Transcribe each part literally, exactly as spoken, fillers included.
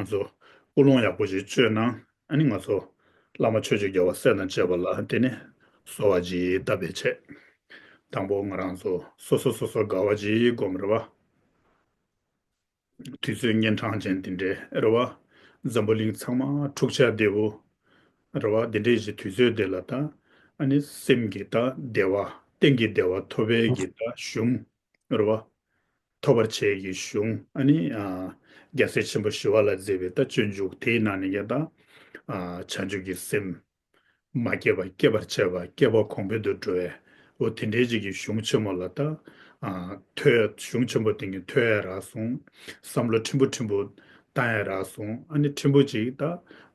ཚོ་ཀུན་སློང་ཡག་པོ་ཞིག་བཅོས་ན། ཨ་ནི་ང་ཚོ་བླ་མ་ཆོས་ཀྱི་རྒྱལ་བ་སྲས་དང་བཅས་པ་ལ་དེ་ནི་གསོལ་བ་ཅིག་བཏབ་པའི་ཆེད། དང་པོ་ང་རང་ཚོ་སོ་སོ་སོ་སོ་དགའ་བ་ཅིག་སྒོམ་རེད་བ། དུས་ཚོད་གཉན་འཕྲང་ཅན་འདི་འདྲའི་རེད་བ། འཛམ་བུ་གླིང་ཚང་མ་འཁྲུག་ཆ་བདེ་བོ་རེད་བ། འདི་འདྲའི་ཞིག་དུས་ཚོད་དེ་ལ་ད་ཨ་ནི་སེམས་ཀྱི་ད་བདེ་བ། གཏན་གྱི་བདེ་བ་ཐོབ་པའི་གི་ད་གཞུང་རེད་བ། ཐོབ་པར་བྱེད་ཀྱི་གཞུང་ཨ་ནི་ཨ་རྒྱལ་སྲས་ཆེན་པོ་ཞི་བ་ལྷས་མཛད་པའི་ད་སྤྱོད་འཇུག་དེའི་ནང་ནས་ཀྱང་ད་ཨ་བྱང་ཆུབ་ཀྱི་སེམས་མ་སྐྱེས་པ་སྐྱེད་པར་བྱེད་པ། སྐྱེས་པ་གོང་འཕེལ་དུ་འགྲོ་བའི་འོ་དེ་འདྲའི་ཅིག་གི་གཞུང་ཆེན་མོ་ལ་ད་ཨ་ཐོས། གཞུང་ཆེན་པོ་དེ་གི་ཐོས་ཡ་རག་སོང་། བསམ་བློ་ཕྲན་བུ་ཕྲན་བུ་བཏང་ཡ་རག་སོང་། ཨ་ནི་ཕྲན་བུ་ཅིག་ད་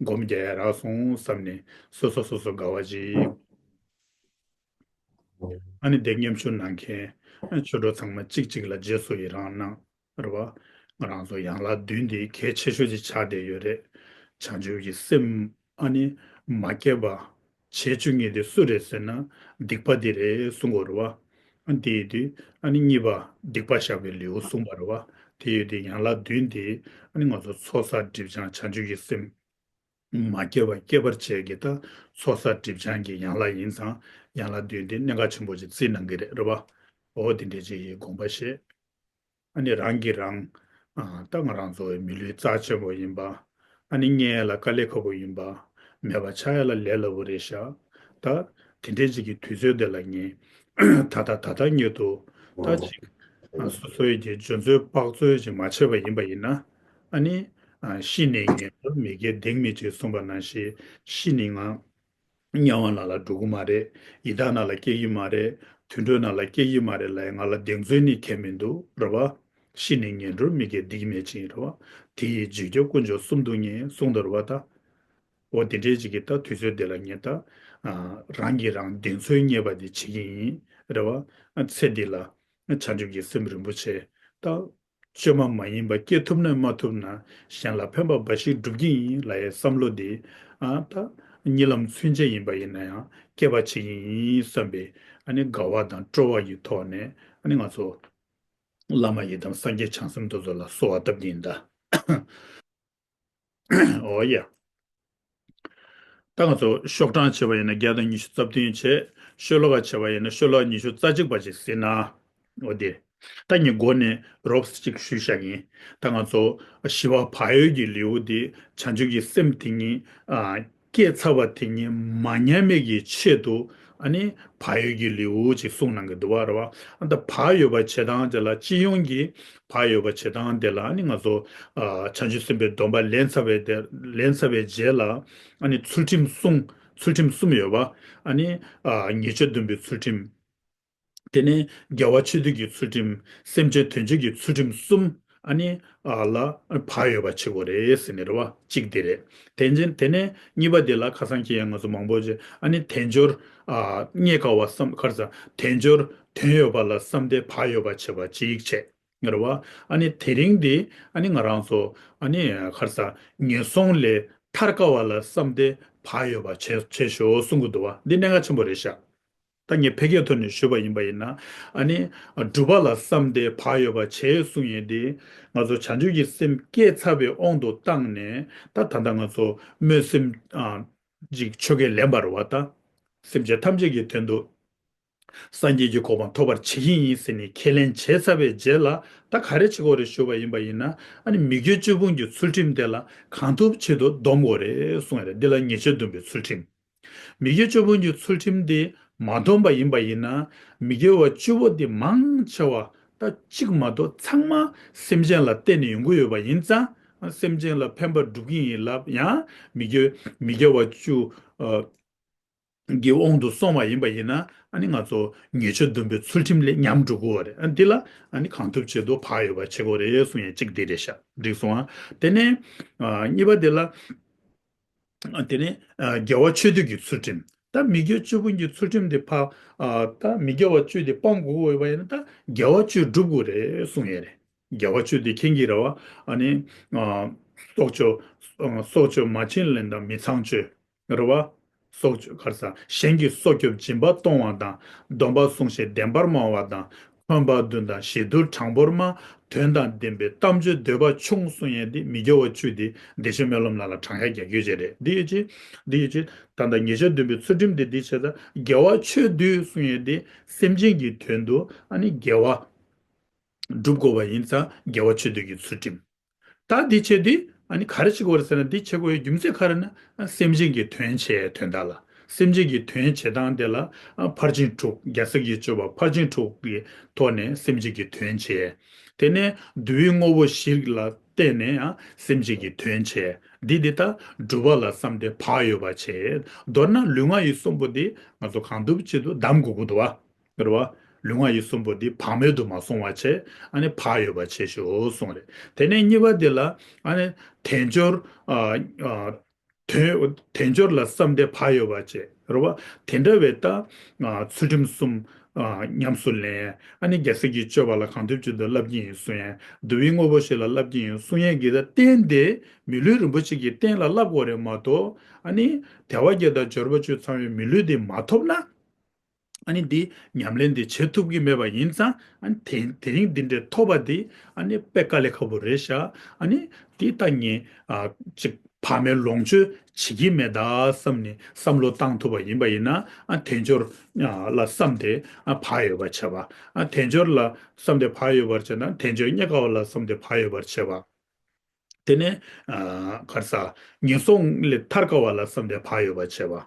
སྒོམ་རྒྱག་ཡ་རག་སོང་བསམ་ནས་སོ་སོ་སོ་སོ་དགའ་བ་ཅིག་ཨ་ནི་དེ་མཉམ་ཞུགས་གནང་མཁན་ཆོས་གྲོགས་ཚང་མ་གཅིག་གཅིག་ལ་རྗེས་སུ་ཡི་རང་གནང་། རེད་བ། ང་རང་ཚོ་ཡན་ལག་བདུན་འདི་གལ་ཆེ་ཤོས་ཅིག་ཆགས་བསྡད་ཡོད་རེད། བྱང་ཆུབ་ཀྱི་སེམས་ཨ་ནི་མ་སྐྱེས་པ་བྱེད་བཅུག་མཁན་དེ་སུ་རེད་ཟེར་ན་སྡིག་པ་འདི་རེད་གསུང་གི་ཡོད་རེད་བ། ཨ་འདིའི་དུས་ཨ་ནི་གཉིས་པ་སྡིག་པ་བཤགས་པའི་ལེའུ་གསུངས་པ་རེད་བ། དེ་ཡོད་དུས་ཡན་ལག་བདུན་འདི་ཨ་ནི་ང་ཚོ་ཚོགས་བསགས་སྒྲིབ་སྦྱང་བྱང་ཆུབ་ཀྱི་སེམས་མ་སྐྱེས་པ་སྐྱེད་པར་བྱེད་ཀྱི་ད་ཚོགས་བསགས་སྒྲིབ་སྦྱང་གི་ཡན་ལག་ཡིན་ཙང་ཡན་ལག་བདུན་འདི་གནད་འགག་ཆེན་པོ་ཅིག་བརྩིས་གནང་གི་རེད་རེད་བ། འོ་དེ་འདྲའི་ཅིག་གི་དགོངས་པ་བཞེས། ཨ་ནི་རང་གིས་རང་ཨ་ད་ང་རང་ཚོ་མི་ལུས་རྩ་ཆེན་པོ་ཡིན་པ། ཨ་ནི་རྙེད་ཡ་ལ་དཀའ་ལས་ཁག་པོ་ཡིན་པ། མེད་པ་ཆགས་ཡ་ལ་ལས་སླ་པོ་རེད་ཤག་ད་དེ་འདྲའི་ཅིག་གི་དུས་ཚོད་དེ་ལ་ངས་ད་ལྟ་ད་ལྟ་ཉིད་དུ་ད་ཅིག་ཨ་སོ་སོའི་གི་འཇོན་ཚོད་དཔག་ཚོད་ཅིག་མ་བྱས་པ་ཡིན་པ་ཡིན་ན། ཨ་ནི་ཨ་ཤི་ནས་ངན་འགྲོར་མི་སྐྱེ་སྡིག་མེད་ཅེས་གསུངས་པ་ནང་བཞིན་ཤི་ནས་ང་དམྱལ་བ་ནང་ལ་འགྲོ་གི་མ་རེད། ཡི་དྭགས་ནང་ལ་སྐྱེ་གི་མ་རེད། དུད་འགྲོ་ནང་ལ་སྐྱེ་གི་མ་རེད་ལབ་ཡ་ང་ལ་གདེང་ཚོད་ནི་ཁེལ་མི་འདུག་རེད་བ། ཤི་ནས་ངན་འགྲོར་མི་སྐྱེ་སྡིག་མེད་ཅིང་རེད་བ། དེ་ཡི་རྗེས་སྐྱོབ་དཀོན་མཆོག་གསུམ་དུ་ངེས་གསུངས་འདུག་རེད་བ་ད། འོ་དེ་འདྲའི་ཅིག་གི་ད་དུས་ཚོད་འདི་ལ་ངས་ད་ཨ་རང་གིས་རང་གདེང་ཚོད་རྙེད་པ་དེ་བྱེད་ཀྱི་ཡིན་རེད་བ། ཨ་ཚེ་འདི་ལ་བྱང་ཆུབ་ཀྱི་སེམས་རིན་པོ་ཆེ་ད། བཅོས་མ་མ་ཡིན་པ་སྐྱེ་ཐུབ་ན་མ་ཐུབ་ན་གཞན་ལ་ཕན་པ་འབའ་ཞིག་སྒྲུབ་ཀྱི་ཡིན་ལབ་ཡའི་བསམ་བློ་འདི་ཨ་ད་གཉིད་ལམ་ཚུན་ཆད་ཡིན་པ་ཡིན་ན་ཡང་སྐྱེད་པ་བྱེད་ཀྱི་ཡིན་བསམ་པའི་ཨ་ནི་དགའ་བ་དང་སྤྲོ་བ་ཡི་ཐོག་ནས་ཨ་ནི་ང་ཚོ་བླ་མ་ཡི་དམ་སངས་རྒྱས་བྱང་སེམས་དེ་ཚོ་ལ་གསོལ་བ་བཏབ་ཀྱི་ཡིན་ད། འོ་ཡ། ད་ང་ཚོ་ཤོག་གྲངས་བྱས་པ་ཡིན་ན་བརྒྱ་དང་ཉི་ཤུ་རྩ་བདུན་བྱས། ཤོ་ལོ་ཀ་བྱས་པ་ཡིན་ན་ཤོ་ལོ་ཀ་ཉི་ཤུ་རྩ་གཅིག་པ་ཅིག་ཟིན་ན། འོ་དེ། ད་ངས་མགོ་ནས་རོབ་ཙམ་ཅིག་ཞུས་བཞག་ཡིན། ད་ང་ཚོ་ཞི་བ་བག་ཡོད་ཀྱི་ལེའུ་འདི་བྱང་ཆུབ་ཀྱི་སེམས་དེ་ཉིད་ཨ་སྐྱེས་ཚར་བ་དེ་ཉིད་མ་ཉམས་པའི་གི་ཆེད་དུ་ཨ་ནི་བག་ཡོད་ཀྱི་ལེའུ་ཅིག་གསུངས་གནང་གི་འདུག་བ་རེད་བ། ཨ་ད་བག་ཡོད་པ་བྱེད་སྟངས་དེ་ལ་སྤྱི་ཡོངས་ཀྱི་བག་ཡོད་པ་བྱེད་སྟངས་དེ་ལ་ཨ་ནི་ང་ཚོ་ཨ་བྱང་ཆུབ་སེམས་དཔའི་སྡོམ་པ་ལེན་ཚར་བའི་དེ་ལེན་ཚར་བའི་རྗེས་ལ་ཨ་ནི་ཚུལ་ཁྲིམས་གསུམ། ཚུལ་ཁྲིམས་གསུམ་ཡོད་པ། ཨ་ནི་ཨ་ཉེས་སྤྱོད་སྡོམ་པའི་ཚུལ་ཁྲིམས། དེ་ནས་དགེ་བ་ཆོས་སྡུད་ཀྱི་ཚུལ་ཁྲིམས། སེམས་ཅན་དོན་བྱེད་ཀྱི་ཚུལ་ཁྲིམས་གསུམ། ཨ་ནི་ཨ་ལ་བག་ཡོད་པ་བྱེད་དགོས་རེད་ཟེར་ནི་རེད་བ། གཅིག་དེ་རེད། དེ་ནས་དེ་ནས་གཉིས་པ་དེ་ལ་ཁ་སང་ཁྱེད་ཡང་ང་ཚོ་མང་པོ་ཅིག་ཨ་ནི་དལ་འབྱོར་ཨ་རྙེད་དཀའ་བ་བསམ། ཁར་ས་དལ་འབྱོར་དོན་ཡོད་པ་ལ་བསམ་སྟེ་བག་ཡོད་པ་བྱེད་པ་གཅིག་བྱས། རེད་བ། ཨ་ནི་དེ་རིང་འདི་ཨ་ནི་ང་རང་ཚོ་ཨ་ནི་ཁར་ས་ངན་སོང་ལས་ཐར་དཀའ་བ་ལ་བསམ་སྟེ་བག་ཡོད་པ་བྱས་བྱས་ཤོག་གསུང་གི་འདུག་བ། འདི་གནད་འགག་ཆེན་པོ་རེད་ཤག་ད་ངས་ཕལ་སྐད་ཐོག་ནས་ཞུས་པ་ཡིན་པ་ཡིན་ན་ཨ་ནི་སྒྲུབ་པ་ལ་བསམ་སྟེ་བག་ཡོད་པ་བྱས་གསུང་ཡས་འདི་ང་ཚོ་བྱང་ཆུབ་ཀྱི་སེམས་སྐྱེས་ཚར་བའི་དབང་དུ་བཏང་ནས་ད་ད་ལྟ་ང་ཚོ་སྨོན་སེམས་ཨ་ཅིག་ཆོ་གས་ལེན་པ་རེད་བ། ད་སེམས་ཅན་ཐམས་ཅད་ཀྱི་དོན་དུ། སངས་རྒྱས་ཀྱི་གོ་འཕང་ཐོབ་པར་བྱེད་ཀྱི་ཡིན་ཟེར་ནས་ཁས་ལེན་བྱས་ཚར་བའི་རྗེས་ལ་ད་ག་རེ་བྱེད་དགོས་རེད་ཞུས་པ་ཡིན་པ་ཡིན་ན་ཨ་ནི་མི་དགེ་བཅུ་སྤོང་གི་ཚུལ་ཁྲིམས་དེ་ལ་གང་ཐུབ་བྱེད་དུ་སྡོམ་དགོས་རེད་གསུངས་ཡ་རེད། འདི་ལ་ཉེས་སྤྱོད་སྡོམ་པའི་ཚུལ་ཁྲིམས། མི་དགེ་བཅུ་སྤོང་གི་ཚུལ་ཁྲིམས་དེ་མ་སྡོམ་པ་ཡིན་པ་ཡིན་ན་མི་དགེ་བ་བཅུ་པོ་དེ་མང་ཆེ་བ་ད་གཅིག་མ་གཏོགས་ཚང་མ་སེམས་ཅན་ལ་བརྟེན་ནས་ཡོང་གི་ཡོད་པ་ཡིན་ཙང་སེམས་ཅན་ལ་ཕན་པ་སྒྲུབ་ཀྱི་ཡིན་ལབ་ཡང་མི་དགེ་མི་དགེ་བ་བཅུ་ཨ། གི་དབང་དུ་སོང་བ་ཡིན་པ་ཡིན་ན་ཨ་ནི་ང་ཚོ་ཉེས་སྤྱོད་སྡོམ་པའི་ཚུལ་ཁྲིམས་ལས་ཉམས་འགྲོ་གི་ཡོད་རེད། ཨ་འདི་ལ་ཨ་ནི་གང་ཐུབ་བྱེད་དུ་བག་ཡོད་པ་བྱེད་དགོས་རེད་གསུང་ཡས་གཅིག་འདི་རེད་ཤག་འགྲིག་སོང་ཨ། དེ་ནས་ཨ་གཉིས་པ་དེ་ལ་ཨ་དེ་ནས་ཨ་དགེ་བ་ཆོས་སྡུད་ཀྱི་ཚུལ་ཁྲིམས། ད་མི་དགེ་བཅུ་སྤོང་གི་ཚུལ་ཁྲིམས་དེ་ཕ་ཨ་ད་མི་དགེ་བ་བཅུ་དེ་སྤང་དགོས་ཀྱི་ཡོད་པ་ཡིན་ན་ད་དགེ་བ་བཅུ་སྒྲུབ་དགོས་རེད་གསུང་ཡས་རེད། དགེ་བ་བཅུ་དེ་མཁྱེན་གྱི་རེད་བ། ཨ་ནི་ཨ་སྲོག་གཅོད་ཨ་སྲོག་གཅོད་མ་བྱིན་ལེན་དང་མི་ཚངས་སྤྱོད། རེད་བ། སྲོག་གཅོད་ག་རེ་ཟ། གཞན་གྱི་སྲོག་སྐྱོབ་སྦྱིན་པ་གཏོང་བ་དང་། སྡོམ་པ་བསྲུང་ཞིང་བདེན་པར་སྨྲ་བ་དང་། ཕོན་པ་བདུན་དང་ཞི་དུལ་དྲང་པོར་སྨྲ། དོན་དང་ལྡན་པའི་གཏམ་བརྗོད་འདོད་པ་ཆུང་གསུང་ཡས་འདི་མི་དགེ་བ་བཅུ་འདི་བདེ་གཤེགས་སྨོན་ལམ་ལ་ལ་དྲང་ཡ་རྒྱག་རྒྱུ་བྱས་རེད། འདི་ཡོད་ཅི། འདི་ཡོད་ཅི། ད་ལྟ་ཉེས་བྱས་བདུན་པའི་ཚུལ་ཁྲིམས་འདི་འདི་བྱས་ཙང་དགེ་བ་ཆོས་སྡུད་གསུང་ཡས་འདི་སེམས་ཅན་གྱི་དོན་དུ་ཨ་ནི་དགེ་བ་སྒྲུབ་དགོས་པ་ཡིན་ཙང་དགེ་བ་ཆོས་སྡུད་ཀྱི་ཚུལ་ཁྲིམས། ད་འདི་བྱེད་དུས་ཨ་ནི་ག་རེ་བྱེད་དགོས་རེད་ཟེར་ན། འདི་བྱེད་དགོས་ཡའི་རྒྱུ་མཚན་ག་རེ་ན། ཨ་སེམས་ཅན་གྱི་དོན་བྱེད་དོན་དག་ལ། སེམས་ཅན་གྱི་དོན་བྱེད་སྟངས་དེ་ལ་ཨ་ཕར་ཕྱིན་དྲུག་རྒྱལ་སྲས་ཀྱི་སྤྱོད་པ་ཕར་ཕྱིན་དྲུག་གི་ཐོག་ནས་སེམས་ཅན་གྱི་དོན་བྱེད། དེ་ནས་བསྡུ་བའི་དངོས་པོ་བཞི་ལ་བརྟེན་ནས་ཨ་སེམས་ཅན་གྱི་དོན་བྱེད། འདི་འདི་ལྟར་སྒྲུབ་པ་ལ་བསམ་སྟེ་བག་ཡོད་པ་བྱེད། མདོར་ན་ལུས་ངག་ཡིད་གསུམ་པོ་འདི་ང་ཚོ་གང་ཐུབ་ཅི་ཐུབ་བསྡམ་དགོས་ཀྱི་འདུག་བ། རེད་བ། ལུས་ངག་ཡིད་གསུམ་པོ་འདི་བག་མེད་དུ་མ་སོང་བ་བྱས། ཨ་ནི་བག་ཡོད་པ་བྱས་ཤོག་གསུངས་རེད། དེ་ནས་གཉིས་པ་འདི་ལ་ཨ་ནི་དལ་འབྱོར། ཨ་ཨ་དོན་དལ་འབྱོར་ལ་བསམ་སྟེ་བག་ཡོད་པ་བྱས། རེད་བ། དེ་འདྲ་བའི་ད་ཨ་ཚུལ་ཁྲིམས་གསུམ་ཨ་ཉམས་སུ་ལེན། ཨ་ནི་རྒྱལ་སྲས་ཀྱི་སྤྱོད་པ་ལ་གང་ཐུབ་ཅི་ཐུབ་བསླབ་ཀྱི་ཡིན་གསུང་ཡས། བསྡུ་བའི་དངོས་པོ་བཞི་ལ་བསླབ་ཀྱི་ཡིན་གསུང་ཡས་ཀྱི་ད་རྟེན་དེ་མི་ལུས་རིན་པོ་ཆེ་གི་རྟེན་ལ་བསླབ་དགོས་རེད་མ་གཏོགས། ཨ་ནི་དལ་བ་བརྒྱད་དང་འབྱོར་པ་བཅུ་ཚང་བའི་མི་ལུས་དེ་མ་ཐོབ་ན། ཨ་ནི་འདི་ཉམས་ལེན་འདི་བྱེད་ཐུབ་ཀྱི་མེད་པ་ཡིན་ཙང་། ཨ་ནི་དེ་དེ་རིང་འདི་འདྲའི་ཐོབ་པ་འདི་ཨ་ནི་དཔེ་དཀའ་ལས་ཁག་པོ་རེད་ཤག་ཨ་ནི་འདི་ལྟ་ངས་ཨ་ཅིག་བག་མེད་ལོངས་སྤྱོད་བྱེད་ཀྱི་མེད་ད་བསམ་ནས་བསམ་བློ་བཏང་ཐུབ་པ་ཡིན་པ་ཡིན་ན། ཨ་དལ་འབྱོར་ཨ་ལ་བསམ་སྟེ་ཨ་བག་ཡོད་པ་བྱས་པ། ཨ་དལ་འབྱོར་ལ་བསམ་སྟེ་བག་ཡོད་པར་བྱས་ན། དལ་འབྱོར་རྙེད་དཀའ་བ་ལ་བསམ་སྟེ་བག་ཡོད་པར་བྱས་པ། དེ་ནས་ཨ་ག་རེ་ཟ། ངན་སོང་ལས་ཐར་དཀའ་བ་ལ་བསམ་སྟེ་བག་ཡོད་པར་བྱས་པ།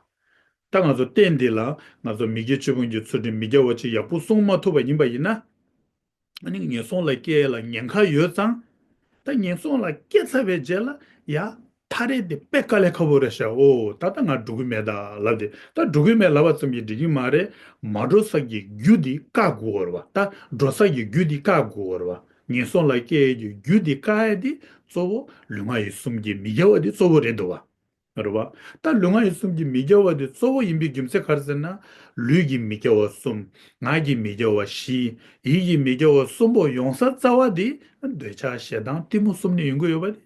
ད་ང་ཚོ་རྟེན་འདི་ལ་ང་ཚོ་མི་དགེ་བཅུ་སྤོང་གི་ཚུལ་ཁྲིམས་མི་དགེ་བ་བཅུ་ཡག་པོ་སྲུང་མ་ཐུབ་པ་ཡིན་པ་ཡིན་ན། ཨ་ནི་ངན་སོང་ལ་སྐྱེ་ཡས་ལ་ཉེན་ཁ་ཡོད་ཙང་། ད་ངན་སོང་ལ་སྐྱེ་ཚར་བའི་རྗེས་ལ་ཡ་ཐར་ཡས་དེ་དཔེ་དཀའ་ལས་ཁག་པོ་རེད་ཤག་འོ་ད་ལྟ་ང་འགྲོ་གི་མེད་ད་ལབ་དེ། ད་འགྲོ་གི་མེད་ལབ་པ་ཙམ་གྱིས་འགྲིག་གི་མ་རེད། མ་འགྲོ་ས་གི་རྒྱུ་དེ་བཀག་དགོས་པ་རེད་བ། ད་འགྲོ་ས་གི་རྒྱུ་དེ་བཀག་དགོས་པ་རེད་བ། ངན་སོང་ལ་སྐྱེ་ཡས་ཀྱི་རྒྱུ་དེ་བཀག་ཡས་དེ་གཙོ་བོ་ལུས་ངག་ཡིད་གསུམ་གྱི་མི་དགེ་བ་དེ་གཙོ་བོ་རེད་འདུག་བ། རེད་བ། ད་ལུས་ངག་ཡིད་གསུམ་གྱི་མི་དགེ་བ་དེ་གཙོ་བོ་ཡིན་པའི་རྒྱུ་མཚན་ག་རེ་ཟེར་ན། ལུས་ཀྱི་མི་དགེ་བ་གསུམ། ངག་གི་མི་དགེ་བ་བཞི། ཡིད་ཀྱི་མི་དགེ་བ་གསུམ་པོ་ཡོང་ས་རྩ་བ་དེ་འདོད་ཆགས་ཞེ་སྡང་གཏི་མུག་གསུམ་ནས་ཡོང་གི་ཡོད་པ་དེ་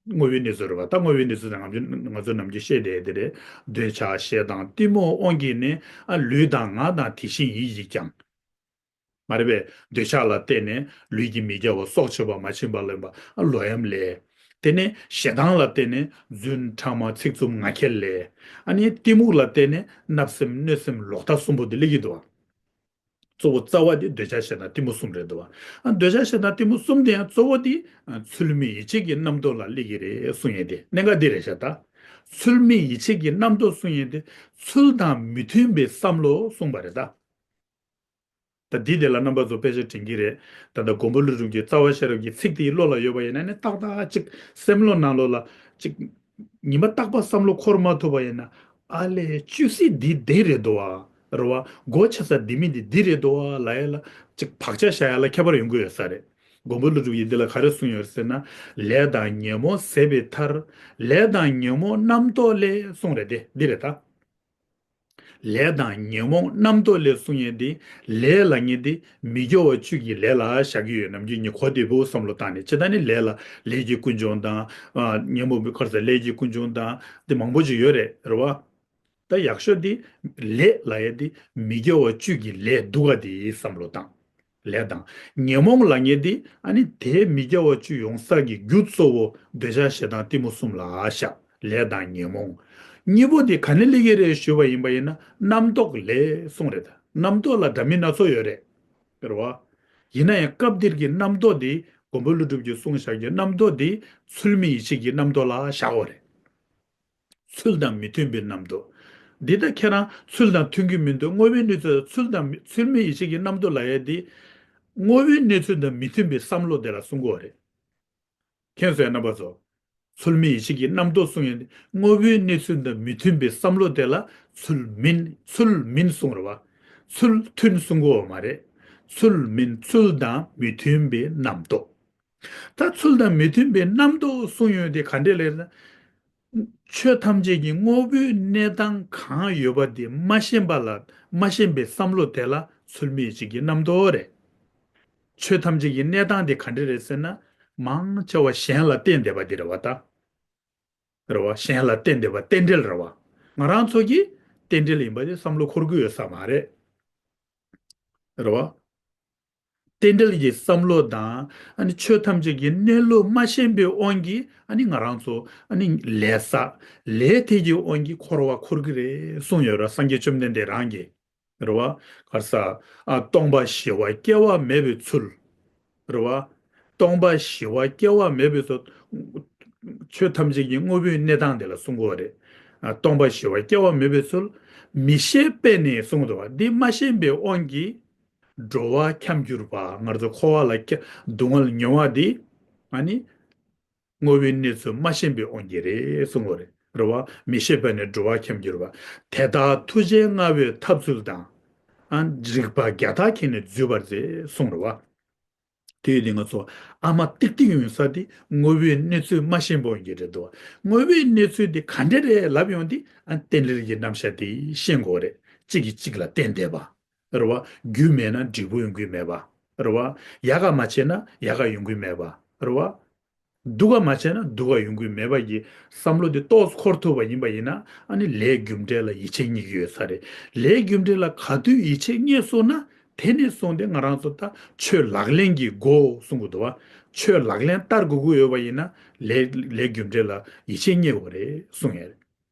དངོས་པོའི་གནས་ཚུལ་རེད་བ། ད་དངོས་པོའི་གནས་ཚུལ་དེ་ང་ཚོ་ང་ཚོ་ནམ་རྒྱུན་བཤད་བསྡད་དེ་རེད། འདོད་ཆགས་ཞེ་སྡང་གཏི་མུག་དབང་གིས་ནི། ཨ་ལུས་དང་ངག་དང་དེ་བཞིན་ཡིད་ཀྱིས་ཀྱང་། མ་རེད་པས། འདོད་ཆགས་ལ་བརྟེན་ནས་ལུས་ཀྱི་མི་དགེ་བ་སྲོག་གཅོད་པ་མ་བྱིན་པ་ལེན་པ་ལོག་གཡེམ་ལས། དེ་ནས་ཞེ་སྡང་ལ་བརྟེན་ནས་རྫུན་ཕྲ་མ་ཚིག་རྩུབ་ངག་འཁྱལ་ལས། ཨ་ནི་གཏི་མུག་ལ་བརྟེན་ནས་བརྣབ་སེམས་གནོད་སེམས་ལོག་ལྟ་གསུམ་པོ་དེ་སླེབས་ཀྱི་འདུག་བ། གཙོ་བོ་རྩ་བ་དེ་འདོད་ཆགས་ཞེ་སྡང་གཏི་མུག་གསུམ་རེད་འདུག་བ། ཨ་འདོད་ཆགས་ཞེ་སྡང་གཏི་མུག་གསུམ་དེ་ཡང་གཙོ་བོ་དེ་ཨ་ཚུལ་མིན་ཡིད་བྱེད་ཀྱི་རྣམ་རྟོག་ལ་སླེབས་ཀྱི་རེད་གསུང་ཡས་དེ་གནད་འགག་འདི་རེད་ཤག་ད་ཚུལ་མིན་ཡིད་བྱེད་ཀྱི་རྣམ་རྟོག་གསུང་ཡས་དེ་ཚུལ་དང་མི་མཐུན་པའི་བསམ་བློ་གསུངས་པ་རེད་ད། ད་འདི་དེ་ལ་རྣམ་པ་ཚོ་དཔེ་ཆ་དྲན་གྱི་རེད། ད་ལྟ་མགོན་པོ་ཀླུ་སྒྲུབ་ཀྱི་རྩ་བ་ཤེས་རབ་ཀྱི་ཚིག་དེ་བློ་ལ་ཡོད་པ་ཡིན་ན་ནི། ཏག་ཏག་ཅིག་སེམས་བློ་ནང་ལོགས་ལ་ཅིག་ཉི་མ་རྟག་པར་བསམ་བློ་འཁོར་མ་ཐུབ་པ་ཡིན་ན། ཨ་ལས་བཅུད་སྲིད་འདི་འདི་རེད་དོ་བ། རེད་བ། སྒོ་ཕྱེ་ས་འདི་མི་འདི་འདི་རེད་དོ་བ་ལབ་ཡ་ལ་ཅིག་བག་ཆགས་བཞག་ཡ་ལ་ཁྱད་པར་ཡོང་གི་ཡོད་ས་རེད། མགོན་པོ་ཀླུ་སྒྲུབ་ཀྱིས་འདི་ལ་ག་རེ་གསུངས་ཡོད་ཟེར་ན། ལས་དང་ཉོན་མོངས་ཟད་པའི་མཐར། ལས་དང་ཉོན་མོངས་རྣམ་རྟོག་ལས་གསུངས་རེད་དེ། འདི་རེད་ད། ལས་དང་ཉོན་མོངས་རྣམ་རྟོག་ལས་གསུངས་ཡས་འདི། ལས་ལབ་མཁན་འདི་མི་དགེ་བ་བཅུ་གི་ལས་ལ་བཞག་གི་ཡོད། ནམ་རྒྱུན་ངས་གོ་བདེ་པོ་བསམ་བློ་བཏང་ནས་བྱས། ད་ནི་ལས་ལ་ལས་ཀྱི་ཀུན་འབྱུང་དང་། ཨ་ཉོན་མོངས་པའི་ཁར་ས་ལས་ཀྱི་ཀུན་འབྱུང་དང་དེ་མང་པོ་ཅིག་ཡོད་རེད། རེད་བ། ད་ཡག་ཤོས་འདི་ལས་ལབ་ཡས་འདི་མི་དགེ་བ་བཅུ་གི་ལས་སྡུག་ག་དེ་བསམ་བློ་བཏང་། ལས་དང་ཉོན་མོངས་ལབ་མཁན་འདི་ཨ་ནི་དེ་མི་དགེ་བ་བཅུ་ཡོང་ས་གི་རྒྱུ་གཙོ་བོ་འདོད་ཆགས་ཞེ་སྡང་གཏི་མུག་གསུམ་ལ་བཞག་ལས་དང་ཉོན་མོངས། གཉིས་པོ་དེ་ག་ནས་སླེབས་ཀྱི་རེད་ཞུས་པ་ཡིན་པ་ཡིན་ན། རྣམ་རྟོག་ལས་གསུངས་རེད་ད། རྣམ་རྟོག་ལ་འདྲ་མིན་སྣ་ཚོགས་ཡོད་རེད། རེད་བ། ཡིན་ན་ཡང་སྐབས་འདིར་གྱི་རྣམ་རྟོག་དེ་མགོན་པོ་ཀླུ་སྒྲུབ་ཀྱིས་གསུངས་བཞག་གི་རྣམ་རྟོག་དེ་ཚུལ་མིན་ཡིད་བྱེད་ཀྱི་རྣམ་རྟོག་ལ་བཞག་དགོས་རེད། ཚུལ་དང་མི་མཐུན་པའི་རྣམ་རྟོག་འདི་ད་ཁྱེད་རང་ཚུལ་དང་མཐུན་གྱི་མི་འདུག་དངོས་པོའི་གནས་ཚུལ་ཚུལ་དང་མི་ཚུལ་མིན་ཡིད་བྱེད་ཀྱི་རྣམ་རྟོག་ལབ་ཡས་དེ། དངོས་པོའི་གནས་ཚུལ་དང་མི་མཐུན་པའི་བསམ་བློ་དེ་ལ་གསུང་གི་ཡོད་རེད། མཁྱེན་སོང་ཡ་རྣམ་པ་ཚོ། ཚུལ་མིན་ཡིད་བྱེད་ཀྱི་རྣམ་རྟོག་གསུང་ཡས་དེ་དངོས་པོའི་གནས་ཚུལ་དང་མི་མཐུན་པའི་བསམ་བློ་དེ་ལ་ཚུལ་མིན་ཚུལ་མིན་གསུང་རེད་བ། ཚུལ་མཐུན་གསུང་གི་ཡོད་མ་རེད། ཚུལ་མིན་ཚུལ་དང་མི་མཐུན་པའི་རྣམ་རྟོག་ད་ཚུལ་དང་མི་མཐུན་པའི་རྣམ་རྟོག་གསུང་ཡོང་དེ་ག་འདྲས་ལབ་ན། ཆོས་ཐམས་ཅད་ཀྱི་དངོས་པོའི་གནས་སྟངས་གང་ཡོད་པ་དེ་མ་ཤེས་པ་ལ་མ་ཤེས་པའི་བསམ་བློ་དེ་ལ་ཚུལ་མིན་ཡིད་བྱེད་ཀྱི་རྣམ་རྟོག་རེད། ཆོས་ཐམས་ཅད་ཀྱི་གནས་སྟངས་དེ་ག་འདྲས་རེད་ཟེར་ན། མང་ཆེ་བ་གཞན་ལ་བརྟེན་བསྡད་པ་དེ་རེད་བ་ད། རེད་བ། གཞན་ལ་བརྟེན་བསྡད་པ་རྟེན་འབྲེལ་རེད་བ། ང་རང་ཚོ་གི་རྟེན་འབྲེལ་ཡིན་པ་དེ་བསམ་བློ་འཁོར་གི་ཡོད་ས་མ་རེད། རེད་བ། རྟེན་འབྲེལ་གྱི་བསམ་བློ་དང་ཨ་ནི་ཆོས་ཐམས་ཅད་ཀྱི་གནས་ལུགས་མ་ཤེས་པའི་དབང་གིས་ཨ་ནི་ང་རང་ཚོ་ཨ་ནི་ལས་བསགས། ལས་དེ་གི་དབང་གིས་འཁོར་བ་འཁོར་གྱི་རེད་གསུངས་ཡོད་ར། སངས་རྒྱས་བཅོམ་ལྡན་འདས་རང་གིས། རེད་བ། ག་རེ་ཟ། ཨ། སྟོང་པ་ཞི་བ་སྐྱེ་བ་མེད་པའི་ཚུལ། རེད་བ། སྟོང་པ་ཞི་བ་སྐྱེ་བ་མེད་པའི་ཚུལ། ཆོས་ཐམས་ཅད་ཀྱི་དངོས་པོའི་གནས་སྟངས་དེ་ལ་གསུང་གི་ཡོད་རེད། ཨ། སྟོང་པ་ཞི་བ་སྐྱེ་བ་མེད་པའི་ཚུལ། མི་ཤེས་པས་ནི་གསུངས་འདུག་བ། འདི་མ་ཤེས་པའི་དབང་གིས་འགྲོ་བ་འཁྱམས་གྱུར་པ། ང་ཚོ་འཁོར་བ་ལ་འཁྱམས། སྡུག་བསྔལ་མྱོང་བ་འདི་ཨ་ནི་དངོས་པོའི་གནས་ཚུལ་མ་ཤེས་པའི་དབང་གིས་རེད་གསུང་གི་ཡོད་རེད། རེད་བ། མི་ཤེས་པས་ནི་འགྲོ་བ་འཁྱམས་གྱུར་པ། དེ་དག་ཐུགས་རྗེ་མངའ་བའི་ཐབས་ཚུལ་དང་། ཨ། རིགས་པ་བརྒྱ་ཕྲག་ཁྱེར་ནས་འཛུད་པར་མཛད་གསུངས་རེད་བ། དེ་ཡོད་དེ་ང་ཚོ་ཨ་མ་ཏིག་ཏིག་ཡོང་ས་དེ་དངོས་པོའི་གནས་ཚུལ་མ་ཤེས་པོ་ཡོང་གི་རེད་འདུག། དངོས་པོའི་གནས་ཚུལ་དེ་ག་འདྲ་རེད་ལབ་ཡོང་དུས་ཨ་རྟེན་འབྲེལ་གྱི་རྣམ་གཞག་དེ་ཤེས་དགོས་རེད། གཅིག་གིས་གཅིག་ལ་བརྟེན་བསྡད་པ། རེད་བ། རྒྱུ་མེད་ན་འབྲས་བུ་ཡོང་གི་མེད་པ། རེད་བ། ཡག་ག་མ་བྱས་ན་ཡག་ག་ཡོང་གི་མེད་པ། རེད་བ། སྡུག་ག་མ་བྱས་ན་སྡུག་ག་ཡོང་གི་མེད་པ་གི་བསམ་བློ་དེ་ཏོག་ཙམ་འཁོར་ཐུབ་པ་ཡིན་པ་ཡིན་ན་ཨ་ནི་ལས་རྒྱུ་འབྲས་ལ་ཡིད་ཆེས་རྙེད་ཀྱི་ཡོད་ས་རེད། ལས་རྒྱུ་འབྲས་ལ་ག་དུས་ཡིད་ཆེས་རྙེད་སོང་ན་དེ་ནས་བཟུང་སྟེ་ང་རང་ཚོ་ད་ཆོས་ལག་ལེན་གྱི་སྒོ་གསུང་གི་འདུག་བ། ཆོས་ལག་ལེན་བསྟར་དགོས་ཀྱི་ཡོད་པ་ཡིན་ན་ལས་ལས་རྒྱུ་འབྲས་ལ་ཡིད་ཆེས་རྙེད་དགོས་རེད་གསུང་ཡ་རེད།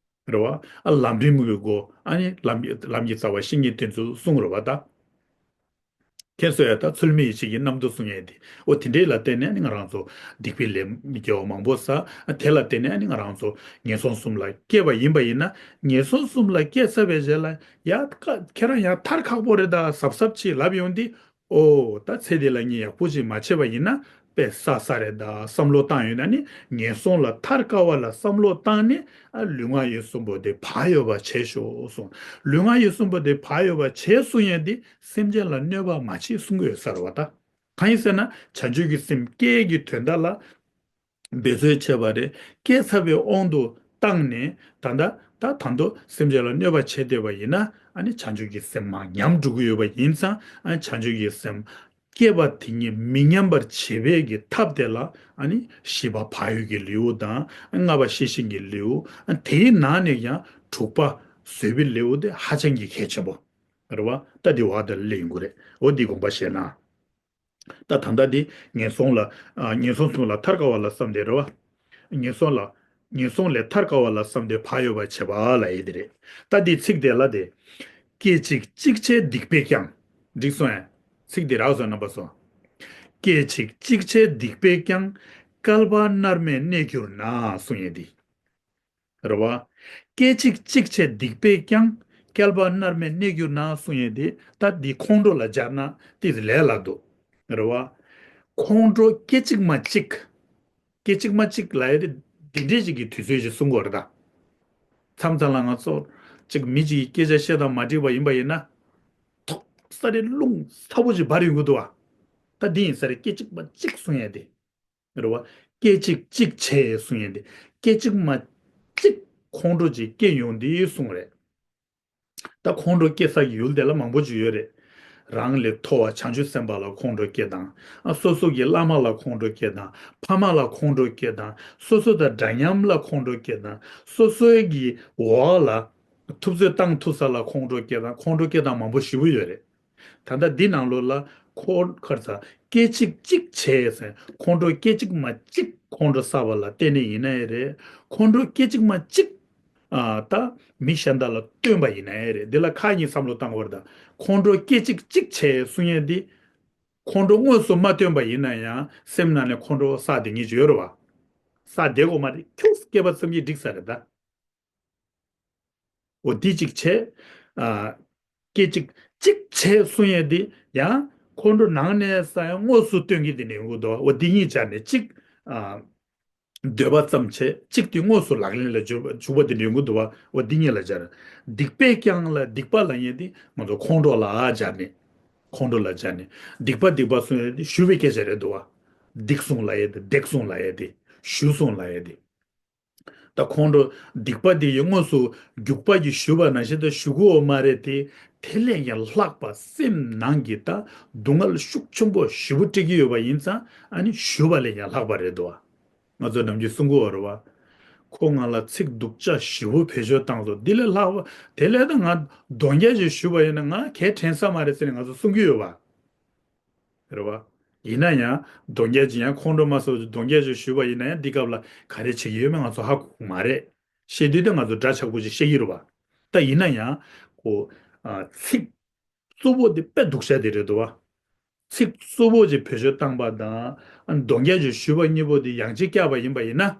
རེད་བ། ཨ། ལམ་རིམ་གྱི་སྒོ། ཨ་ནི་ལམ་ལམ་གྱི་རྩ་བ་བཤེས་གཉེན་བསྟེན་ཚུལ་གསུང་རེད་བ་ད། ཁྱེད་ཚོ་ཡང་ད་ཚུལ་མིན་ཡིད་ཆེས་ཀྱི་རྣམ་རྟོག་གསུང་ཡས་དེ། འོ་དེ་འདྲས་ལ་བརྟེན་ནས་ཨ་ནི་ང་རང་ཚོ་སྡིག་པའི་ལས་མི་དགེ་བ་མང་པོ་བསགས། ཨ། དེ་ལ་བརྟེན་ནས་ཨ་ནི་ང་རང་ཚོ་ངན་སོང་གསུམ་ལ་སྐྱེས་པ་ཡིན་པ་ཡིན་ན། ངན་སོང་གསུམ་ལ་སྐྱེས་ཚར་བའི་རྗེས་ལ་ཡ་ཁ་ཁྱེད་རང་ཡང་ཐར་ཁག་པོ་རེད་ད་གཟབ་གཟབ་བྱེད་ལབ་ཡོང་དུས། ཨོ། ད་ཚེ་འདི་ལ་ངས་ཡག་པོ་ཅིག་མ་བྱས་པ་ཡིན་ན་དཔེ་བསགས་ས་རེད་ད་བསམ་བློ་བཏང་ཡོད་ན་ནི་ངན་སོང་ལ་ཐར་དཀའ་བ་ལ་བསམ་བློ་བཏང་ནས་ཨ་ལུས་ངག་ཡིད་གསུམ་པོ་དེ་བག་ཡོད་པ་བྱས་ཤོག་གསུངས། ལུས་ངག་ཡིད་གསུམ་པོ་དེ་བག་ཡོད་པ་བྱས་གསུང་ཡས་དེ་སེམས་ཅན་ལ་གནོད་པ་མ་བྱེད་གསུང་གི་ཡོད་ས་རེད་བ་ད། གང་ཡིན་ཟེར་ན་བྱང་ཆུབ་ཀྱི་སེམས་བསྐྱེད་ཀྱི་དོན་དག་ལ། འབད་རྩོལ་བྱས་པ་རེད། བསྐྱེད་ཚར་བའི་དབང་དུ་བཏང་ནས་ད་ལྟ་ད་ད་དུང་སེམས་ཅན་ལ་གནོད་པ་བྱས་བསྡད་པ་ཡིན་ན་ཨ་ནི་བྱང་ཆུབ་ཀྱི་སེམས་མར་ཉམས་འགྲོ་གི་ཡོད་པ་ཡིན་ཙང་ཨ་ནི་བྱང་ཆུབ་ཀྱི་སེམས་བསྐྱེད་པ་དེ་ཉིད་མི་ཉམས་པར་བྱེད་པའི་གི་ཐབས་དེ་ལ་ཨ་ནི་བཞི་པ་བག་ཡོད་ཀྱི་ལེའུ་དང་ཨ་ལྔ་པ་ཤེས་བཞིན་གྱི་ལེའུ། ཨ་དེའི་ནང་ནས་ཀྱང་དྲུག་པ་བཟོད་པའི་ལེའུ་དེ་ཧ་ཅང་གི་གལ་ཆེན་པོ་རེད་བ། ད་འདི་བར་དུ་སླེབས་ཡོང་གི་རེད། འོ་འདི་དགོངས་པ་བཞེས་ན། ད་ད་ལྟ་འདི་ངན་སོང་ལ། ཨ། ངན་སོང་གསུམ་ལ་ཐར་དཀའ་བ་ལ་བསམ་སྟེ་རེད་བ། ངན་སོང་ལ། ངན་སོང་ལས་ཐར་དཀའ་བ་ལ་བསམ་སྟེ་བག་ཡོད་པར་བྱེད་པ་ལབ་ཡས་དེ་རེད། ད་འདི་ཚིག་དེ་ལ་དེ། སྐད་ཅིག་གཅིག་བྱས་སྡིག་པས་ཀྱང་། འགྲིག་སོང་ངས། ཚིག་འདི་རག་སོང་རྣམ་པ་ཚོ། སྐད་ཅིག་གཅིག་བྱས་སྡིག་པས་ཀྱང་། བསྐལ་པ་མནར་མེད་གནས་གྱུར་ན་གསུང་ཡས་འདི། རེད་བ། སྐད་ཅིག་གཅིག་བྱས་སྡིག་པས་ཀྱང་། བསྐལ་པ་མནར་མེད་གནས་གྱུར་ན་གསུང་ཡས་དེ་ད་འདི་ཁོང་ཁྲོ་ལ་སྦྱར་ན་ཏིས་ལས་སླ་འདུག་རེད་བ། ཁོང་ཁྲོ་སྐད་ཅིག་མ་གཅིག་སྐད་ཅིག་མ་གཅིག་ལབ་ཡས་དེ་འདི་འདྲས་ཅིག་གི་དུས་ཚོད་ཅིག་གསུང་གི་ཡོད་རེད་ད། མཚམས་མཚམས་ལ་ང་ཚོ་ཅིག་མི་ཅིག་གིས་སྐད་ཆ་བཤད་སྟངས་མ་འགྲིག་པ་ཡིན་པ་ཡིན་ན། ཐོག་ས་རེ་རླུང་ཚ་པོ་ཅིག་འབར་ཡོང་གི་འདུག་བ། ད་འདི་ཡིན་ས་རེད་སྐད་ཅིག་མ་གཅིག་གསུང་ཡས་དེ། རེད་བ། སྐད་ཅིག་གཅིག་བྱས་གསུང་ཡས་དེ། སྐད་ཅིག་མ་གཅིག་ཁོང་ཁྲོ་ཅིག་སྐྱེ་ཡོང་དེ་གསུང་རེད། ད་ཁོང་ཁྲོ་སྐྱེ་ས་ཀྱི་ཡུལ་དེ་ལ་མང་པོ་ཅིག་ཡོད་རེད། རང་ལས་མཐོ་བ་བྱང་ཆུབ་སེམས་དཔའ་ལ་ཁོང་ཁྲོ་སྐྱེ་དང་། ཨ། སོ་སོ་གི་བླ་མ་ལ་ཁོང་ཁྲོ་སྐྱེ་དང་། ཕ་མ་ལ་ཁོང་ཁྲོ་སྐྱེ་དང་། སོ་སོ་དང་འདྲ་མཉམ་ལ་ཁོང་ཁྲོ་སྐྱེ་དང་། སོ་སོའི་གི་འོག་ལ་ཐུབ་ཚོད་བཏང་ཐུབ་ས་ལ་ཁོང་ཁྲོ་སྐྱེ་དང་ཁོང་ཁྲོ་སྐྱེ་སྟངས་མང་པོ་ཞེ་པོ་ཡོད་རེད། ད་ལྟ་འདི་ནང་ལོགས་ལ་ཁོ་ག་རེ་ཟ། སྐད་ཅིག་གཅིག་བྱས་ཟེར་ཁོང་ཁྲོ་སྐད་ཅིག་མ་གཅིག་ཁོང་ཁྲོ་བསགས་པ་ལ་བརྟེན་ནས་ཡིན་ན་ཡང་རེད། ཁོང་ཁྲོ་སྐད་ཅིག་མ་གཅིག་ཨ། ད་མི་གཞན་དག་ལ་སྟོན་པ་ཡིན་ན་ཡང་རེད། འདི་ལ་ཁག་གཉིས་བསམ་བློ་བཏང་དགོས་རེད་ད། ཁོང་ཁྲོ་སྐད་ཅིག་གཅིག་བྱས་གསུང་ཡས་འདི། ཁོང་ཁྲོ་དངོས་སུ་མ་སྟོན་པ་ཡིན་ན་ཡང་སེམས་ནང་ནས་ཁོང་ཁྲོ་བསགས་བསྡད་མཁན་ཅིག་ཡོད་རེད་བ། བསགས་བསྡད་དགོས་མ་རེད། ཁྱུག་སྐད་པ་ཙམ་གྱིས་འགྲིག་ས་རེད་ད། འོ་འདི་གཅིག་བྱས། ཨ། སྐད་ཅིག་གཅིག་བྱས་གསུང་ཡས་འདི་ཡང་ཁོང་ཁྲོ་ནང་ནས་བསགས་ཡང་དངོས་སུ་སྟོན་གྱི་འདི་ནས་ཡོང་གི་འདུག་འོ་འདི་གཉིས་སྦྱར་ནས་གཅིག་ཨ། འདོད་པ་ཙམ་བྱས་གཅིག་དེ་དངོས་སུ་ལག་ལེན་ལ་འཇུག་འཇུག་པ་འདི་འདྲ་ཡོང་གི་འདུག་བ། འོ་འདི་གཉིས་ལ་སྦྱར། སྡིག་པས་ཀྱང་ལ་སྡིག་པ་ལབ་མཁན་དེ་ང་ཚོ་ཁོང་ཁྲོ་ལ་སྦྱར་ནས། ཁོང་ཁྲོ་ལ་སྦྱར་ནས། སྡིག་པ་སྡིག་པ་གསུང་ཡས་དེ་ཞུ་བའི་སྐད་ཆ་རེད་འདུག་བ། སྡིག་གསུང་ལབ་ཡས་དེ་སྡིག་གསུང་ལབ་ཡས་དེ། ཞུ་གསུང་ལབ་ཡས་དེ། ད་ཁོང་ཁྲོ་སྡིག་པ་དེ་ཡི་དངོས་སུ་རྒྱུག་པ་གི་ཞུ་བ་ནང་བཞིན་དུ་ཞུ་གི་ཡོད་མ་རེད་དེ། དེ་ལས་ཀྱང་ལྷག་པ་སེམས་ནང་གི་ད་སྡུག་བསྔལ་ཤུགས་ཆེན་པོ་ཞེ་པོ་སྤྲད་ཀྱི་ཡོད་པ་ཡིན་ཙང་ཨ་ནི་ཞུ་བ་ལས་ཀྱང་ལྷག་པ་རེད་འདུག་བ། ང་ཚོ་ནམ་རྒྱུན་གསུང་གི་ཡོད་རེད་བ། ཁོ་ང་ལ་ཚིག་སྡུག་ཅག་ཞེ་པོ་བེད་སྤྱོད་བཏང་སོང་། འདི་ལས་ལྷག་པ་དེ་ལས་ད་ང་གདོན་རྒྱག་ཅིག་ཞུ་བ་ཡིན་ན་ང་གས་དྲན་ས་མ་རེད་ཟེར་ནས་ང་ཚོ་གསུང་གི་ཡོད་བ། རེད་བ། ཡིན་ན་ཡང་གདོང་རྒྱག་ཅིག་ཡང་ཁོང་ཁྲོ་མ་ཟ་བར་དུ་གདོང་རྒྱག་ཅིག་ཞུས་པ་ཡིན་ན་ཡང་འདི་སྐབས་ལ་ག་རེ་བྱེད་ཀྱི་ཡོད་མེད་ང་ཚོ་ཧ་གོ་གི་མ་རེད། བཤད་དུས་དེ་ང་ཚོ་འདྲ་ཆགས་པོ་ཅིག་བཤད་ཀྱི་རེད་བ། ད་ཡིན་ན་ཡང་ཁོ་ཨ་ཚིག་རྩུབ་པོ་དེ་དཔེ་སྡུག་ཤ་དེ་རེད་འདུག་བ། ཚིག་རྩུབ་པོ་ཅིག་བེད་སྤྱོད་བཏང་པ་དང་ཨ་གདོང་རྒྱག་ཅིག་ཞུས་པ་གཉིས་པོ་དེ་ཡང་ཅིག་བཀྱག་པ་ཡིན་པ་ཡིན་ན།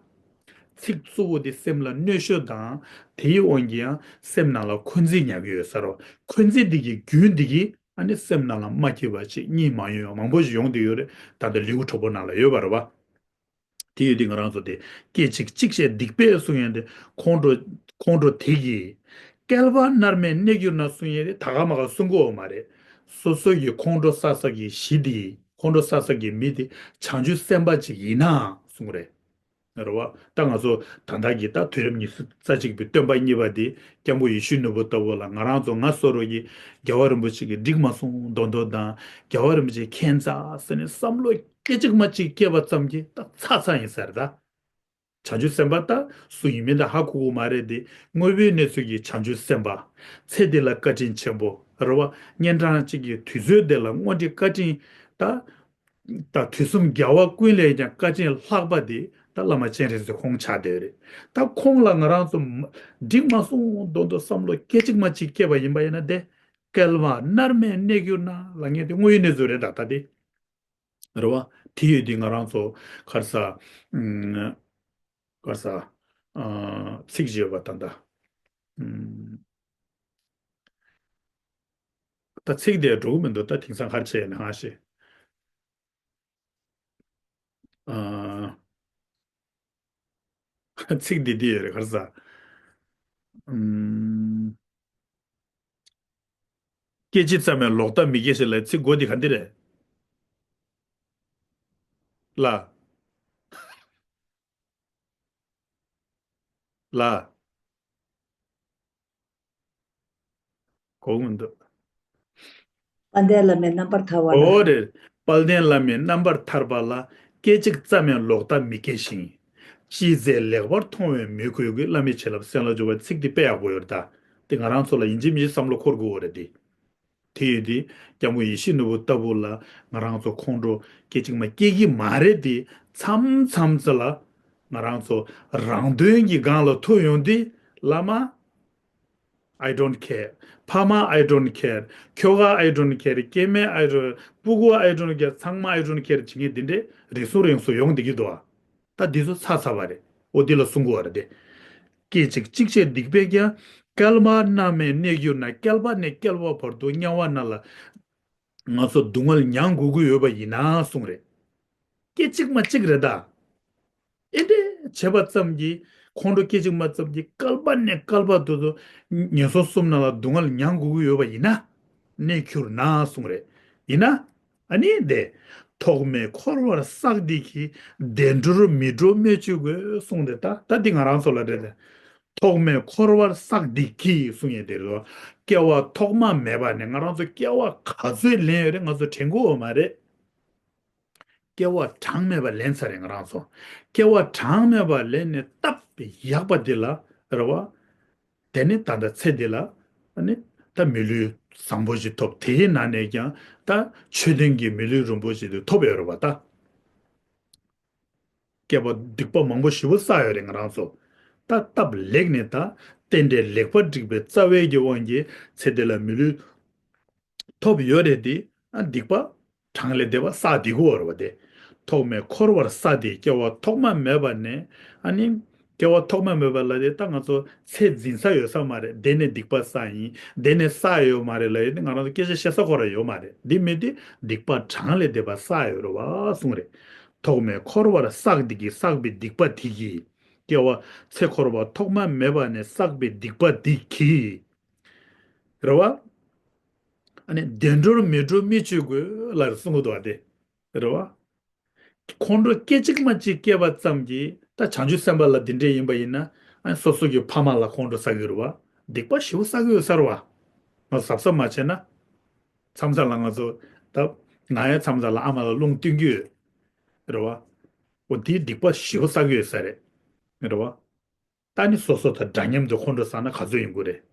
ཚིག་རྩུབ་པོ་དེ་སེམས་ལ་གནོད་ཤོས་དང་དེའི་དབང་གིས་ཡང་སེམས་ནང་ལ་འཁོན་འཛིན་ཉར་གྱི་ཡོད་ས་རེད་བ། འཁོན་འཛིན་དེ་གི་རྒྱུན་དེ་གིས་ཨ་ནི་སེམས་ནང་ལ་མ་སྐྱིད་པ་ཅིག་གཉིད་མ་ཡོང་བ་མང་པོ་ཞིག་ཡོང་བསྡད་ཡོད་རེད། ད་ལྟ་ལེའུ་དྲུག་པོ་ནང་ལ་ཡོད་པ་རེད་བ། དེ་ཡོད་དུས་ང་རང་ཚོ་དེ་སྐད་ཅིག་གཅིག་བཤད་སྡིག་པས་གསུང་ཡས་དེ་ཁོང་ཁྲོ་ཁོང་ཁྲོ་དེ་གིས་བསྐལ་པ་མནར་མེད་གནས་གྱུར་ན་གསུང་ཡས་དེ་ད་ག་མ་ག་གསུང་གི་ཡོད་མ་རེད། སོ་སོ་ཡི་ཁོང་ཁྲོ་ཟ་ས་གི་གཞི་དེ་ཁོང་ཁྲོ་ཟ་ས་གི་མི་དེ་བྱང་ཆུབ་སེམས་དཔའ་ཅིག་ཡིན་ན་གསུང་རེད། རེད་བ། ད་ང་ཚོ་ད་ལྟ་གི་ད་དུས་རབས་ཉི་ཤུ་རྩ་གཅིག་པའི་སྟོན་པ་གཉིས་པ་དེ་སྐྱབས་མགོན་ཡེ་ཤེས་ནོར་བུ་ལྟ་བུ་ལ་ང་རང་ཚོ་ང་བཟོ་འདྲ་གི་རྒྱལ་བ་རིན་པོ་ཆེ་གིས་འགྲིག་མ་སོང་མདོག་མདོག་དང་རྒྱལ་བ་རིན་པོ་ཆེ་ཁྱད་མཚར་ཟེར་ནས་བསམ་བློ་སྐད་ཅིག་མ་གཅིག་སྐྱེས་པ་ཙམ་གྱིས་ད་ཚར་ཚར་ཡིན་ས་རེད་ད། བྱང་ཆུབ་སེམས་དཔའ་ད་སུ་ཡིན་མིན་ད་ཧ་གོ་གི་མ་རེད་དེ། དངོས་པོའི་གནས་ཚུལ་གྱི་བྱང་ཆུབ་སེམས་དཔའ། ཚེ་འདི་ལ་བཀའ་དྲིན་ཆེན་པོ་རེད་བ། གཉན་འཕྲང་གཅིག་གི་དུས་ཚོད་འདི་ལ་དངོས་འབྲེལ་བཀའ་དྲིན་ད། ད་དུས་གསུམ་རྒྱལ་བ་ཀུན་ལས་ཀྱང་བཀའ་དྲིན་ལྷག་པ་དེ་ད་བླ་མ་སྤྱན་རས་གཟིགས་ཁོང་ཆགས་བསྡད་ཡོད་རེད། ད་ཁོང་ལ་ང་རང་ཚོ་འགྲིག་མ་སོང་མདོག་མདོག་བསམ་བློ་སྐད་ཅིག་མ་གཅིག་སྐྱེས་པ་ཡིན་པ་ཡིན་ན་དེ་བསྐལ་པ་མནར་མེད་གནས་གྱུར་ན་ལབ་མཁན་དེ་དངོས་ཡོད་གནས་ཚུལ་རེད་ད་ད་དེ། རེད་བ། དེ་ཡོད་དུས་ང་རང་ཚོ་ག་རེ་ཟ། ཨུམ། ག་རེ་ཟ། ཨ། ཚིག་བརྗོད་པ་ད་ལྟ། ཨུམ། ད་ཚིག་དེ་འགྲོ་གི་མི་འདུག་ད་དེང་སང་ག་རེ་བྱས་ནས་ཧ་ཤེས། ཨ། ཚིག་འདི་འདི་ཡོད་རེད་ག་རེ་ཟ། ཨུམ། སྐད་ཅིག་ཙམ་ཡང་ལོག་ལྟ་མི་སྐྱེ་ཞིང་ལབ་ཚིག་མགོ་འདི་ག་འདི་རེད། ལ། ལ། གོ་མི་འདུག་དཔལ་ལྡན་བླ་མའི་རྣམ་པར་ཐར་པ་ལ། འོ་རེད། དཔལ་ལྡན་བླ་མའི་རྣམ་པར་ཐར་པ་ལ། སྐད་ཅིག་ཙམ་ཡང་ལོག་ལྟ་མི་སྐྱེ་ཞིང་། ཅི་མཛད་ལེགས་པར་མཐོང་བའི་མོས་གུས་ཀྱིས། བླ་མའི་བྱིན་རླབས་གསན་ལ་འཇུག་པ། ཚིག་འདི་དཔེ་ཡག་པོ་ཡོད་རེད་ད། དེ་ང་རང་ཚོ་ལ་ཡིན་གཅིག་མིན་གཅིག་བསམ་བློ་འཁོར་དགོས་ཡོད་རེད་དེ། དེ་ཡོད་དུས་སྐྱབས་མགོན་ཡེ་ཤེས་ནོར་བུ་ལྟ་བུ་ལ་ང་རང་ཚོ་ཁོང་ཁྲོ་སྐད་ཅིག་མ་སྐྱེ་གི་མ་རེད་དེ། མཚམས་མཚམས་ཙམ་ལ་ང་རང་ཚོ་རང་དོན་གྱི་སྒང་ལ་ཐུག་ཡོང་དུས་བླ་མ། I don't care། ཕ་མ། I don't care། ཁྱོ་ག། I don't care། སྐྱེ་དམན། I don't། སྤུ་གུ། I don't care། ཚང་མ། I don't care། བྱེད་མཁན་འདི་འདྲས་རེ་ཟུང་རེ་ཟུང་ཡོང་བསྡད་ཀྱི་འདུག་ཨ། ད་འདི་ཚོ་ཚར་ཚར་བ་རེད། འོ་འདི་ལ་གསུང་གི་ཡོད་རེད་དེ། སྐད་ཅིག་གཅིག་བྱས་སྡིག་པས་ཀྱང་། བསྐལ་པ་མནར་མེད་གནས་གྱུར་ན། བསྐལ་པ་ནས་བསྐལ་པ་བར་དུ་དམྱལ་བ་ན་ལ་ང་ཚོ་སྡུག་བསྔལ་མྱང་དགོས་ཀྱི་ཡོད་པ་ཡིན་ན་གསུངས་རེད། སྐད་ཅིག་མ་གཅིག་རེད་ད། ཨེ་འདྲས་བྱས་པ་ཙམ་གྱིས་ཁོང་ཁྲོ་སྐད་ཅིག་མ་ཙམ་གྱིས་བསྐལ་པ་ནས་བསྐལ་པ་དུ་དུ་ངན་སོང་གསུམ་ནང་ལ་སྡུག་བསྔལ་མྱང་དགོས་ཀྱི་ཡོད་པ་ཡིན་ན། གནས་གྱུར་ན་གསུངས་རེད། ཡིན་ན། ཨ་ནི་དེ། ཐོག་མེད་འཁོར་བར་བསགས་སྡིག་གིས། བདེ་འགྲོར་མི་འགྲོ་སྨོས་ཅི་དགོས་གསུངས་རེད་ད། ད་འདི་ང་རང་ཚོ་ལ་རེད་དེ། ཐོག་མེད་འཁོར་བར་བསགས་སྡིག་གིས་གསུངས་ཡས་དེ་རེད། སྐྱེ་བ་ཐོག་མ་མེད་པ་ནས་ང་རང་ཚོ་སྐྱེ་བ་ག་ཚོད་ལེན་ཡོད་རེད། ང་ཚོ་དྲན་གྱི་ཡོད་མ་རེད། སྐྱེ་བ་གྲངས་མེད་པ་ལེན་ཚར་རེད་ང་རང་ཚོ། སྐྱེ་བ་གྲངས་མེད་པ་ལེན་ནས་སྟབས་ཡག་པ་འདི་ལ་རེད་བ། དེ་ནས་ད་ལྟ་ཚེ་འདི་ལ་ཨ་ནི་ད་མི་ལུས་བཟང་པོ་ཞིག་ཐོབ། དེའི་ནང་ནས་ཀྱང་ད་ཆོས་ལྡན་གྱི་མི་ལུས་རིན་པོ་ཆེ་དེ་ཐོབ་ཡོད་རེད་བ་ད། སྐྱེ་བ་སྡིག་པ་མང་པོ་ཞེ་པོ་བསགས་ཡོད་རེད་ང་རང་ཚོ། ད་སྟབས་ལེགས་ནས་ད་རྟེན་འབྲེལ་ལེགས་པར་བསྒྲིགས་པའི་རྩ་བའི་གི་དབང་གིས་ཚེ་འདི་ལ་མི་ལུས་ཐོབ་ཡོད་རེད་དེ། ཨ་སྡིག་པ་གྲངས་ལས་འདས་པ་བསགས་བསྡད་ཀྱི་ཡོད་རེད་བ་དེ། ཐོག་མེད་འཁོར་བར་བསགས་ཏེ་སྐྱེ་བ་ཐོག་མ་མེད་པ་ནས། ཨ་ནི་སྐྱེ་བ་ཐོག་མ་མེད་པ་ལ་དེ་ད་ང་ཚོ་ཚེ་འཛིན་ས་ཡོད་ས་མ་རེད། དེ་ནས་སྡིག་པ་བསགས་ཡིན། དེ་ནས་བསགས་ཡོད་མ་རེད་ལབ་ཡོད་དེ་ང་རང་ཚོ་སྐད་ཆ་བཤད་ས་ཁོ་རང་ཡོད་མ་རེད། འདི་མེད་དེ་སྡིག་པ་གྲངས་ལས་འདས་པ་བསགས་ཡོད་རེད་བ་གསུངས་རེད། ཐོག་མེད་འཁོར་བར་བསགས་སྡིག་གིས། བསགས་པའི་སྡིག་པ་དེ་གིས། སྐྱེ་བ་ཚེ་འཁོར་བ་ཐོག་མ་མེད་པ་ནས་བསགས་པའི་སྡིག་པ་དེ་གིས། རེད་བ། ཨ་ནི་བདེ་འགྲོར་མི་འགྲོ་སྨོས་ཅི་དགོས་ལབ་གསུང་གི་འདུག་བ་དེ། རེད་བ། ཁོང་ཁྲོ་སྐད་ཅིག་མ་གཅིག་སྐྱེས་པ་ཙམ་གྱིས་ད་བྱང་ཆུབ་སེམས་དཔའ་ལ་འདི་འདྲས་ཡིན་པ་ཡིན་ན། ཨ་ནི་སོ་སོ་གི་ཕ་མ་ལ་ཁོང་ཁྲོ་ཟ་གི་རེད་བ། སྡིག་པ་ཞེ་པོ་བསགས་ཀྱི་ཡོད་ས་རེད་བ། ང་གཟབ་གཟབ་མ་བྱས་ན། མཚམས་མཚམས་ལ་ང་ཚོ་ད་ང་ཡང་མཚམས་མཚམས་ལ་ཨ་མ་ལ་རླུང་བསྟུན་གྱི་ཡོད། རེད་བ། འོ་དེའི་སྡིག་པ་ཞེ་པོ་བསགས་ཀྱི་ཡོད་ས་རེད། རེད་བ། ད་ནི་སོ་སོ་དང་འདྲ་མཉམ་དུ་ཁོང་ཁྲོ་ཟ་ན་ག་ཚོད་ཡོང་གི་རེད།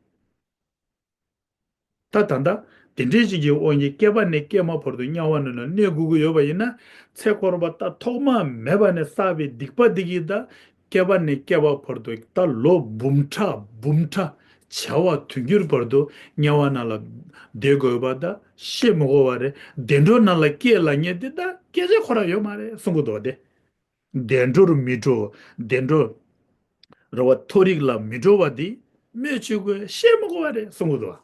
ད་ད་ལྟ་ དེ་འདྲའི་ཞིག་གི་དབང་གིས་བསྐལ་པ་ནས་བསྐལ་མ་བར་དུ་དམྱལ་བ་ནང་ན་གནས་དགོས་ཀྱི་ཡོད་པ་ཡིན་ན། ཚེ་འཁོར་བ་ད་ཐོག་མ་མེད་པ་ནས་བསགས་པའི་སྡིག་པ་འདི་གིས་ད་བསྐལ་པ་ནས་བསྐལ་པ་བར་དུ་ད་ལོ་འབུམ་ཕྲག་འབུམ་ཕྲག་བྱ་བ་དུས་འགྱུར་བར་དུ་དམྱལ་བ་ནང་ལ་བསྡད་དགོས་པ་ད་བཤད་མི་དགོས་པ་རེད། བདེ་འགྲོ་ནང་ལ་སྐྱེ་ལབ་མཁན་དེ་ད་སྐད་ཆ་ཁོ་རང་ཡོད་མ་རེད་གསུང་གི་འདུག་སྟེ། བདེ་འགྲོར་མི་འགྲོ། བདེ་འགྲོ་རེད་བ། མཐོ་རིས་ལ་མི་འགྲོ་བ་འདི་སྨོས་ཅི་དགོས། བཤད་མི་དགོས་པ་རེད་གསུང་གི་འདུག་བ།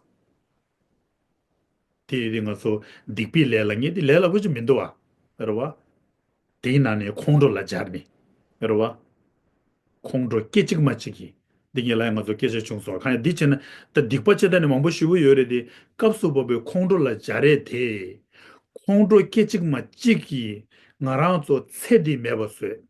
དེ་ཡིན་དུས་ང་ཚོ་སྡིག་པའི་ལས་ལབ་མཁན་དེ་ལས་སླ་པོ་ཅིག་མི་འདུག་བ། རེད་བ། དེའི་ནང་ནས་ཁོང་ཁྲོ་ལ་སྦྱར་ནས། རེད་བ། ཁོང་ཁྲོ་སྐད་ཅིག་མ་གཅིག་གིས། འདི་ངས་ལབ་ཡ་ང་ཚོ་སྐད་ཆ་བྱུང་སོང་། གང་ཡང་འདི་བྱས་ན་ད་སྡིག་པ་བྱེད་སྟངས་ནི་མང་པོ་ཞེ་པོ་ཡོད་རེད་དེ། སྐབས་སུ་བབ་པའི་ཁོང་ཁྲོ་ལ་སྦྱར་རེད་དེ། ཁོང་ཁྲོ་སྐད་ཅིག་མ་གཅིག་གིས་ང་རང་ཚོ་ཚེ་འདི་མེད་པ་བཟོས།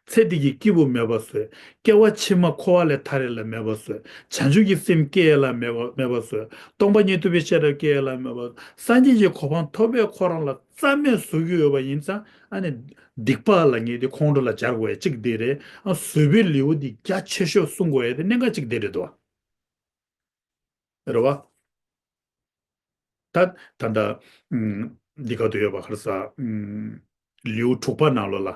ཚེ་འདི་གི་སྐྱིད་པོ་མེད་པ་བཟོས། སྐྱེ་བ་ཕྱི་མ་འཁོར་བ་ལས་ཐར་ཡ་ལ་མེད་པ་བཟོས། བྱང་ཆུབ་ཀྱི་སེམས་སྐྱེ་ཡ་ལ་མེད་པ་མེད་པ་བཟོས། སྟོང་པ་ཉིད་རྟོགས་པའི་ཤེས་རབ་སྐྱེ་ཡ་ལ་མེད་པ། སངས་རྒྱས་ཀྱི་གོ་འཕང་ཐོབ་པའི་ཁོ་རང་ལ་རྩ་མེད་བཟོ་གི་ཡོད་པ་ཡིན་ཙང་། ཨ་ནི་སྡིག་པ་ལབ་མཁན་དེ་ཁོང་ཁྲོ་ལ་སྦྱར་དགོས་ཡ་གཅིག་དེ་རེད། ཨ་བཟོད་པའི་ལེའུ་འདི་རྒྱ་ཆེ་ཤོས་གསུང་དགོས་ཡ་དེ་གནད་འགག་གཅིག་དེ་རེད་དོ། རེད་བ། ད་ད་ལྟ་ཨུམ་འདི་ག་དུ་ཡོད་པ། ག་རེ་ཟ། ཨུམ་ལེའུ་དྲུག་པ་ནང་ལོགས་ལ།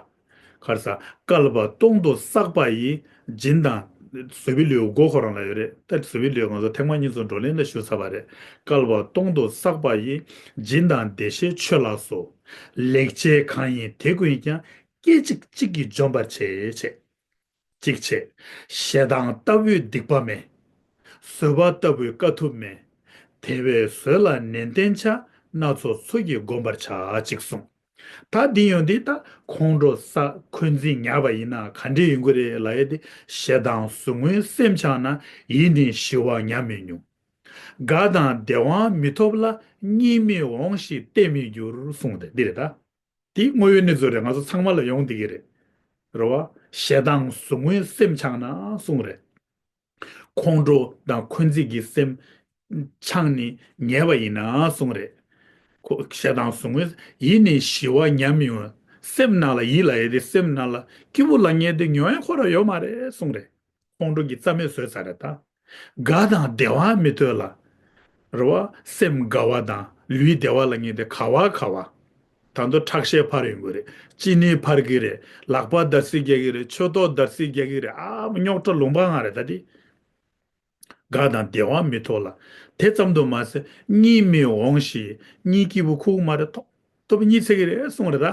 ག་རེ་ཟ། བསྐལ་པ་སྟོང་དུ་བསགས་པ་ཡི། སྦྱིན་དང་། བཟོད་པའི་ལེའུ་མགོ་ཁོ་རང་ལ་ཡོད་རེད། ད་བཟོད་པའི་ལེའུ་ང་ཚོ་ཐེངས་མ་གཉིས་ཙམ་བགྲོ་གླེང་ལ་ཞུ་ཚར་བ་རེད། བསྐལ་པ་སྟོང་དུ་བསགས་པ་ཡི། སྦྱིན་དང་བདེ་གཤེགས་མཆོད་ལ་སོགས། ལེགས་སྤྱད་གང་ཡིན་དེ་ཀུན་ཀྱང་། སྐད་ཅིག་གཅིག་གིས་འཇོམས་པར་བྱེད། བྱེད། གཅིག་བྱེད། ཞེ་སྡང་ལྟ་བུའི་སྡིག་པ་མེད། བཟོད་པ་ལྟ་བུའི་དཀའ་ཐུབ་མེད། དེ་བས་བཟོད་ལ་ནན་ཏན་བྱ། སྣ་ཚོགས་ཚོགས་ཀྱིས་བསྒོམ་པར་བྱ། ཅེས་གསུངས། ད་འདི་ཡོང་དུས་ད་ཁོང་ཁྲོ་ཟ། འཁོན་འཛིན་ཉར་བ་ཡིན་ན་ག་འདྲས་ཡོང་གི་རེད་ལབ་ཡ་དེ། ཞེ་སྡང་ཟུག་རྔུའི་སེམས་འཆང་ན། ཡིད་ནི་ཞི་བ་ཉམས་མི་འོང་། དགའ་དང་བདེ་བའང་མི་ཐོབ་ལ། གཉིད་མི་འོང་ཞིང་བརྟན་མི་འགྱུར་གསུངས་ཏེ་འདི་རེད་ད། དེ་དངོས་ཡོད་གནས་ཚུལ་རེད། ང་ཚོ་ཚང་མ་ལ་ཡོང་བསྡད་ཀྱི་རེད། རེད་བ། ཞེ་སྡང་ཟུག་རྔུའི་སེམས་འཆང་ན་གསུངས་རེད། ཁོང་ཁྲོ་དང་འཁོན་འཛིན་གྱི་སེམས་འཆང་ནས་ཉལ་བ་ཡིན་ན་གསུངས་རེད། ཁོ་ཞེ་སྡང་ཟུག་རྔུའི། ཡིད་ནི་ཞི་བ་ཉམས་མི་འོང་། སེམས་ནང་ལ་ཡིད་ལ་ཡོད་དེ། སེམས་ནང་ལ་སྐྱིད་པོ་ལབ་མཁན་དེ་ཉོ་ཡ་ཁོ་རང་ཡོད་མ་རེད་གསུངས་རེད། ཁོང་ཁྲོ་གིས་རྩ་མེད་བཟོས་ཚར་རེད་ད། དགའ་དང་བདེ་བའང་མི་ཐོབ་ལ། རེད་བ། སེམས་དགའ་བ་དང་ལུས་བདེ་བ་ལབ་མཁན་དེ་ག་བ་ག་བ། ད་དུང་ཁྲག་ཤེད་འཕར་ཡོང་གི་རེད། གཅིན་སྙི་འཕར་གི་རེད། ལག་པ་འདར་སིག་རྒྱག་གི་རེད། མཆུ་ཏོ་འདར་སིག་རྒྱག་གི་རེད། ཨ་མ་རྙོག་དྲ་ལུང་པ་ལྔ་རེད་ད་དེ། དགའ་དང་བདེ་བའང་མི་ཐོབ་ལ། དེ་ཙམ་དུ་མ་ཟད་གཉིད་མི་འོང་ཞིང་གཉིད་སྐྱིད་པོ་ཁུག་མ་རེད། ཐོབ་ཐོབ་གཉིད་སད་ཀྱི་རེད་གསུངས་རེད་ད།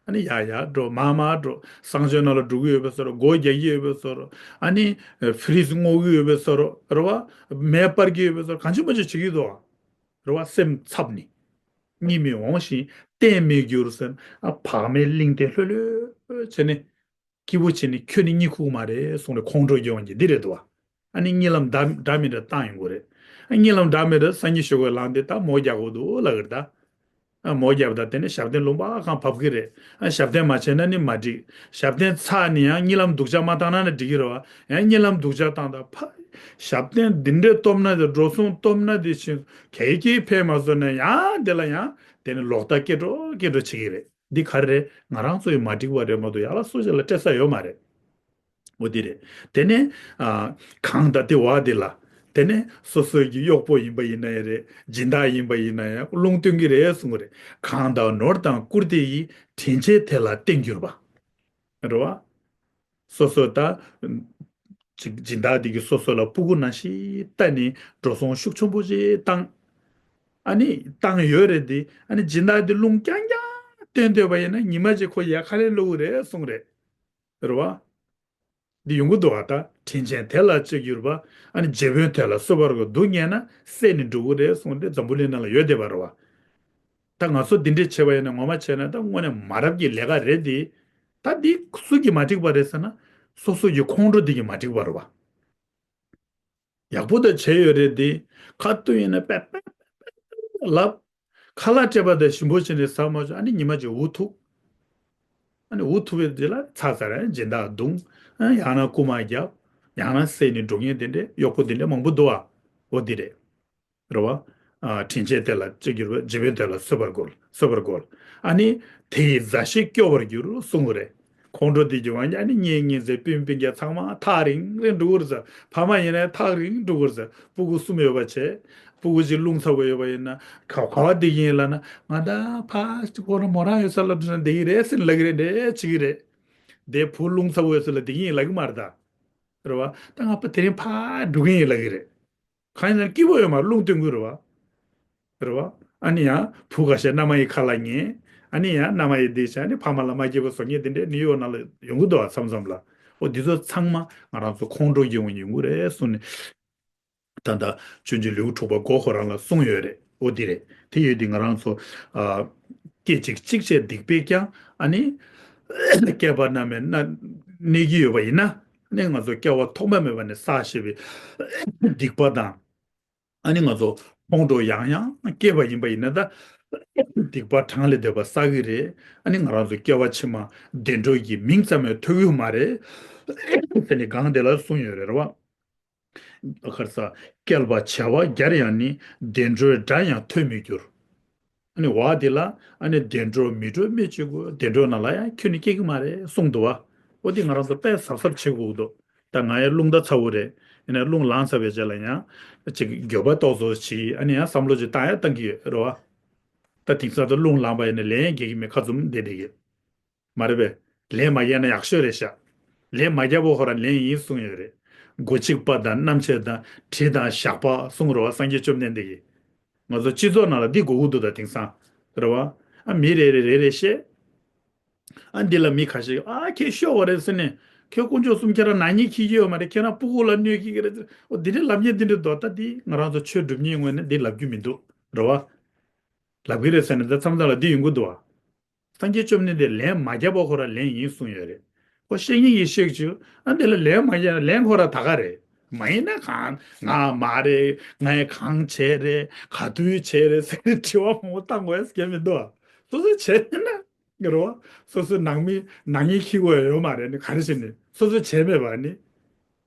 ཨ་ནི་ཡར་ཡར་འགྲོ། མར་མར་འགྲོ། གསང་སྤྱོད་ནང་ལ་འགྲོ་གི་ཡོད་པའི་བཟོ་འདྲ། སྒོ་རྒྱག་གི་ཡོད་པའི་བཟོ་འདྲ། ཨ་ནི་ཨ་ཕི་རིས་རྔོ་གི་ཡོད་པའི་བཟོ་འདྲ། རེད་བ། མེ་སྤར་གི་ཡོད་པའི་བཟོ་འདྲ། གང་བྱུང་མང་བྱུང་བྱེད་ཀྱི་འདུག་རེད་བ། སེམས་འཚབ་ནས། གཉིད་མི་འོང་ཞིང་བརྟན་མི་འགྱུར་ཟེར། ཨ་བག་མེད་གླིང་སྟེང་ལྷོད་ལྷོད་བྱས་ནས། སྐྱིད་པོ་བྱས་ནས་ཁྱོད་ནི་གཉིད་ཁུག་མ་རེད་གསུངས་རེད། ཁོང་ཁྲོ་སྐྱེ་བ་འདི་འདི་རེད་འདུག་བ། ཨ་ནི་གཉིད་ལམ་འདྲ་འདྲ་མི་འདྲ་བཏང་ཡོང་གི་རེད། ཨ་གཉིད་ལམ་འདྲ་མི་འདྲ་སང་ཉིན་ཞོགས་ཀས་ལངས་ཏེ་ད་མོ་རྒྱག་དགོས་འདུག་ལབ་ཀྱི་རེད་ད། ཨ་མོ་རྒྱབ་དང་དེ་ནས་ཞབས་བརྟན་ལུང་པ་གང་བབས་ཀྱི་རེད། ཨ་ཞབས་བརྟན་མ་བྱས་ན་ནི་མ་འགྲིག་ཞབས་བརྟན་ཚར་ནས་ཡང་གཉིད་ལམ་སྡུག་ཅག་མ་བཏང་ན་ནི་འགྲིག་གི་རེད་བ། ཡང་གཉིད་ལམ་སྡུག་ཅག་བཏང་དང་ཕ། ཞབས་བརྟན་འདི་འདྲས་སྟོབས་ན་དེ་འགྲོ་སོང་སྟོབས་ན་དེ་ཕྱིན་གལ་གྱིས་ཕན་མ་སོང་ན་ཡང་དེ་ལ་ཡང་དེ་ནི་ལོག་ལྟ་སྐྱེ་འགྲོ་སྐྱེ་འགྲོ་བྱེད་ཀྱི་རེད། འདི་ག་རེ་རེད། ང་རང་ཚོ་ཡི་མ་འགྲིག་པ་རེད་མ་གཏོགས་ཡག་ལ་སུ་ཞིག་ལ་སྤྲད་ས་ཡོད་མ་རེད། འོ་དེ་རེད། དེ་ནས་ཨ་གང་ལྟར་དེ་བ་དེ་ལ། དེ་ནས་སོ་སོའི་གི་གཡོག་པོ་ཡིན་པ་ཡིན་ན་ཡང་རེད། སྦྱིན་བདག་ཡིན་པ་ཡིན་ན་ཡང་རླུང་སྟོན་གྱི་རེད་གསུངས་པ་རེད། གང་དག་ནོར་དང་བཀུར་སྟི་ཡིས། དྲིན་ཆེན་དེ་ལ་བརྟེན་གྱུར་པ། རེད་བ། སོ་སོ་ད་ཅིག་སྦྱིན་བདག་དེ་གིས་སོ་སོ་ལ་ཕྲུ་གུ་ནང་བཞིན་བལྟས་ནས་འགྲོ་སོང་ཤུགས་ཆེན་པོ་ཅིག་བཏང་། ཨ་ནི་བཏང་ཡོད་རེད་དེ། ཨ་ནི་སྦྱིན་བདག་དེ་རླུང་རྐྱང་རྐྱང་སྟོན་འདོད་པ་ཡིན་ན་ཉི་མ་གཅིག་ཁོ་ཡ་ཁ་ལན་སློག་གི་རེད་གསུངས་རེད། རེད་བ། འདི་ཡོང་གི་འདུག་བ། ད་དྲིན་ཆེན་དེ་ལ་བརྟེན་གྱུར་པ། ཨ་ནི་རྗེ་དཔོན་དེ་ལ་གསོལ་བར་དགོས། སྡུག་བསྔལ་ན་བསལ་ནས་འགྲོ་གི་རེད་གསུངས་ཏེ་འཛམ་བུ་གླིང་ནང་ལ་ཡོད་བསྡད་པ་རེད་བ། ད་ང་ཚོ་འདི་འདྲས་བྱས་པ་ཡིན་ན་ངོ་མ་བྱས་ན་ད་དངོས་གནས་མ་རབས་ཀྱི་ལས་ཀ་རེད་དེ། ད་འདི་སུ་གིས་མ་འགྲིག་པ་རེད་ཟེར་ན། སོ་སོ་གི་ཁོང་ཁྲོ་འདི་གིས་མ་འགྲིག་པ་རེད་བ། ཡག་པོ་ད་བྱས་ཡོད་རེད་དེ། ཁ་ཐུག་ཡིན་ན་པེ་པེ་པེ་པེ་ལབ། ཁ་ལག་སྤྲད་པ་དང་ཞིམ་པོ་བྱས་ནས་ཟ་མ་བྱུང་། ཨ་ནི་ཉི་མ་གཅིག་འུ་ཐུག་ཨ་ནི་འུ་ཐུག་པའི་དེ་ལ་ཚ་ཚ་རེ་སྦྱིན་བདག་རྡུང་། ཨ་ཡང་ན་རྐུ་མ་རྒྱབ། ཡང་ན་བསད་ནས་འགྲོ་མཁན་དེ་འདྲས་གཡོག་པོ་དེ་འདྲས་མང་པོ་འདུག་ཨ། འོ་དེ་རེད། རེད་བ། ཨ་དྲིན་ཆེན་དེ་ལ་བརྟེན་གྱུར་པ། རྗེ་དཔོན་དེ་ལ་གསོལ་བར་དགོངས། གསོལ་བར་དགོངས། ཨ་ནི་དེ་ཡི་མཛའ་བཤེས་སྐྱོ་བར་འགྱུར་གསུངས་པ་རེད། ཁོང་ཁྲོ་དེ་གི་དབང་གིས་ཨ་ནི་གཉེན་ཉེ་ཚན་སྤུན་སྤུན་ཀྱག་ཚང་མ་ཐག་རིང་རིང་འགྲོ་གི་རེད་ཟེར། ཕ་མ་ཡིན་ན་ཐག་རིང་འགྲོ་གི་རེད་ཟེར། སྤུ་གུ་གསུམ་ཡོད་པ་བྱས། སྤུ་གུ་ཅིག་རླུང་ཚ་པོ་ཡོད་པ་ཡིན་ན་ག་ག་བ་བསྡད་ཀྱི་ཡིན་ལབ་ན། ང་ད་ཕ་ཁོ་རང་མོ་རང་ཡོད་ས་ལ་འགྲོ་ན་བསྡད་ཀྱི་རེད་ཟེར་ལབ་ཀྱི་རེད། འདྲེ་བྱེད་ཀྱི་རེད། དེ་བུ་རླུང་ཚ་པོ་ཡོད་ས་ལ་བསྡད་ཀྱི་ཡིན་ལབ་ཀྱི་མ་རེད་ད། རེད་བ། ད་ང་ཕ་དེ་རིང་ཕ་འགྲོ་གི་ཡིན་ལབ་ཀྱི་རེད། གང་ཡིན་ན་སྐྱིད་པོ་ཡོད་མ་རེད། རླུང་བཏོན་དགོས་རེད་བ། རེད་བ། ཨ་ནི་ཡང་བུ་ཁ་ཤས་མནའ་མ་ཡི་ཁ་ལ་ཉན། ཨ་ནི་ཡང་མནའ་མ་ཡི་འདི་བྱས་ནི་ཕ་མ་ལ་མ་སྐྱིད་པ་བཟོ་མཁན་དེ་འདྲས་ནིའུ་ཡོག་ནང་ལ་ཡོང་གི་འདུག་བ། མཚམས་མཚམས་ལ། འོ་འདི་ཚོ་ཚང་མ་ང་རང་ཚོ་ཁོང་ཁྲོ་སྐྱེ་བ་ཡོང་གི་རེད་གསུངས་ནས། ད་ལྟ་སྤྱོད་འཇུག་ལེའུ་དྲུག་པ་མགོ་ཁོ་རང་ལ་གསུངས་ཡོད་རེད། འོ་འདི་རེད། དེ་ཡོད་དུས་ང་རང་ཚོ་ཨ། སྐད་ཅིག་གཅིག་བྱས་སྡིག་པས་ཀྱང་ཨ་ནི་བསྐལ་པ་རྣམས་ནས་གནས་ཀྱི་ཡོད་པ་ཡིན་ན། ཨ་ནི་ང་ཚོ་སྐྱེ་བ་ཐོག་མ་མེད་པ་ནས་བསགས་བཞག་པའི་སྡིག་པ་དང་། ཨ་ནི་ང་ཚོ་ཁོང་ཁྲོ་ཡང་ཡང་སྐྱེས་པ་ཡིན་པ་ཡིན་ན་ད། སྡིག་པ་གྲངས་ལས་འདས་པ་བསགས་ཀྱི་རེད། ཨ་ནི་ང་རང་ཚོ་སྐྱེ་བ་ཕྱི་མ་བདེ་འགྲོ་གི་མིང་ཙམ་ཡང་ཐོས་ཀྱི་ཡོད་མ་རེད། དེ་ནི་གང་དེ་ལ་གསུངས་ཡོད་རེད་བ། ཁར་ས། བསྐལ་པ་བྱེ་བ་བརྒྱར་ཡང་ནི། བདེ་འགྲོའི་སྒྲ་ཡང་ཐོས་མི་འགྱུར། ཨ་ནི་བ་དེ་ལ་ཨ་ནི་བདེ་འགྲོ་མི་འགྲོ་སྨོས་ཅི་དགོས། བདེ་འགྲོ་ནང་ལ་ཡང་ཁྱོན་ནས་སྐྱེ་གི་མ་རེད་གསུངས་འདུག་བ། འོ་དེ་ང་རང་ཚོ་དཔེ་གཟབ་གཟབ་བྱེད་དགོས་འདུག་ད་ང་ཡང་རླུང་རྟ་ཚ་བོ་རེད། ཡིན་ནའི་རླུང་ལངས་ཚར་བའི་རྗེས་ལ་ཡང་ཅིག་འགྱོད་པ་ཏོག་ཙམ་བྱེད། ཨ་ནི་ཡང་བསམ་བློ་ཅིག་བཏང་ཡང་བཏང་གི་ཡོད་རེད་བ། ད་དེང་སང་ད་རླུང་ལངས་པ་ཡིན་ན་ལན་རྒྱག་གི་མེད། ཁ་བཙུམ་བསྡད་བསྡད་གི། མ་རེད་པས། ལན་མ་རྒྱག་ན་ཡག་ཤོས་རེད་ཤག་ལན་མ་རྒྱག་པ་ཁོ་རང་ལན་ཡིན་གསུངས་ཡོད་རེད། མགོ་གཅིག་པ་དང་རྣམ་ཕྱེད་དང་དྲི་དང་ཞགས་པ་གསུངས་རེད་བ། སངས་རྒྱས་བཅོམ་ལྡན་འདས་ཀྱིས། ང་ཚོ་སྤྱི་ཚོགས་ནང་ལ་འདི་དགོས་ཀྱི་འདུག་ད་དེང་སང་། རེད་བ། ཨ་མི་རེ་རེ་རེ་རེ་བཤད། ཨ་འདི་ལ་མི་ཁ་ཤས་ཨ་ཁྱེད་ཤོར་བ་རེད་ཟེར་ནས། ཁྱོད་དཀོན་མཆོག་གསུམ་ཁྱེད་རང་ནག་ཉེས་འཁྱེར་གྱི་ཡོད་མ་རེད། ཁྱེད་རང་སྤུ་གུ་ལ་གནོད་འཁྱེར་གྱི་རེད་ཟེར། འོ་འདི་འདྲའི་ལབ་མཁན་འདི་འདྲ་འདུག་ད་འདི་ང་རང་ཚོ་ཆོས་སྒྲུབ་མཁན་ངོས་ནས་འདི་ལབ་རྒྱུ་མི་འདུག་རེད་བ། ལབ་ཀྱི་རེད་ཟེར་ནས་ད་མཚམས་མཚམས་ལ་འདི་ཡོང་གི་འདུག་བ། སངས་རྒྱས་བཅོམ་ལྡན་འདས་ལན་མ་རྒྱབ་པ་ཁོ་རང་ལན་ཡིན་གསུངས་ཡོད་རེད། ཁོ་བཤད་མཁན་གྱིས་བཤད་བཅུག་ཨ་འདི་ལ་ལན་མ་རྒྱབ་ན་ལན་ཁོ་རང་ད་ག་རེད། མ་ཡིན་ན་གང་ང་མ་རེད། ངས་གང་བྱས་རེད། ག་དུས་བྱས་རེད་ཟེར་ནས་དྲི་བ་མང་པོ་བཏང་དགོས་ཡ་སྐད་མི་འདུག་ཨ། སོ་སོས་བྱས་ན་རེད་བ། སོ་སོའི་ནང་མི་ནག་ཉེས་འཁྱེར་དགོས་ཡ་ཡོད་མ་རེད། ནི་ག་རེ་བྱས་ནས་སོ་སོས་བྱས་མེད་པ་ནི།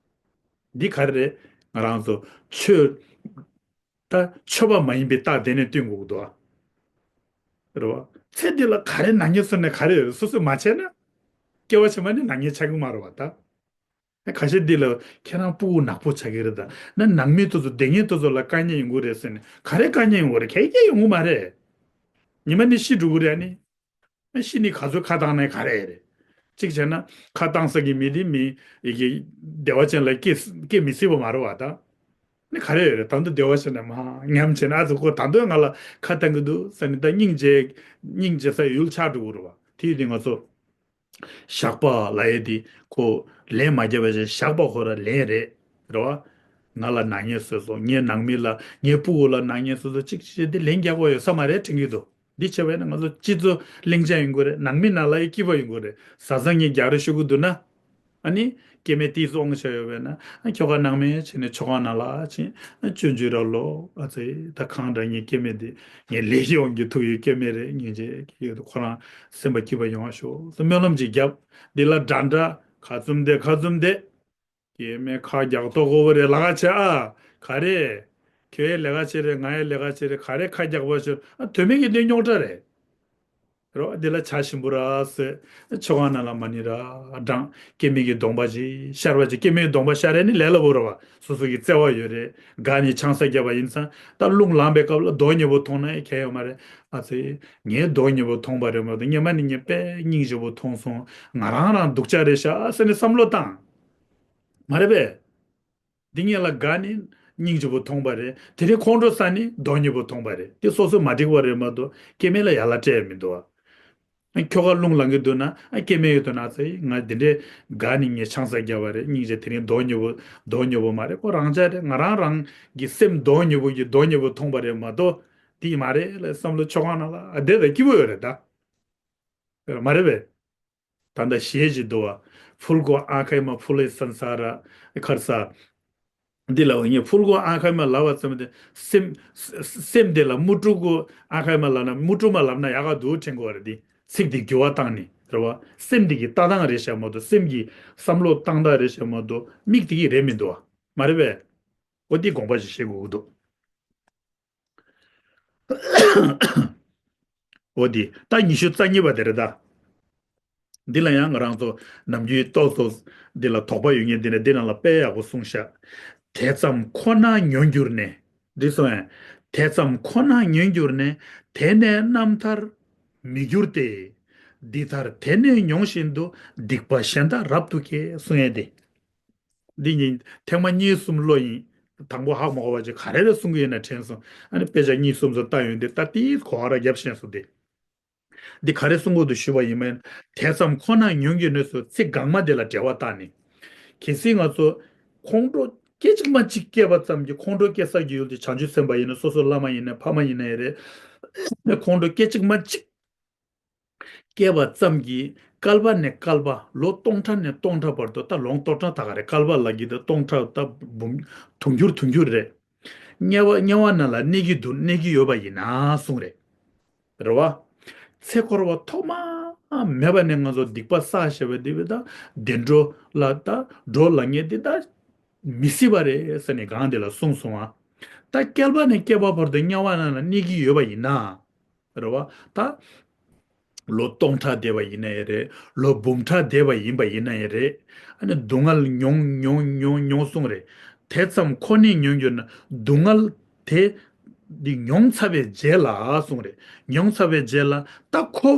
འདི་ག་རེ་རེད། ང་རང་ཚོ་ཆོས། ད་ཆོས་པ་མ་ཡིན་པའི་རྟགས་དེ་ནས་སྟོན་དགོས་ཀྱི་འདུག་ཨ། རེད་བ། ཚེ་འདི་ལ་ག་རེ་ནག་ཉེས་བཟོས་ནས་ག་རེ་ཡོད་རེད། སོ་སོས་མ་བྱས་ན། སྐྱེ་བ་ཕྱི་མ་ནི་ནག་ཉེས་ཆགས་ཀྱི་མ་རེད་བ་ད། ཁ་ཤས་འདི་ལ་ཁྱེད་རང་སྤུ་གུ་ནག་པོ་ཆགས་ཀྱི་རེད་ད། ན་ནང་མི་དེ་ཚོ་སྡུག་བསྔལ་དེ་ཚོ་ལ་དཀའ་ངལ་ཡོང་གི་རེད་ཟེར་ནས། ག་རེ་དཀའ་ངལ་ཡོང་གི་རེད། ག་གེ་ཡོང་གི་མ་རེད། ཉི་མ་ནི་ཤི་འགྲོ་གི་རེད་ཨ་ནི། ཤི་ནི་ག་ཚོད་ཁ་བཏང་ནའི་ག་རེ་རེད། གཅིག་བྱས་ན་ཁ་བཏང་ས་གི་མི་དེ་མི་ཡི་གེ་བདེ་བ་ཅན་ལ་སྐྱེ་སྐྱེ་མི་སྲིད་པ་མ་རེད་བ་ད། ནི་ག་རེ་ཡོད་རེད། ད་དུང་བདེ་བ་ཅན་ནས་མ་ཉམས་བྱས་ན། ཨ་ཙི་ཁོ་ད་དུང་ང་ལ་ཁ་བཏང་གི་འདུག་ཟེར་ནས་ད་སྙིང་རྗེ་སྙིང་རྗེ་ས་ཡུལ་ཆགས་འགྲོ་གི་རེད་བ། དེ་ཡིན་དུས་ང་ཚོ་ཞགས་པ་ལབ་ཡས་དེ་ཁོ་ལན་མ་རྒྱབ་པ་བྱས། ཞགས་པ་ཁོ་རང་ལན་རེད། རེད་བ། ང་ལ་ནག་ཉེས་བཟོས་སོང་། ངའི་ནང་མི་ལ་ངའི་སྤུ་གུ་ལ་ནག་ཉེས་བཟོས་སོང་། གཅིག་བྱས་དེ་ལན་རྒྱག་དགོས་ཡོད་ས་མ་རེད་དྲན་གྱི་འདུག་འདི་བྱས་པས་ན་ང་ཚོ་སྤྱི་ཚོགས་གླེང་བྱ་ཡོང་གི་རེད། ནང་མི་ནང་ལ་ཡི་སྐྱིད་པ་ཡོང་གི་རེད། བཟའ་ཚང་གཉིས་རྒྱག་རེས་ཤོར་གི་འདུག་ན། ཨ་ནི་སྐྱེ་དམན་ཏིས་དབང་ཆ་ཡོད་པས་ན། ཨ་ཁྱོ་ག་ནང་མི་བྱས་ནས་ཆོ་ག་ནང་ལ་ཕྱིན། ཨ་སྤྱོད་འཇུག་ར་ལོ། ཨ་ཙི་ད་གང་འདྲ་ངའི་སྐྱེ་དམན་འདི་ངའི་ལས་ཀྱི་དབང་གིས་ཐུག་ཡོད་སྐྱེ་དམན་རེད། སྙིང་རྗེ་སྐྱེ་ཡོད་དུ་ཁོ་རང་སེམས་པ་སྐྱིད་པ་ཡོང་བ་ཤོག་ཟེར་སྨོན་ལམ་ཅིག་བརྒྱབ། འདི་ལ་འདྲ་འདྲ་ཁ་བཙུམ་བསྡད། ཁ་བཙུམ་བསྡད། སྐྱེ་དམན་ཁ་རྒྱག་ཐོག་གོ་བོ་རེད། ལ་ཁ་ཆེ་ཨ། ག་རེ། ཁྱོད་ཡའི་ལས་ཀ་ཆེ་རེད། ང་ཡའི་ལས་ཀ་ཆེ་རེད། ག་རེ་ཁ་རྒྱག་པ་ཤོར། ཨ་དོན་མེད་ཀྱི་འདི་རྙོག་དྲ་རེད། རོ་འདི་ལ་བྱ་ཞིམ་པོ་ར་ཟེར། ཆོ་ག་ནང་ལ་མ་ཎི་ར་བགྲང་། སྐྱེ་དམན་གྱི་སྡོམ་པ་ཅིག་ཤར་བ་ཅིག་སྐྱེ་དམན་གྱི་སྡོམ་པ་ཤར་རེ་ནི་ལས་སླ་པོ་ར་བ། སོ་སོ་གི་བརྩེ་བ་ཡོད་རེད། ག་ནི་ཆང་ས་བརྒྱབ་པ་ཡིན་ཙང་། ད་རླུང་ལངས་པའི་སྐབས་ལ་རྡོ་མཉེས་པོ་མཐོང་ན་ཡང་ཁྱད་ཡོད་མ་རེད། ཨ་ཙི། ངས་རྡོ་མཉེས་པོ་མཐོང་པ་རེད་མ་གཏོགས་སྔོན་མ་ནི་ངས་དཔེ་སྙིང་རྗེ་པོ་མཐོང་སོང་། ང་རང་རང་སྡུག་ཅག་རེད་ཤག་ཟེར་ནས་བསམ་བློ་བཏང་། མ་རེད་པས། འདི་ངས་ལ་དགའ་ནས་སྙིང་རྗེ་པོ་མཐོང་པ་རེད། དེ་རིང་ཁོང་ཁྲོ་ཟ་ནས་རྡོ་མཉེས་པོ་མཐོང་པ་རེད། དེ་སོ་སོ་མ་འགྲིག་པ་རེད་མ་གཏོགས་སྐྱེ་དམན་ལ་ཡ་ལ་སྤྲད་ཡ་མི་འདུག་ཨ། ཁྱོ་ག་རླུང་ལངས་ཀྱི་འདུག་ན། ཨ་སྐྱེ་དམན་ཡོད་དུ་ན་ཚེ་ང་འདི་འདྲའི་དགའ་ནས་ངས་ཆང་ས་བརྒྱབ་པ་རེད། སྙིང་རྗེ། དེ་རིང་རྡོ་མཉེས་པོ་རྡོ་མཉེས་པོ་མ་རེད། ཁོ་རང་ཅག་རེད། ང་རང་རང་གི་སེམས་རྡོ་མཉེས་པོ་གི་རྡོ་མཉེས་པོ་མཐོང་པ་རེད་མ་གཏོགས་དེ་མ་རེད་ལ་བསམ་བློ་ཆོ་ག་ནང་ལ་ཨ་བསྡད་ད་སྐྱིད་པོ་ཡོད་རེད་ད། མ་རེད་པས། ད་ལྟ་གཞས་ཅིག་འདུག་བ། ཕུལ་གོ་ཨ་ཁའི་མ་ཕུལ་ལེ་སན་ས་ར་ཁར་ས། འདི་ལ་བ་ངས་ཕུལ་གོ་ཨ་ཁའི་མ་ལབ་པ་ཙམ་དེ་སེམས་སེམས་དེ་ལ་མུ་ཕྲུག་གོ་ཨ་ཁའི་མ་ལབ་ན་མུ་ཕྲུག་མ་ལབ་ན་ཡག་ག་འདུག་དྲན་གོ་བ་རེད། འདི་ཚིག་འདི་འགྱུར་བ་བཏང་ནི་རེད་བ། སེམས་འདི་གི་ལྟ་སྟངས་རེད་ཤག་མ་གཏོགས་སེམས་ཀྱི་བསམ་བློ་བཏང་སྟངས་རེད་ཤག་མ་གཏོགས་མིག་འདི་གི་རེད་མི་འདུག་བ། མ་རེད་པས། འོ་འདི་དགོངས་པ་ཞིག་བཞེས་དགོས་ཀྱི་འདུག་འོ་དེ་ད་ཉི་ཤུ་རྩ་གཉིས་པ་དེ་རེད་ད། འདི་ལ་ཡང་ང་རང་ཚོ་ནམ་རྒྱུན་ཏོག་ཙམ་འདི་ལ་དོགས་པ་ཡོད་མཁན་འདི་ནས་འདི་ནང་ལ་དཔེ་ཡག་པོ་གསུངས་ཤག་དེ་ཙམ་ཁོ་ན་མྱོང་གྱུར་ནས། འདི་གསུངས་ཡང་། དེ་ཙམ་ཁོ་ན་ཉོན་གྱུར་ནས། དེ་ནས་རྣམ་ཐར་མི་འགྱུར་ཏེ། འདི་ལྟར་དེ་ནས་མྱོང་བཞིན་དུ། སྡིག་པ་གཞན་དག་རབ་ཏུ་སྐྱེ། གསུང་ཡས་དེ། འདི་ཉིད་ཐེངས་མ་གཉིས་གསུམ་ཀློག་ཡིན། དང་པོ་ཧ་མ་གོ་བ་ཅིག་ག་རེ་རེ་གསུང་གི་ཡོད་ན་དྲན་སོང་། ཨ་ནི་དཔེ་ཆ་གཉིས་གསུམ་ཙམ་བལྟས་ཡོང་དུས་ད་ཏིས་གོ་བ་ར་རྒྱབ་ཤེས་སོང་སྟེ། འདི་ག་རེ་གསུང་གི་འདུག་ཞུས་པ་ཡིན་མིན། དེ་ཙམ་ཁོ་ན་ཉོན་གྱི་ནུས་སུ་ཚིག་སྒང་མ་དེ་ལ་འགྲེལ་བ་བཏགས་ནས། གལ་སྲིད་ང་ཚོ་ཁོང་ཁྲོ་སྐད་ཅིག་མ་གཅིག་སྐྱེས་པ་ཙམ་གྱིས་ཁོང་ཁྲོ་སྐྱེ་ས་གི་ཡུལ་དེ་བྱང་ཆུབ་སེམས་དཔའ་ཡིན་ན། སོ་སོ་བླ་མ་ཡིན་ན་ཕ་མ་ཡིན་ན་ཡང་རེད། ཁོང་ཁྲོ་སྐད་ཅིག་མ་གཅིག་སྐྱེས་པ་ཙམ་གྱིས་བསྐལ་པ་ནས་བསྐལ་པ་ལོ་སྟོང་ཕྲག་ནས་སྟོང་ཕྲག་བར་དུ། ད་ལོ་སྟོང་ཕྲག་ད་ག་རེ་བསྐལ་པ་ལབ་ཀྱི་འདུག་སྟོང་ཕྲག་ད་འབུམ་དུང་ཕྱུར་དུང་ཕྱུར་རེད། དམྱལ་བ་དམྱལ་བ་ནང་ལ་གནས་ཀྱི་འདུག་གནས་ཀྱི་ཡོད་པ་ཡིན་ན་གསུངས་རེད། རེད་བ། ཚེ་འཁོར་བ་ཐོག་མ་མེད་པ་ནས་ང་ཚོ་སྡིག་པ་བསགས་བཞག་པ་དེ་བས་ད་བདེ་འགྲོ་ལ་ད་འགྲོ་ལབ་མཁན་དེ་ད་མི་སྲིད་པ་རེད་ཟེར་ནས་གང་དེ་ལ་གསུངས་སོང་བ། ད་བསྐལ་པ་ནས་བསྐལ་པ་བར་དུ་དམྱལ་བ་ནང་ལ་གནས་ཀྱི་ཡོད་པ་ཡིན་ན། རེད་བ། ད་ལོ་སྟོང་ཕྲག་འདས་པ་ཡིན་ན་ཡང་རེད། ལོ་འབུམ་ཕྲག་འདས་པ་ཡིན་པ་ཡིན་ན་ཡང་རེད། ཨ་ནི་སྡུག་བསྔལ་མྱོང་མྱོང་མྱོང་མྱོང་གསུངས་རེད། དེ་ཙམ་ཁོ་ནས་ཉོན་གྱུར་ན། སྡུག་བསྔལ་དེ་འདི་མྱོང་ཚར་བའི་རྗེས་ལ་གསུངས་རེད། མྱོང་ཚར་བའི་རྗེས་ལ་ད་ཁོ་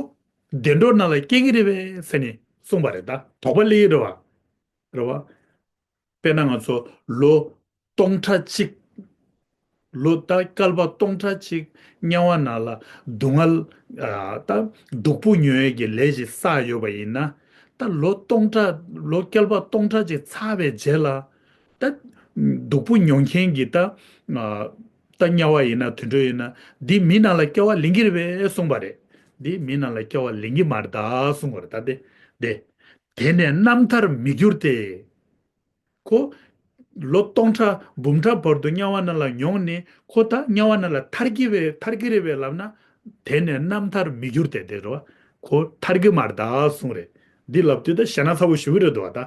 བདེ་འགྲོ་ནང་ལ་སྐྱེ་གི་རེད་པས་ཟེར་ནས་གསུངས་པ་རེད། ད་དོགས་པ་སླེབས་ཀྱི་རེད་བ། རེད་བ། དཔེར་ན་ང་ཚོ་ལོ་སྟོང་ཕྲག་གཅིག་ལོ་ད་བསྐལ་པ་སྟོང་ཕྲག་གཅིག་དམྱལ་བ་ནང་ལ་སྡུག་བསྔལ། ཨ། ད་སྡུག་པོ་མྱོང་ཡས་ཀྱི་ལས་ཞིག་བསགས་ཡོད་པ་ཡིན་ན། ད་ལོ་སྟོང་ཕྲག་ལོ་བསྐལ་པ་སྟོང་ཕྲག་གཅིག་ཚར་བའི་རྗེས་ལ། ད་སྡུག་པོ་མྱོང་མཁན་གྱི་ད། ཨ། ད་དམྱལ་བ་ཡིན་ན་དུད་འགྲོ་ཡིན་ན། འདི་མི་ནང་ལ་སྐྱེ་བ་ལེན་གྱི་རེད་པས་གསུངས་པ་རེད། འདི་མི་ནང་ལ་སྐྱེ་བ་ལེན་གྱི་མ་རེད་ད་གསུངས་པ་རེད། ད་དེ་དེ། དེ་ནས་རྣམ་ཐར་མི་འགྱུར་ཏེ། ཁོ་ལོ་སྟོང་ཕྲག་འབུམ་ཕྲག་བར་དུ་དམྱལ་བ་ནང་ལ་མྱོང་ནས་ཁོ་ད་དམྱལ་བ་ནང་ལ་ཐར་གྱི་རེད་ཐར་གྱི་རེད་པས་ལབ་ན། དེ་ནས་རྣམ་ཐར་མི་འགྱུར་ཏེ། དེ་རེད་བ། ཁོ་ཐར་གྱི་མ་རེད་ད་གསུངས་རེད། འདི་ལབ་དུས་ད་ཞེད་སྣང་ཚ་པོ་ཞེ་པོ་རེད་འདུག་བ་ད།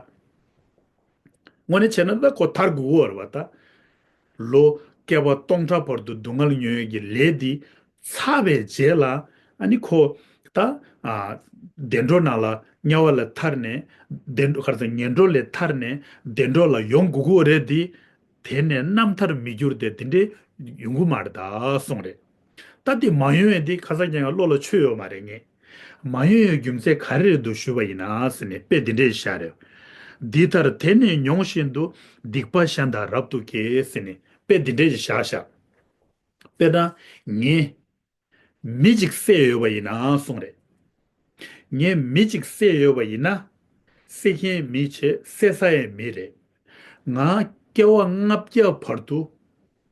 དངོས་གནས་བྱས་ན་ད་ཁོ་ཐར་དགོས་ཀྱི་ཡོད་རེད་བ་ད། ལོ་བསྐལ་པ་སྟོང་ཕྲག་བར་དུ་སྡུག་བསྔལ་མྱོང་ཡས་ཀྱི་ལས་འདི་ཚར་བའི་རྗེས་ལ། ཨ་ནི་ཁོ་ད། ཨ། བདེ་འགྲོ་ནང་ལ་དམྱལ་བ་ལས་ཐར་ནས། བདེ་འགྲོ་ག་རེ་ཟེར། ངན་འགྲོ་ལས་ཐར་ནས་བདེ་འགྲོ་ལ་ཡོང་དགོས་ཀྱི་ཡོད་རེད་དེ། དེ་ནས་རྣམ་ཐར་མི་འགྱུར་ཏེ། དེ་འདྲའི་ཡོང་གི་མ་རེད་ད་གསུངས་རེད། ད་དེ་མ་ཡོང་ཡས་དེ་ཁ་སང་ཀྱང་བློ་ལ་ཆོད་ཡོད་མ་རེད་ངས། མ་ཡོང་ཡས་རྒྱུ་མཚན་ག་རེ་རེད་འདུག་ཞུས་པ་ཡིན་ན་ཟེར་ནས་དཔེ་འདི་འདྲས་བཞག་རེད། འདི་ལྟར་དེ་ནས་མྱོང་བཞིན་དུ། སྡིག་པ་གཞན་དག་རབ་ཏུ་སྐྱེ་ཟེར་ནས་དཔེ་འདི་འདྲས་བཞག་བཞག་དཔེར་ན་ངས་མི་གཅིག་བསད་ཡོད་པ་ཡིན་ན་གསུངས་རེད། ངས་མི་གཅིག་བསད་ཡོད་པ་ཡིན་ན། བསད་མཁན་མི་བྱས། བསད་ས་ཡང་མི་རེད། ང་སྐྱེ་བ་ལྔ་བརྒྱ་བར་དུ།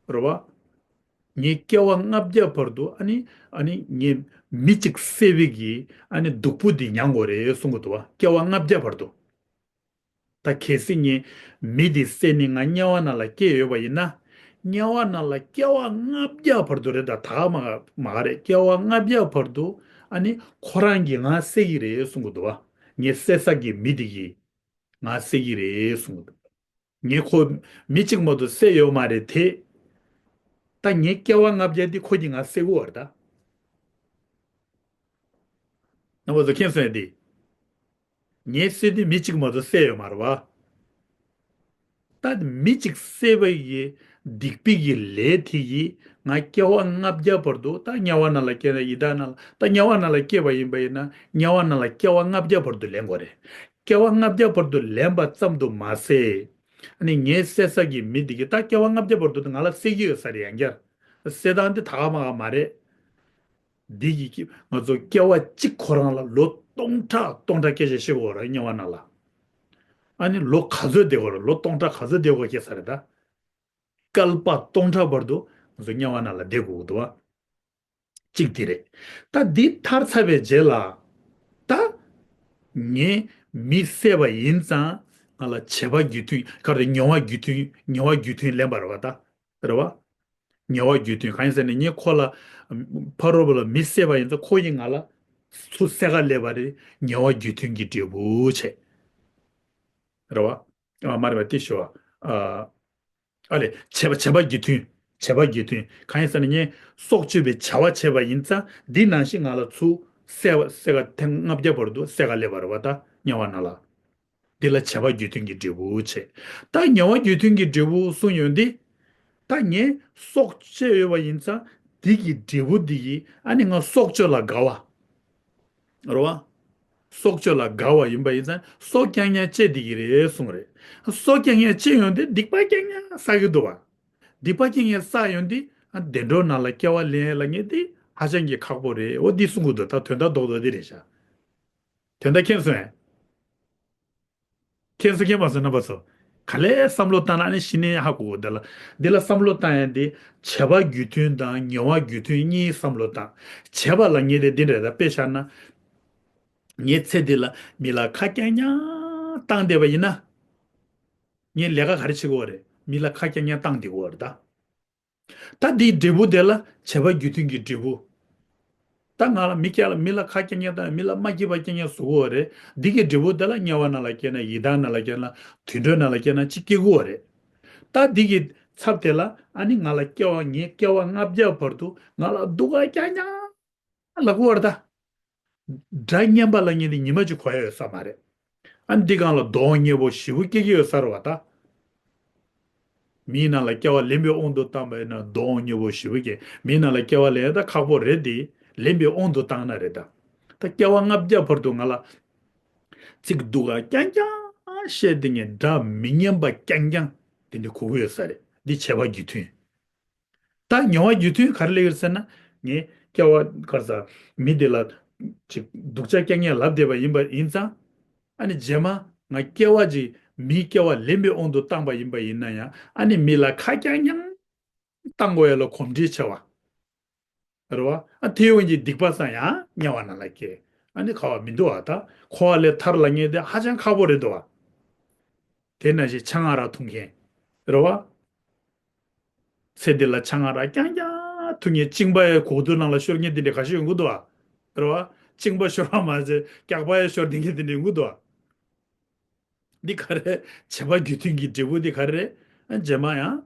རེད་བ། ངས་སྐྱེ་བ་ལྔ་བརྒྱ་བར་དུ། ཨ་ནི། ཨ་ནི་ངས་མི་གཅིག་བསད་པའི་གི། ཨ་ནི་སྡུག་པོ་འདི་མྱང་དགོས་རེད་གསུང་གི་འདུག་བ། སྐྱེ་བ་ལྔ་བརྒྱ་བར་དུ། ད་གལ་སྲིད་ངས་མི་འདི་བསད་ནས་ང་དམྱལ་བ་ནང་ལ་སྐྱེས་ཡོད་པ་ཡིན་ན། དམྱལ་བ་ནང་ལ་སྐྱེ་བ་ལྔ་བརྒྱ་བར་དུ་རེད། ད་ད་ག་མ་ག་མ་ག་རེད། སྐྱེ་བ་ལྔ་བརྒྱ་བར་དུ། ཨ་ནི་ཁོ་རང་གིས་ང་བསད་ཀྱི་རེད་གསུང་གི་འདུག་བ། ངས་བསད་ས་གི་མི་འདི་གིས་ང་བསད་ཀྱི་རེད་གསུང་གི་འདུག་ངས་ཁོ་མི་གཅིག་མ་གཏོགས་བསད་ཡོད་མ་རེད་དེ། ད་ངའི་སྐྱེ་བ་ལྔ་བརྒྱ་འདི་ཁོ་གིས་ང་བསད་དགོས་པ་རེད་ད། རྣམ་པ་ཚོ་མཁྱེན་སོང་ཡ་འདི། ངས་བསད་དུས་མི་གཅིག་མ་གཏོགས་བསད་ཡོད་མ་རེད་བ། ད་མི་གཅིག་བསད་པ་ཡི་སྡིག་པའི་གི་ལས་དེ་ཡིས་ང་སྐྱེ་བ་ལྔ་བརྒྱ་བར་དུ། ད་དམྱལ་བ་ནང་ལ་སྐྱེས་ན་ཡི་དྭགས་ནང་ལ། ད་དམྱལ་བ་ནང་ལ་སྐྱེས་པ་ཡིན་པ་ཡིན་ན་དམྱལ་བ་ནང་ལ་སྐྱེ་བ་ལྔ་བརྒྱ་བར་དུ་ལེན་དགོས་རེད། སྐྱེ་བ་ལྔ་བརྒྱ་བར་དུ་ལེན་པ་ཙམ་དུ་མ་ཟད། ཨ་ནི་ངའི་བསད་ས་གི་མི་དེ་གིས་ད་སྐྱེ་བ་ལྔ་བརྒྱ་བར་དུ་ང་ལ་བསད་ཀྱི་ཡོད་ས་རེད། ཡང་བསྐྱར་བསད་སྟངས་དེ་ད་ག་མ་ག་མ་རེད། འདི་ཡི་གེ་ང་ཚོ་སྐྱེ་བ་གཅིག་ཁོ་རང་ལ་ལོ་སྟོང་ཕྲག་སྟོང་ཕྲག་སྐད་ཆ་བཤད་དགོས་རེད་དམྱལ་བ་ནང་ལ། ཨ་ནི་ལོ་ག་ཚོད་བསྡད་དགོས་རེད། ལོ་སྟོང་ཕྲག་ག་ཚོད་བསྡད་དགོས་ཀྱི་ས་རེད་ད། བསྐལ་པ་སྟོང་ཕྲག་བར་དུ་ང་ཚོ་དམྱལ་བ་ནང་ལ་བསྡད་དགོས་ཀྱི་འདུག་བ། གཅིག་དེ་རེད། ད་འདི་ཐར་ཚར་བའི་རྗེས་ལ། ད་ངས་མི་བསད་པ་ཡིན་ཙང་ང་ལ་བྱས་པ་རྒྱུ་མཐུན། ག་རེ། མྱོང་བ་རྒྱུ་མཐུན། མྱོང་བ་རྒྱུ་མཐུན་ལེན་པ་རེད་བ་ད། རེད་བ། ཉེ་བ་རྒྱུ་མཐུན། གང་ཡིན་ཟེར་ན་ངས་ཁོ་ལ་ཕ་རོལ་པོ་ལ་མི་བསད་པ་ཡིན་ཙང་ཁོ་ཡིས་ང་ལ་ཚུར་བསད་ག་སླེབས་པ་རེད། ཉེ་བ་རྒྱུ་མཐུན་གྱི་འབྲས་བུ་བྱས། རེད་བ། ཨ། མ་རེད་པ་དེ་ཞུ་བ། ཨ། ཨ་ལས། བྱས་པ། བྱས་པ་རྒྱུ་མཐུན། བྱས་པ་རྒྱུ་མཐུན། གང་ཡིན་ཟེར་ན་ངས་སྲོག་གཅོད་པའི་བྱ་བ་བྱས་པ་ཡིན་ཙང་འདི་ནང་བཞིན་ང་ལ་ཚུར་བསད་པ། བསད་ག་ཐེངས་ལྔ་བརྒྱ་བར་དུ་བསད་ག་སླེབས་པ་རེད་བ་ད་དམྱལ་བ་ནང་ལ། འདི་ལ་བྱས་པ་རྒྱུ་མཐུན་གྱི་འབྲས་བུ་བྱས། ད་ཉེ་བ་རྒྱུ་མཐུན་གྱི་འབྲས་བུ་གསུངས་ཡོང་དུས། ད་ངས་སྲོག་བཅད་ཡོད་པ་ཡིན་ཙང་འདི་གི་འབྲས་བུ་འདི་གིས་ཨ་ནི་ང་སྲོག་གཅོད་ལ་དགའ་བ། རེད་བ། སྲོག་གཅོད་ལ་དགའ་བ་ཡིན་པ་ཡིན་ཙང་སྲོག་རྐྱང་རྐྱང་བཅད་བསྡད་ཀྱི་རེད་གསུངས་རེད། སྲོག་རྐྱང་རྐྱང་བཅད་ཡོང་དུས་སྡིག་པ་རྐྱང་རྐྱང་བསགས་ཀྱི་འདུག་བ། སྡིག་པ་རྐྱང་རྐྱང་བསགས་ཡོང་དུས་ཨ་བདེ་འགྲོ་ནང་ལ་སྐྱེ་བ་ལེན་ཡས་ལ་ངས་འདི་ཧ་ཅང་གི་ཁག་པོ་རེད། འོ་འདི་གསུང་གི་འདུག་ད་དོན་དག་རྡོག་རྡོག་འདི་རེད་ཤག་དོན་དག་མཁྱེན་སོང་ངས། མཁྱེན་སོང་མཁྱེན་མ་སོང་རྣམ་པ་ཚོ། ག་ལེར་བསམ་བློ་བཏང་ན་ཨ་ནི་གཞི་ནས་ཧ་གོ་གོ། འདི་ལ་འདི་ལ་བསམ་བློ་བཏང་ཡ་འདི་བྱས་པ་རྒྱུ་མཐུན་དང་ཉེས་པ་རྒྱུ་མཐུན་གཉིས་བསམ་བློ་བཏང་། བྱས་པ་ལ་ངས་དེ་འདི་འདྲ་ད་དཔེ་བཞག་ན། ངས་ཚེ་འདི་ལ་མི་ལ་ཁ་རྐྱང་རྐྱང་བཏང་བསྡད་པ་ཡིན་ན། ངས་ལས་ཀ་ག་རེ་བྱེད་དགོས་རེད། མི་ལ་ཁ་རྐྱང་རྐྱང་བཏང་བསྡད་དགོས་རེད་ད། ད་འདིའི་འབྲས་བུ་དེ་ལ་བྱས་པ་རྒྱུ་མཐུན་གྱི་འབྲས་བུ། ད་ང་ལ་མི་སྐྱ་ལ་མི་ལ་ཁ་རྐྱང་རྐྱང་དང་མི་ལ་མ་སྐྱིད་པ་རྐྱང་རྐྱང་བཟོ་གི་ཡོད་རེད། འདི་གི་འབྲས་བུ་དེ་ལ་དམྱལ་བ་ནང་ལ་སྐྱེས་ན་ཡི་དྭགས་ནང་ལ་སྐྱེས་ན་དུད་འགྲོ་ནང་ལ་སྐྱེས་ན་ཅི་སྐྱེ་གི་ཡོད་རེད། ད་འདི་གི་ཚབ་དེ་ལ་ཨ་ནི་ང་ལ་སྐྱེ་བ་ངའི་སྐྱེ་བ་ལྔ་བརྒྱ་བར་དུ་ང་ལ་སྡུག་ག་རྐྱང་རྐྱང་ལབ་ཀྱི་ཡོད་རེད་ད། དགྲ་བསྙེན་པ་ལབ་མཁན་དེ་ཉི་མ་གཅིག་གོ་ཡ་ཡོད་ས་མ་རེད། ཨ་ནི་འདི་སྒང་ལ་སྡུག་བསྔལ་པོ་ཞེ་པོ་སྐྱེ་གི་ཡོད་ས་རེད་བ་ད། མིའི་ནང་ལ་སྐྱེ་བ་ལེན་པའི་དབང་དུ་བཏང་པ་ཡིན་ན་སྡུག་བསྔལ་པོ་ཞེ་པོ་སྐྱེ། མིའི་ནང་ལ་སྐྱེ་བ་ལེན་ཡ་ད་ཁག་པོ་རེད་དེ། ལེན་པའི་དབང་དུ་བཏང་ན་རེད་ད། ད་སྐྱེ་བ་ལྔ་བརྒྱ་བར་དུ་ང་ལ་ཚིག་སྡུག་ག་རྐྱང་རྐྱང་བཤད་དེ་ངས་དགྲ་མི་བསྙེན་པ་རྐྱང་རྐྱང་དེ་འདྲ་གོ་གི་ཡོད་ས་རེད། འདི་བྱས་པ་རྒྱུ་མཐུན། ད་མྱོང་བ་རྒྱུ་མཐུན་ག་རེ་ལབ་ཡོད་ཟེར་ན། ངས་སྐྱེ་བ་ག་རེ་ཟ། མི་དེ་ལ་ཅིག་སྡུག་ཅག་རྐྱང་རྐྱང་ལབ་བསྡད་པ་ཡིན་པ་ཡིན་ཙང་། ཨ་ནི་རྗེས་མ་ང་སྐྱེ་བ་ཅིག་མིའི་སྐྱེ་བ་ལེན་པའི་དབང་དུ་བཏང་པ་ཡིན་པ་ཡིན་ན་ཡང་ཨ་ནི་མི་ལ་ཁ་རྐྱང་རྐྱང་བཏང་དགོས་ཡ་ལ་གོམས་འདྲིས་ཆེ་བ། རེད་བ། ཨ་དེའི་དབང་གིས་སྡིག་པ་བསགས་ཡང་དམྱལ་བ་ནང་ལ་སྐྱེ། ཨ་ནི་ཁ་བ་མི་འདུག་བ། ད་འཁོར་བ་ལས་ཐར་ལབ་མཁན་དེ་ཧ་ཅང་ཁག་པོ་རེད་འདུག་བ། དེ་ནང་བཞིན་ཆང་ཨ་རག་འཐུང་མཁན། རེད་བ། ཚེ་འདི་ལ་ཆང་ཨ་རག་རྐྱང་རྐྱང་འཐུང་མཁན། གཅིན་པ་ཡང་གོ་དུས་ནང་ལ་ཤོར་མཁན་དེ་འདྲ་ཁ་ཤས་ཡོང་གི་འདུག་བ། རེད་བ། གཅིན་པ་ཤོར་བ་མ་ཟད་སྐྱག་པ་ཡང་ཤོར་བསྡད་མཁན་དེ་འདྲ་ཡོང་གི་འདུག་བ། འདི་ག་རེ། བྱས་པ་རྒྱུ་མཐུན་གྱི་འབྲས་བུ་འདི་ག་རེ་རེད། ཨ་རྗེས་མ་ཡང་།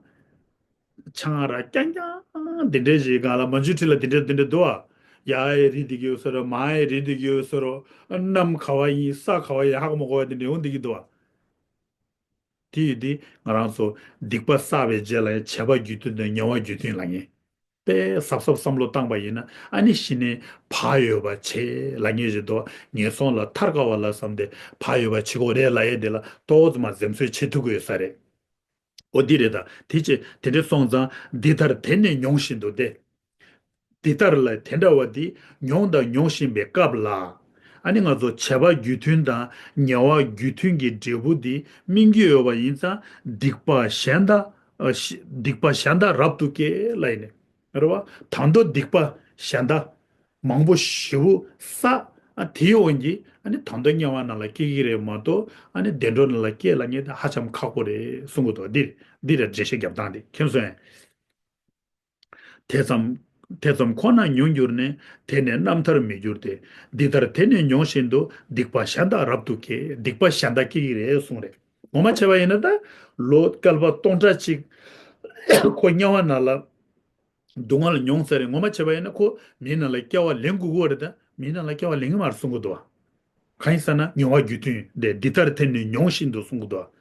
ཆང་ཨ་རག་རྐྱང་རྐྱང་འདི་འདྲ་ཞིག་སྒང་ལ་མ་འཇུ་ཁྲི་ལ་འདི་འདྲ་འདི་འདྲ་འདུག་བ། ཡར་ཡང་རིལ་བསྡད་ཀྱི་ཡོད་ས་རེད། མར་ཡང་རིལ་བསྡད་ཀྱི་ཡོད་ས་རེད། གནམ་ག་བ་ཡིན་ས་ག་བ་ཡིན་ཧ་གོ་མ་གོ་བ་འདི་འདྲ་ཡོང་བསྡད་ཀྱི་འདུག་བ། དེ་ཡིན་དུས་ང་རང་ཚོ་སྡིག་པ་བསགས་པའི་རྗེས་ལ་ཡང་བྱས་པ་རྒྱུ་མཐུན་དང་ཉེས་པ་རྒྱུ་མཐུན་ལབ་མཁན། དཔེ་གཟབ་གཟབ་བསམ་བློ་བཏང་པ་ཡིན་ན་ཨ་ནི་གཞི་ནས་བག་ཡོད་པ་བྱེད་ལབ་མཁན་ཞིག་འདུག་ངན་སོང་ལ་ཐར་དཀའ་བ་ལ་བསམ་སྟེ་བག་ཡོད་པ་བྱེད་དགོས་རེད་ལབ་ཡས་དེ་ལ་ཏོག་ཙམ་འཛེམ་ཟོན་བྱེད་ཐུབ་ཀྱི་ཡོད་ས་རེད། འོ་འདི་རེད་ད། དེ་ཅི་དེ་འདྲ་སོང་ཙང་འདི་ལྟར་དེ་ནི་མྱོང་བཞིན་དུ་སྟེ། འདི་ལྟར་ལ་དེ་འདྲ་བ་འདི་མྱོང་དང་མྱོང་བཞིན་པའི་སྐབས་ལ། ཨ་ནི་ང་ཚོ་བྱས་པ་རྒྱུ་མཐུན་དང་ཉེས་པ་རྒྱུ་མཐུན་གྱི་འབྲས་བུ་འདི་སྨིན་གྱི་ཡོད་པ་ཡིན་ཙང་སྡིག་པ་གཞན་དག་ཨ་ཤི་སྡིག་པ་གཞན་དག་རབ་ཏུ་སྐྱེ་ལབ་ཡིན་ནི། རེད་བ། ད་དུང་སྡིག་པ་གཞན་དག་མང་པོ་ཞེ་པོ་བསགས། ཨ་དེའི་དབང་གིས་ཨ་ནི་ད་དུང་དམྱལ་བ་ནང་ལ་སྐྱེ་གི་རེད་མ་གཏོགས་ཨ་ནི་བདེ་འགྲོ་ནང་ལ་སྐྱེ་ལབ་མཁན་དེ་ཧ་ཅང་ཁག་པོ་རེད་གསུང་གི་འདུག་འདི་འདི་རེད་འགྲེལ་བཤད་རྒྱབ་སྟངས་དེ་མཁྱེན་སོང་ངས། དེ་ཙམ། དེ་ཙམ་ཁོ་ན་མྱོང་གྱུར་ནས། དེ་ནས་རྣམ་ཐར་མི་འགྱུར་ཏེ། འདི་ལྟར་དེ་ནས་མྱོང་བཞིན་དུ། སྡིག་པ་གཞན་དག་རབ་ཏུ་སྐྱེ། སྡིག་པ་གཞན་དག་སྐྱེ་གི་རེད་གསུངས་རེད། ངོ་མ་བྱས་པ་ཡིན་ན་ད། ལོ་བསྐལ་པ་སྟོང་ཕྲག་གཅིག་ཁོ་དམྱལ་བ་ནང་ལ་སྡུག་བསྔལ་མྱོང་ཚར་རེད། ངོ་མ་བྱས་པ་ཡིན་ན་ཁོ་མིའི་ནང་ལ་སྐྱེ་བ་ལེན་དགོས་ཀྱི་རེད་ད། མིའི་ནང་ལ་སྐྱེ་བ་ལེན་གི་མ་རེད་གསུང་གི་འདུག་བ། གང་ཡིན་ཟེར་ན་མྱོང་བ་རྒྱུ་མཐུན་དེ་འདི་ལྟར་དེ་ནི་མྱོང་བཞིན་དུ་གསུང་གི་འདུག་བ།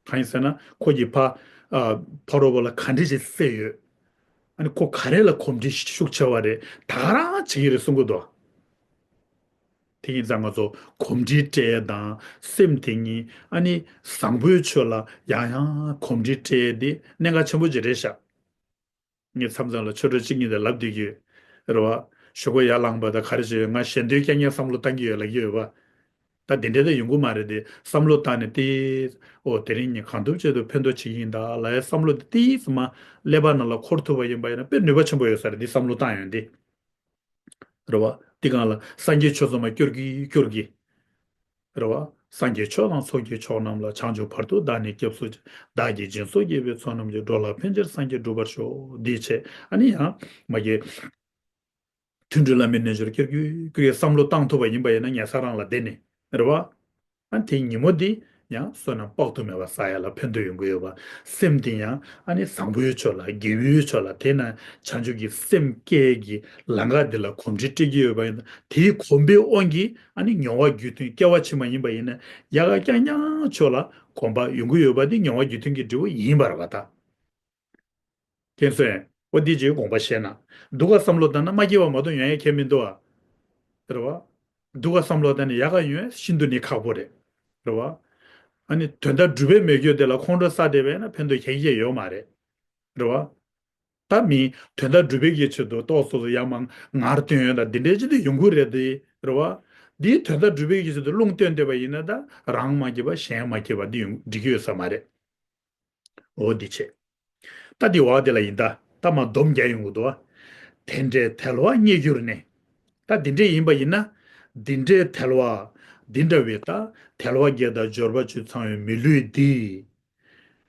གང་ཡིན་ཟེར་ན་ཁོ་གི་ཕ། ཨ། ཕ་རོལ་པོ་ལ་ག་འདྲ་ཞིག་བསད་ཡོད། ཨ་ནི་ཁོ་ག་རེ་ལ་གོམས་འདྲིས་ཤུགས་ཆེ་བ་རེད། ད་ག་རང་བྱེད་ཀྱི་རེད་གསུང་གི་འདུག་དེ་ཡིན་ཙང་ང་ཚོ་གོམས་འདྲིས་སྤྲད་དང་སེམས་དེ་ཉིད་ཨ་ནི་བཟང་པོའི་ཕྱོགས་ལ་ཡང་ཡང་གོམས་འདྲིས་སྤྲད་དེ་གནད་འགག་ཆེན་པོ་ཅིག་རེད་ཤག་ངས་མཚམས་མཚམས་ལ་ཆོས་གྲོགས་གཅིག་གཉིས་དང་ལབ་བསྡད་ཀྱི་ཡོད། རེད་བ། ཞོགས་པ་ཡར་ལངས་པ་དང་ག་རེ་བྱེད་ཡོད། ང་གཞན་དོན་རྐྱང་རྐྱང་བསམ་བློ་བཏང་གི་ཡོད་ལབ་ཀྱི་ཡོད་པ། ད་དེ་འདྲ་ད་ཡོང་གི་མ་རེད་དེ། བསམ་བློ་བཏང་ནས་ཏིས། ཨོ་དེ་རིང་ངས་གང་ཐུབ་ཅི་ཐུབ་ཕན་ཐོགས་བྱེད་ཀྱི་ཡིན་ད་ལབ་ཡ་བསམ་བློ་དེ་ཏིས་མ་ཀླད་པ་ནང་ལ་འཁོར་ཐུབ་པ་ཡིན་པ་ཡིན་ན་དཔེ་ནུས་པ་ཆེན་པོ་ཡོད་ས་རེད་འདི་བསམ་བློ་བཏང་ཡོང་དེ། རེད་བ། འདི་སྒང་ལ་སངས་རྒྱས་ཆོས་ཚང་མ་སྐྱོར་གི་སྐྱོར་གི། རེད་བ། སངས་རྒྱས་ཆོས་དང་ཚོགས་ཀྱི་མཆོག་རྣམས་ལ། བྱང་ཆུབ་བར་དུ་བདག་ནི་སྐྱབས་སུ་མཆི། བདག་གིས་སྦྱིན་སོགས་བགྱིས་པའི་ཚོགས་རྣམས་ཀྱིས། འགྲོ་ལ་ཕན་ཕྱིར་སངས་རྒྱས་འགྲུབ་པར་ཤོག་འདི་བྱས་ཨ་ནི་ཡང་མ་གི། མཐུན་སྒྲིལ་བླ་མའི་རྣལ་འབྱོར་ཀྱེར་ཀྱུ་ཀྱེར་ཀྱུ་བསམ་བློ་བཏང་ཐུབ་པ་ཡིན་པ་ཡིན་ན་ཉལ་ས་རང་ལ་བསྡད་ནས་རེད་བ། ཨ་དེ་ཉིན་མོ་འདི་ཡང་བསོད་ནམས་དཔག་ཏུ་མེད་པ་བསགས་ཡ་ལ་ཕན་ཐོགས་ཡོང་གི་ཡོད་པ། སེམས་དེ་ཡང་ཨ་ནི་བཟང་པོའི་ཕྱོགས་ལ་དགེ་བའི་ཕྱོགས་ལ་དེས་ན་བྱང་ཆུབ་ཀྱི་སེམས་བསྐྱེད་ཀྱི་ལམ་ཁ་འདི་ལ་གོམས་འདྲིས་སྤྲད་ཀྱི་ཡོད་པ་ཡིན་ན་དེའི་གོམས་པའི་དབང་གིས་ཨ་ནི་མྱོང་བ་རྒྱུ་མཐུན་སྐྱེ་བ་ཕྱི་མ་ཡིན་པ་ཡིན་ན་ཡག་ག་རྐྱང་རྐྱང་ཕྱོགས་ལ་གོམས་པ་ཡོང་གི་ཡོད་པ་འདི་མྱོང་བ་རྒྱུ་མཐུན་གྱི་འབྲས་བུ་ཡིན་པ་རེད་པ་ད། ཁྱེད་ཚོས་འོ་འདི་ཅིག་དགོངས་པ་བཞེས་ན། སྡུག་ག་བསམ་བློ་བཏང་ན་མ་སྐྱིད་པ་མ་གཏོགས་ཡོང་ཡ་ཁྱད་མི་འདུག་ཨ། རེད་བ། སྡུག་ག་བསམ་བློ་བཏང་ནས་ཡག་ག་ཡོང་ཤིན་ཏུ་ནི་ཁག་པོ་རེད། རེད་བ། ཨ་ནི་དོན་དག་སྒྲུབ་པའི་མེད་རྒྱུ་དེ་ལ་ཁོང་ཁྲོ་ཟ་བསྡད་པས་ན་ཕན་ཐོགས་ག་གེ་ཡོད་མ་རེད། རེད་བ། ད་མི་དོན་དག་སྒྲུབ་པའི་གི་ཆེད་དུ་ཏོག་སོ་སོ་ཡ་མ་ངར་སྟོན་ཡོད་ད་འདི་འདྲའི་ཅི་འདི་ཡོང་གི་རེད་དེ། རེད་བ། འདིའི་དོན་དག་སྒྲུབ་པའི་གི་ཆེད་དུ་རླུང་བཏོན་བསྡད་པ་ཡིན་ན་ད་རང་མ་སྐྱིད་པ་གཞན་མ་སྐྱིད་པ་འདི་ཡོང་འགྲིག་གི་ཡོད་ས་མ་རེད། འོ་འདི་བྱས། ད་འདི་བ་དེ་ལ་ཡིན་ད་ད་མ་སྡོམ་རྒྱག་ཡོང་གི་འདུག་བ། དེ་འདྲའི་དལ་བ་རྙེད་གྱུར་ནས། ད་འདི་འདྲའི་ཡིན་པ་ཡིན་ན། འདི་འདྲའི་དལ་བ། འདི་འདྲ་བའི་ད་དལ་བ་བརྒྱད་དང་འབྱོར་པ་བཅུ་ཚང་བའི་མི་ལུས་འདི།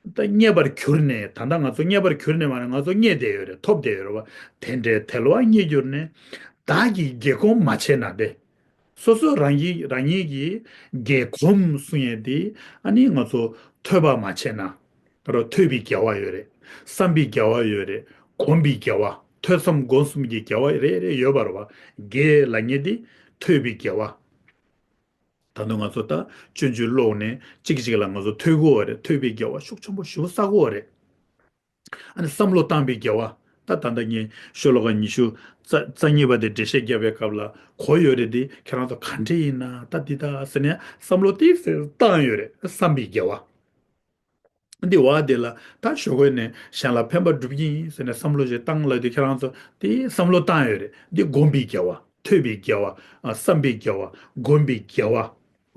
ད་རྙེད་པར་གྱུར་ནས་ད་ལྟ་ང་ཚོ་རྙེད་པར་གྱུར་ནས་མ་རེད། ང་ཚོ་རྙེད་བསྡད་ཡོད་རེད། ཐོབ་བསྡད་ཡོད་རེད་བ། དེ་འདྲའི་དལ་བ་རྙེད་གྱུར་ནས། བདག་གིས་དགེ་སྒོམ་མ་བྱས་ན་ཏེ། སོ་སོ་རང་གིས་རང་ཉིད་ཀྱིས་དགེ་སྒོམ་གསུང་ཡས་དེ་ཨ་ནི་ང་ཚོ་ཐོས་པ་མ་བྱས་ན། ད་རུང་ཐོས་པའི་དགེ་བ་ཡོད་རེད། བསམ་པའི་དགེ་བ་ཡོད་རེད། སྒོམ་པའི་དགེ་བ། ཐོས་བསམ་སྒོམ་གསུམ་གྱི་དགེ་བ་རེ་རེ་ཡོད་པ་རེད་བ། དགེ་ལབ་མཁན་དེ་ཐོས་པའི་དགེ་བ། ད་དུང་ང་ཚོ་ད་སྤྱོད་འཇུག་ཀློག་ནས་གཅིག་གཅིག་ལ་ང་ཚོ་ཐོས་དགོས་པ་རེད། ཐོས་པའི་དགེ་བ་ཤུགས་ཆེན་པོ་ཞེ་པོ་བསགས་དགོས་པ་རེད། ཨ་ནི་བསམ་བློ་བཏང་བའི་དགེ་བ། ད་ད་ལྟ་ངས་ཤོ་ལོ་ཀ་ཉི་ཤུ་རྩ་རྩ་གཉིས་པ་དེ་འགྲེལ་བཤད་བརྒྱབ་པའི་སྐབས་ལ་གོ་ཡོད་རེད་དེ། ཁྱེད་རང་ཚོ་ག་འདྲ་ཡིན་ན་ད་འདི་ད་ཟེར་ནས་བསམ་བློ་དེ་བཏང་ཡོད་རེད། བསམ་པའི་དགེ་བ། འདི་བ་དེ་ལ་ད་ཞོགས་ཀས་ནས་གཞན་ལ་ཕན་པ་སྒྲུབ་ཀྱི་ཡིན་ཟེར་ནས་བསམ་བློ་ཞིག་བཏང་ལ་དེ་ཁྱེད་རང་ཚོ་དེ་བསམ་བློ་བཏང་ཡོད་རེད། འདི་སྒོམ་པའི་དགེ་བ། ཐོས་པའི་དགེ་བ། ཨ་བསམ་པའི་དགེ་བ། སྒོམ་པའི་དགེ་བ།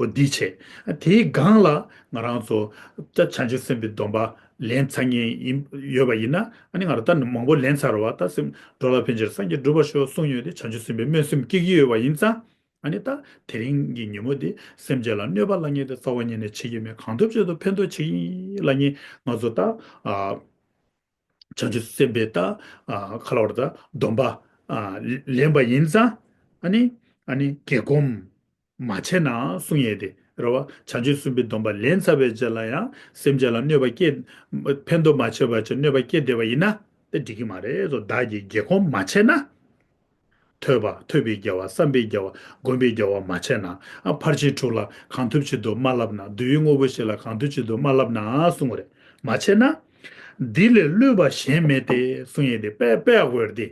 འོ་འདི་བྱས། དེའི་སྒང་ལ་ང་རང་ཚོ་ད་བྱང་ཆུབ་སེམས་དཔའི་སྡོམ་པ་ལེན་ཚར་མཁན་ཡིན་ཡོད་པ་ཡིན་ན། ཨ་ནི་ང་རང་ད་མང་པོ་ལེན་ཚར་བ། ད་སེམས་འགྲོ་ལ་ཕན་ཕྱིར་སངས་རྒྱས་འགྲུབ་པར་ཤོག་གསུངས་ཡོད་དེ། བྱང་ཆུབ་སེམས་དཔའི་སྨོན་སེམས་སྐྱེ་གི་ཡོད་པ་ཡིན་ཙང་། ཨ་ནི་ད་དེ་རིང་གི་ཉིན་མོ་འདི་སེམས་ཅན་ལ་གནོད་པ་ལ་ངེས་ཏེ་རྩ་བ་ཉིད་ནས་བྱེད་ཀྱི་མེད། གང་ཐུབ་ཅི་ཐུབ་ཕན་ཐོགས་བྱེད་ཀྱི་ཡིན་ལ་ངེས། ང་ཚོ་ད་ཨ། བྱང་ཆུབ་སེམས་དཔའི་ད་ཨ་ཁ་ལ་བར་ད་སྡོམ་པ་ཨ་ལེན་པ་ཡིན་ཙང་། ཨ་ནི་ཨ་ནི་དགེ་སྒོམ་མ་བྱས་ན་གསུང་ཡས་དེ་རེད་བ། བྱང་ཆུབ་སེམས་དཔའི་སྡོམ་པ་ལེན་ཚར་བའི་རྗེས་ལ་ཡང་སེམས་ཅན་ལ་གནོད་པ་སྐྱེལ། ཕན་ཐོགས་མ་བྱས་པ་བྱས་གནོད་པ་སྐྱེལ་བསྡད་པ་ཡིན་ན་དེ་འགྲིག་གི་མ་རེད་ཟོ། བདག་གིས་དགེ་སྒོམ་མ་བྱས་ན། ཐོས་པ་ཐོས་པའི་དགེ་བ། བསམ་པའི་དགེ་བ། སྒོམ་པའི་དགེ་བ་མ་བྱས་ན། ཨ་ཕར་ཕྱིན་དྲུག་ལ་གང་ཐུབ་ཅི་ཐུབ་མ་བསླབ་ན། འདུལ་བའི་དངོས་པོ་བཞི་ལ་གང་ཐུབ་ཅི་ཐུབ་མ་བསླབ་ན་གསུང་གི་རེད། མ་བྱས་ན། འདི་ལས་བསླུས་པ་གཞན་མེད་དེ་གསུང་ཡས་དེ་དཔེ་དཔེ་ཡག་པོ་ཡོད་རེད་དེ།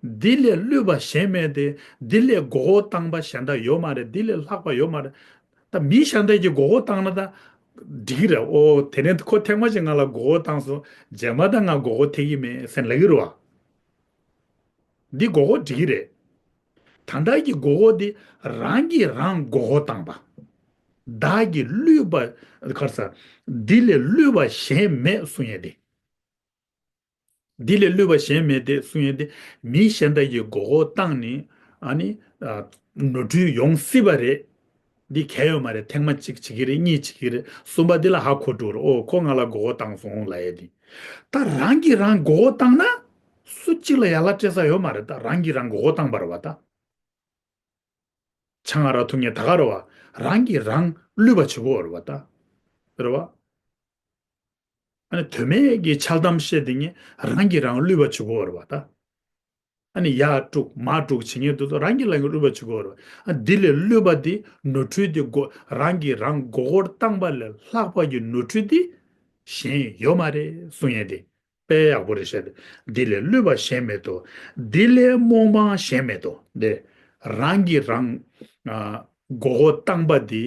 འདི་ལས་བསླུས་པ་གཞན་མེད་དེ། འདི་ལས་མགོ་སྐོར་བཏང་པ་གཞན་དག་ཡོད་མ་རེད། འདི་ལས་ལྷག་པ་ཡོད་མ་རེད། ད་མི་གཞན་དག་གིས་མགོ་སྐོར་བཏང་ན་ད་འགྲིག་གི་རེད། ཨོ་དེ་ནས་ཁོ་ཐེངས་མ་གཅིག་ང་ལ་མགོ་སྐོར་བཏང་སོང་། རྗེས་མ་ད་ང་མགོ་སྐོར་ཐེབས་ཀྱི་མེད་ཟེར་ལབ་ཀྱི་རེད་བ། འདི་མགོ་སྐོར་འགྲིག་གི་རེད། ད་ལྟ་གི་མགོ་སྐོར་འདི་རང་གིས་རང་མགོ་སྐོར་བཏང་པ། བདག་གིས་བསླུས་པ། ག་རེ་ཟ། འདི་ལས་བསླུས་པ་གཞན་མེད་གསུང་ཡས་དེ། འདི་ལས་བསླུས་པ་གཞན་མེད་དེ་གསུང་ཡས་དེ། མི་གཞན་དག་གིས་མགོ་སྐོར་བཏང་ནས་ཨ་ནི་ཨ་ནོར་འཁྲུལ་ཡོང་སྲིད་པ་རེད། འདི་གལ་ཡོད་མ་རེད། ཐེངས་མ་གཅིག་བྱེད་ཀྱི་རེད། གཉིས་བྱེད་ཀྱི་རེད། གསུམ་པ་འདི་ལ་ཧ་གོ་འགྲོ་རེད། ཨོ་ཁོ་ང་ལ་མགོ་སྐོར་བཏང་སོང་ལབ་ཡས་དེ། ད་རང་གིས་རང་མགོ་སྐོར་བཏང་ན་སུ་གཅིག་ལ་ཡ་ལ་སྤྲད་ས་ཡོད་མ་རེད། ད་རང་གིས་རང་མགོ་སྐོར་བཏང་པ་རེད་བ་ད། ཆང་ཨ་རག་འཐུང་མཁན་ད་ག་རེད་བ། རང་གིས་རང་བསླུས་པ་བྱེད་ཀྱི་ཡོད་རེད་བ་ད། རེད་བ། ཨ་ནི་དོན་མེད་ཀྱི་འཆལ་གཏམ་བཤད་དེ་ངས་རང་གིས་རང་བསླུས་པ་བྱེད་ཀྱི་ཡོད་རེད་བ་ད། ཨ་ནི་ཡར་དཀྲུག་མར་དཀྲུག་བྱེད་མཁན་དེ་ཚོ་རང་གིས་རང་གིས་བསླུས་པ་བྱེད་ཀྱི་ཡོད་རེད་བ། ཨ་འདི་ལས་བསླུས་པ་འདི་ནོར་འཁྲུལ་འདི་མགོ་རང་གིས་རང་མགོ་སྐོར་བཏང་པ་ལས་ལྷག་པ་གི་ནོར་འཁྲུལ་འདི་གཞན་ཡོད་མ་རེད་གསུང་ཡས་དེ། དཔེ་ཡག་པོ་རེད་བཤད་དེ། འདི་ལས་བསླུས་པ་གཞན་མེད་དོ། འདི་ལས་རྨོངས་པ་གཞན་མེད་དོ། འདི་རང་གིས་རང་ཨ་མགོ་སྐོར་བཏང་པ་འདི་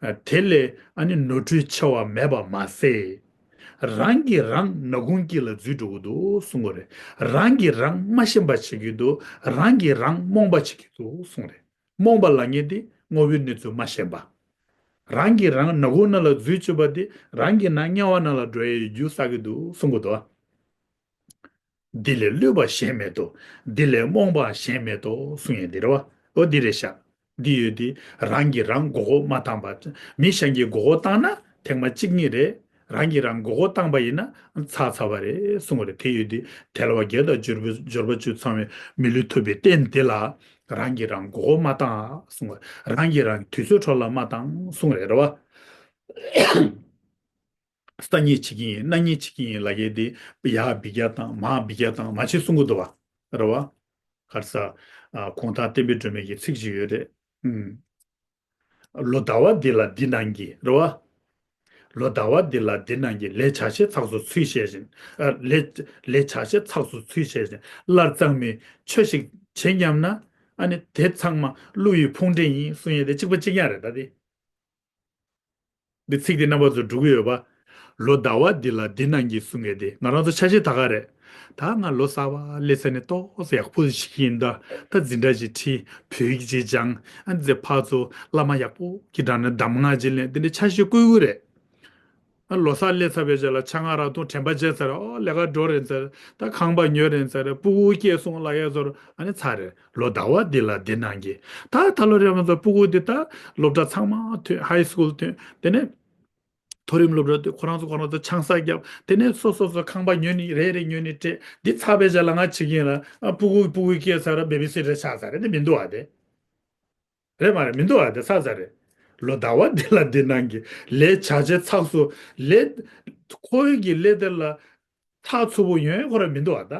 ཨ་དེ་ལས་ཨ་ནི་ནོར་འཁྲུལ་ཆེ་བ་མེད་པ་མ་ཟད། རང་གིས་རང་ནག་ཁུང་དཀྱིལ་ལ་འཛུལ་འགྲོ་གི་འདུག་གསུང་གི་རེད། རང་གིས་རང་མ་ཤེས་པ་བྱེད་ཀྱི་འདུག་རང་གིས་རང་རྨོངས་པ་བྱེད་ཀྱི་འདུག་གསུང་གི་རེད། རྨོངས་པ་ལབ་མཁན་དེ་དངོས་པོའི་གནས་ཚུལ་མ་ཤེས་པ། རང་གིས་རང་ནག་ཁུང་ནང་ལ་འཛུལ་བཅུག་པ་དེ་རང་གི་ནང་དམྱལ་བ་ནང་ལ་འགྲོ་ཡའི་རྒྱུ་བསགས་ཀྱི་འདུག་གསུང་གི་འདུག་འདི་ལས་བསླུས་པ་གཞན་མེད་དོ། འདི་ལས་རྨོངས་པ་གཞན་མེད་དོ་གསུང་ཡས་འདི་རེད་བ། འོ་འདི་རེད་ཤག་འདི་ཡོད་དེ་རང་གིས་རང་མགོ་སྐོར་མ་བཏང་པ། མི་གཞན་གྱིས་མགོ་སྐོར་བཏང་ན་ཐེངས་མ་གཅིག་གཉིས་རེད། རང་གིས་རང་མགོ་སྐོར་བཏང་པ་ཡིན་ན་ཚར་ཚར་བ་རེད་གསུང་གི་རེད། དེ་ཡོད་དེ་དལ་བ་བརྒྱད་དང་འབྱོར་པ་འབྱོར་པ་བཅུ་ཚང་བའི་མི་ལུས་ཐོབ་པའི་རྟེན་འདི་ལ་རང་གིས་རང་མགོ་སྐོར་མ་བཏང་གསུང་གི་རེད། རང་གིས་རང་དུས་ཚོད་འཕྲོ་བརླག་མ་བཏང་གསུང་གི་རེད། རེད་བ། སང་ཉིན་བྱེད་ཀྱི་ཡིན། གནངས་ཉིན་བྱེད་ཀྱི་ཡིན་ལབ་མཁན་དེ་ཡར་འབུད་རྒྱག་བཏང་མར་འབུད་རྒྱག་བཏང་མ་བྱེད་གསུང་གི་འདུག་བ། རེད་བ། ག་རེ་ཟ། ཨ་གུང་ཐང་བསྟན་པའི་སྒྲོན་མེ་གི་ཚིག་ཅིག་ཡོད་རེད། ཨུམ། ལོ་ཟླ་བ་འདི་ལ་འདི་གནང་གི་རེད་བ། ལོ་ཟླ་བ་འདི་ལ་འདི་རྣམས་ཀྱིས། ལས་བྱ་བྱེད་ཚགས་སུ་ཚུད་བྱས་ཤིང་། ཨ་ལས་ལས་བྱ་བྱེད་ཚགས་སུ་ཚུད་བྱས་ཤིང་། སླར་གཙང་མའི་ཆོས་ཤིག་བྱེད་སྙམ་ན། ཨ་ནི་དེ་ཚང་མ་ཀླུ་ཡི་ཕུང་འདྲེ་ཡིན་གསུང་ཡས་དེ་གཅིག་པ་གཅིག་རྐྱང་རེད་ད་དེ། འདི་ཚིག་འདི་རྣམ་པ་ཚོ་འགྲོ་གི་ཡོད་པ། ལོ་ཟླ་བ་འདི་ལ་འདི་རྣམས་ཀྱིས་གསུང་མཁན་དེ་ང་རང་ཚོ་འཆར་གཞི་ད་ག་རེད། ད་ང་ལོ་གསར་པ་སླེབས་ཚར་ནས་ཏོག་ཙམ་ཡག་པོ་ཞིག་ཡིན་ད། ད་འཛིན་གྲྭ་ཞིག་ཁྲིད། བོད་ཡིག་ཅིག་སྦྱང་། ཨ་ནི་ཕར་ཚུར་བླ་མ་ཡག་པོ་གི་དྲུང་ནས་གདམས་ངག་ཅིག་ལེན། དེ་འདྲའི་འཆར་གཞི་བཀོད་ཀྱི་རེད། ཨ་ལོ་གསར་སླེབས་ཚར་བའི་རྗེས་ལ་ཆང་ཁང་རག་ཐུག་དྲན་པ་བརྗེད་ཚར། ཨོ་ལས་ཀ་འགྲོ་རན་ཚར། ད་ཁང་པ་ཉོ་རན་ཚར། སྤུ་གུ་སྐྱེས་སོང་ལབ་ཡས་ཚོར་ཨ་ནི་ཚར་རེད། ལོ་ཟླ་བ་འདི་ལ་འདི་རྣམས་ཀྱིས། ད་ད་ལོ་རེ་མ་ཚོ་སྤུ་གུ་འདི་ད་སློབ་གྲྭ་ཚང་མ་ཐོན། ཧའི་སི་ཀུལ་ཐོན། དེ་ནས་མཐོ་རིམ་སློབ་གྲྭ་ཐོན། ཁོ་རང་ཚོ་ཁོ་རང་ཚོ་ཆང་ས་བརྒྱབ། དེ་ནས་སོ་སོ་སོ་ཁང་པ་ཉོས་ནི་རེ་རེ་ཉོས་ནི་སྤྲད། འདི་ཚར་བའི་རྗེས་ལ་ང་བྱེད་ཀྱི་ཡིན་ལ། ཨ་སྤུ་གུ་སྤུ་གུ་སྐྱེས་ཚར། བེ་བི་སི་ཊར་ཆགས་ཚར་རེད། འདི་མི་འདུག་ཨ་དེ། རེད་མ་རེད། མི་འདུག་ཨ་དེ་ཚར་ཚར་རེད། ལོ་ཟླ་བ་འདི་ལ་འདི་རྣམས་ཀྱིས། ལས་བྱ་བྱེད་ཚགས་སུ། ལས་ཁོའི་གི་ལས་དེ་ལ་ཚགས་ཚུད་པོ་ཡོང་ཡས་ཁོ་རང་མི་འདུག་ཨ་ད།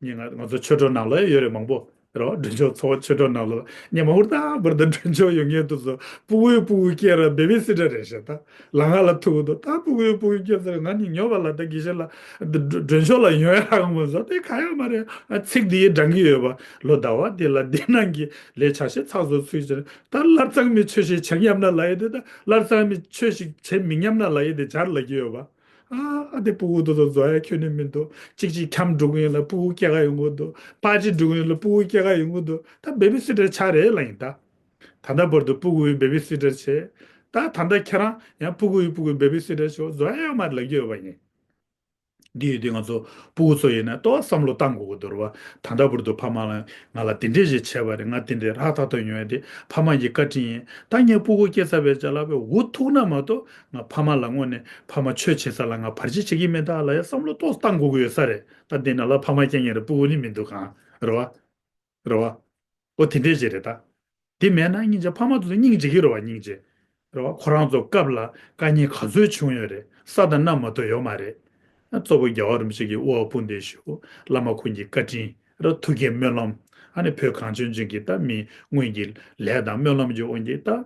ངས་ང་ང་ཚོ་ཆོས་གྲོགས་ནང་ལ་ཡོད་རེད་མང་པོ། རེད་བ། མགྲོན་ཆོས་ཚོགས་པ་ཆོས་གྲོགས་ནང་ལ་ངས་མ་འུར་ད་འུར་ད་མགྲོན་ཆོས་ཡོང་མཁན་དེ་ཚོ་སྤུ་གུའི་སྤུ་གུ་སྐྱེས་ར་བེ་བི་སི་ཊར་རེད་ཤག་ད། ལ་ང་ལ་ཐུག་འདུག་ད་སྤུ་གུའི་སྤུ་གུ་སྐྱེས་ཚར། ང་ནི་ཉོ་བ་ལ་ད་དགེ་བཤེས་ལ་མགྲོན་ཆོས་ལ་ཡོང་ཡ་རག་མ་སོང་། དེ་ག་ཡོད་མ་རེད། ཨ་ཚིག་འདི་ཡི་འགྲང་གི་ཡོད་པ། ལོ་ཟླ་བ་འདི་ལ་འདི་རྣམས་ཀྱིས། ལས་བྱ་བྱེད་ཚགས་སུ་ཚུད་ཕྱིར། ད་སླར་གཙང་མའི་ཆོས་ཤིག་བྱེད་སྙམ་ན་ལབ་ཡས་དེ། ད་སླར་གཙང་མའི་ཆོས་ཤིག་བྱེད་མི་སྙམ་ན་ལབ་ཡས་དེ་སྦྱར་ལབ་ཀྱི་ཡོད་པ། ཨ་ཨ་དེ་སྤུ་གུ་དེ་ཚོ་བཟོ་ཡ་ཁྱོན་ནས་མི་འདུག་གཅིག་གཅིག་འཁྱམ་འགྲོ་གི་ཡིན་ལ་སྤུ་གུ་སྐྱེ་ག་ཡོང་གི་འདུག་པར་ཊི་འགྲོ་གི་ཡིན་ལ་སྤུ་གུ་སྐྱེ་ག་ཡོང་གི་འདུག་ད་བེ་བི་སི་ཊར་ཆགས་རེད་ལབ་ཡིན་ད། ད་ལྟ་བར་དུ་སྤུ་གུའི་བེ་བི་སི་ཊར་བྱས། ད་ད་ལྟ་ཁྱེད་རང་ཡང་སྤུ་གུའི་སྤུ་གུའི་བེ་བི་སི་ཊར་བྱས། བཟོ་ཡ་ཡོད་མ་རེད་ལབ་ཀྱི་ཡོད་པ་ཡིན། འདི་ཡོད་དུས་ང་ཚོ་སྤུ་གུ་ཚོ་ཡིན་ན་ཏོག་བསམ་བློ་བཏང་དགོས་ཀྱི་འདུག་རེད་བ། ད་ལྟ་བར་དུ་ཕ་མ་ལ་ང་ལ་དེ་འདྲས་ཞིག་བྱས་པ་རེད། ང་དེ་འདྲས་ཧྲག་ཐག་ཐག་ཡོང་ཡ་དེ་ཕ་མ་གི་བཀའ་དྲིན་ཡིན། ད་ངའི་སྤུ་གུ་སྐྱེས་ཚར་བའི་རྗེས་ལ་བས་འུ་ཐུག་ན་མ་གཏོགས་ང་ཕ་མ་ལ་དངོས་གནས་ཕ་མ་ཆོས་བྱེད་ས་ལ་ང་བར་ཆད་བྱེད་ཀྱི་མེད་ད་ལབ་ཡ་བསམ་བློ་ཏོག་བཏང་དགོས་ཀྱི་ཡོད་ས་རེད། ད་འདི་ན་ལ་ཕ་མ་རྐྱང་རྐྱང་རེད། སྤུ་གུ་ནི་མི་འདུག་གང་རེད་བ། རེད་བ། ཨོ་དེ་འདྲས་ཅིག་རེད་ད། དེ་མེད་ན་སྙིང་རྗེ། ཕ་མ་དེ་ཚོ་སྙིང་རྗེ་གི་རེད་བ། སྙིང་རྗེ་རེད་བ། ཁོ་རང་ཚོ་སྐབས་ལ་དཀའ་ངལ་ག་ཚོད་བྱུང་ཡོད་རེད། ས་དང་གནམ་མ་གཏོགས་ཡོད་མ་རེད། གཙོ་བོ་རྒྱལ་བ་རིན་པོ་ཆེ་གི་དབུ་བ་དཔུང་འདེགས་ཞུ། བླ་མ་ཁོང་གི་བཀའ་དྲིན་རེད། ཐུགས་ཀྱི་སྨོན་ལམ། ཨ་ནི་བོད་གངས་ཅན་ལྗོངས་ཀྱི་ད་མི་དངོས་ཀྱི་ལས་དང་སྨོན་ལམ་གྱི་དབང་གིས་ད།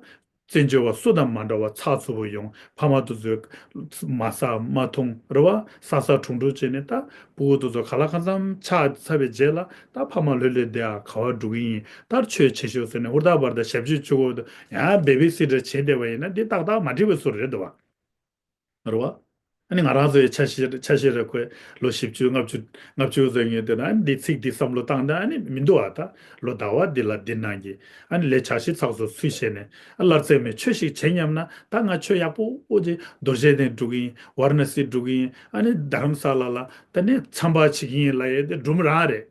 བཙན་བྱོལ་བ་སུ་དང་མ་འདྲ་བ་ཚགས་ཚུད་པོ་ཡོང་། ཕ་མ་དེ་ཚོས་མ་ཟ་མ་འཐུང་རེད་བ། ས་ས་གྲུང་གྲུང་བྱས་ནས་ད་སྤུ་གུ་དེ་ཚོ་ག་ལ་གང་འཚམ་ཆགས་ཚར་བའི་རྗེས་ལ་ད་ཕ་མ་ལྷོད་ལྷོད་བསྡད་ཨ་ག་བ་འགྲོ་གི་ཡིན། ད་ཆོས་བྱེད་ཤོག་ཟེར་ནས་ཧུར་ཐག་བར་ཐག་ཞབས་ཕྱི་བྱེད་དགོས་འདུག་ཡང་བེ་བི་སི་ཊར་བྱེད་བསྡད་པ་ཡིན་ན་འདི་ཏག་ཏག་མ་འགྲིག་པའི་བཟོ་རེད་འདུག་བ། རེད་བ། ཨ་ནི་ང་རང་ཚོའི་འཆར་གཞི་འཆར་གཞི་རེད། ཁོས་ལོ་བཞི་བཅུ་ལྔ་བཅུ་ལྔ་བཅུ་ཟེར་མཁན་དེ་ན་ཨ་ནི་འདི་ཚིག་འདི་བསམ་བློ་བཏང་ན་ཨ་ནི་མི་འདུག་ཨ། ད་ལོ་ཟླ་བ་འདི་ལ་འདི་རྣམས་ཀྱིས། ཨ་ནི་ལས་བྱ་བྱེད་ཚགས་སུ་ཚུད་བྱས་ནས། ཨ་སླར་གཙང་མའི་ཆོས་ཤིག་བྱེད་སྙམ་ན། ད་ང་ཆོས་ཡག་པོ་ཅིག་རྡོ་རྗེ་གདན་འགྲོ་གི་ཡིན། ཝཱ་ར་ཎ་སི་འགྲོ་གི་ཡིན། ཨ་ནི་དྷ་རམ་ས་ལ་ལ་ད་ནི་འཚམས་པ་བྱེད་ཀྱི་ཡིན་ལབ་ཡས་དེ་སྒྲུང་རང་རེད།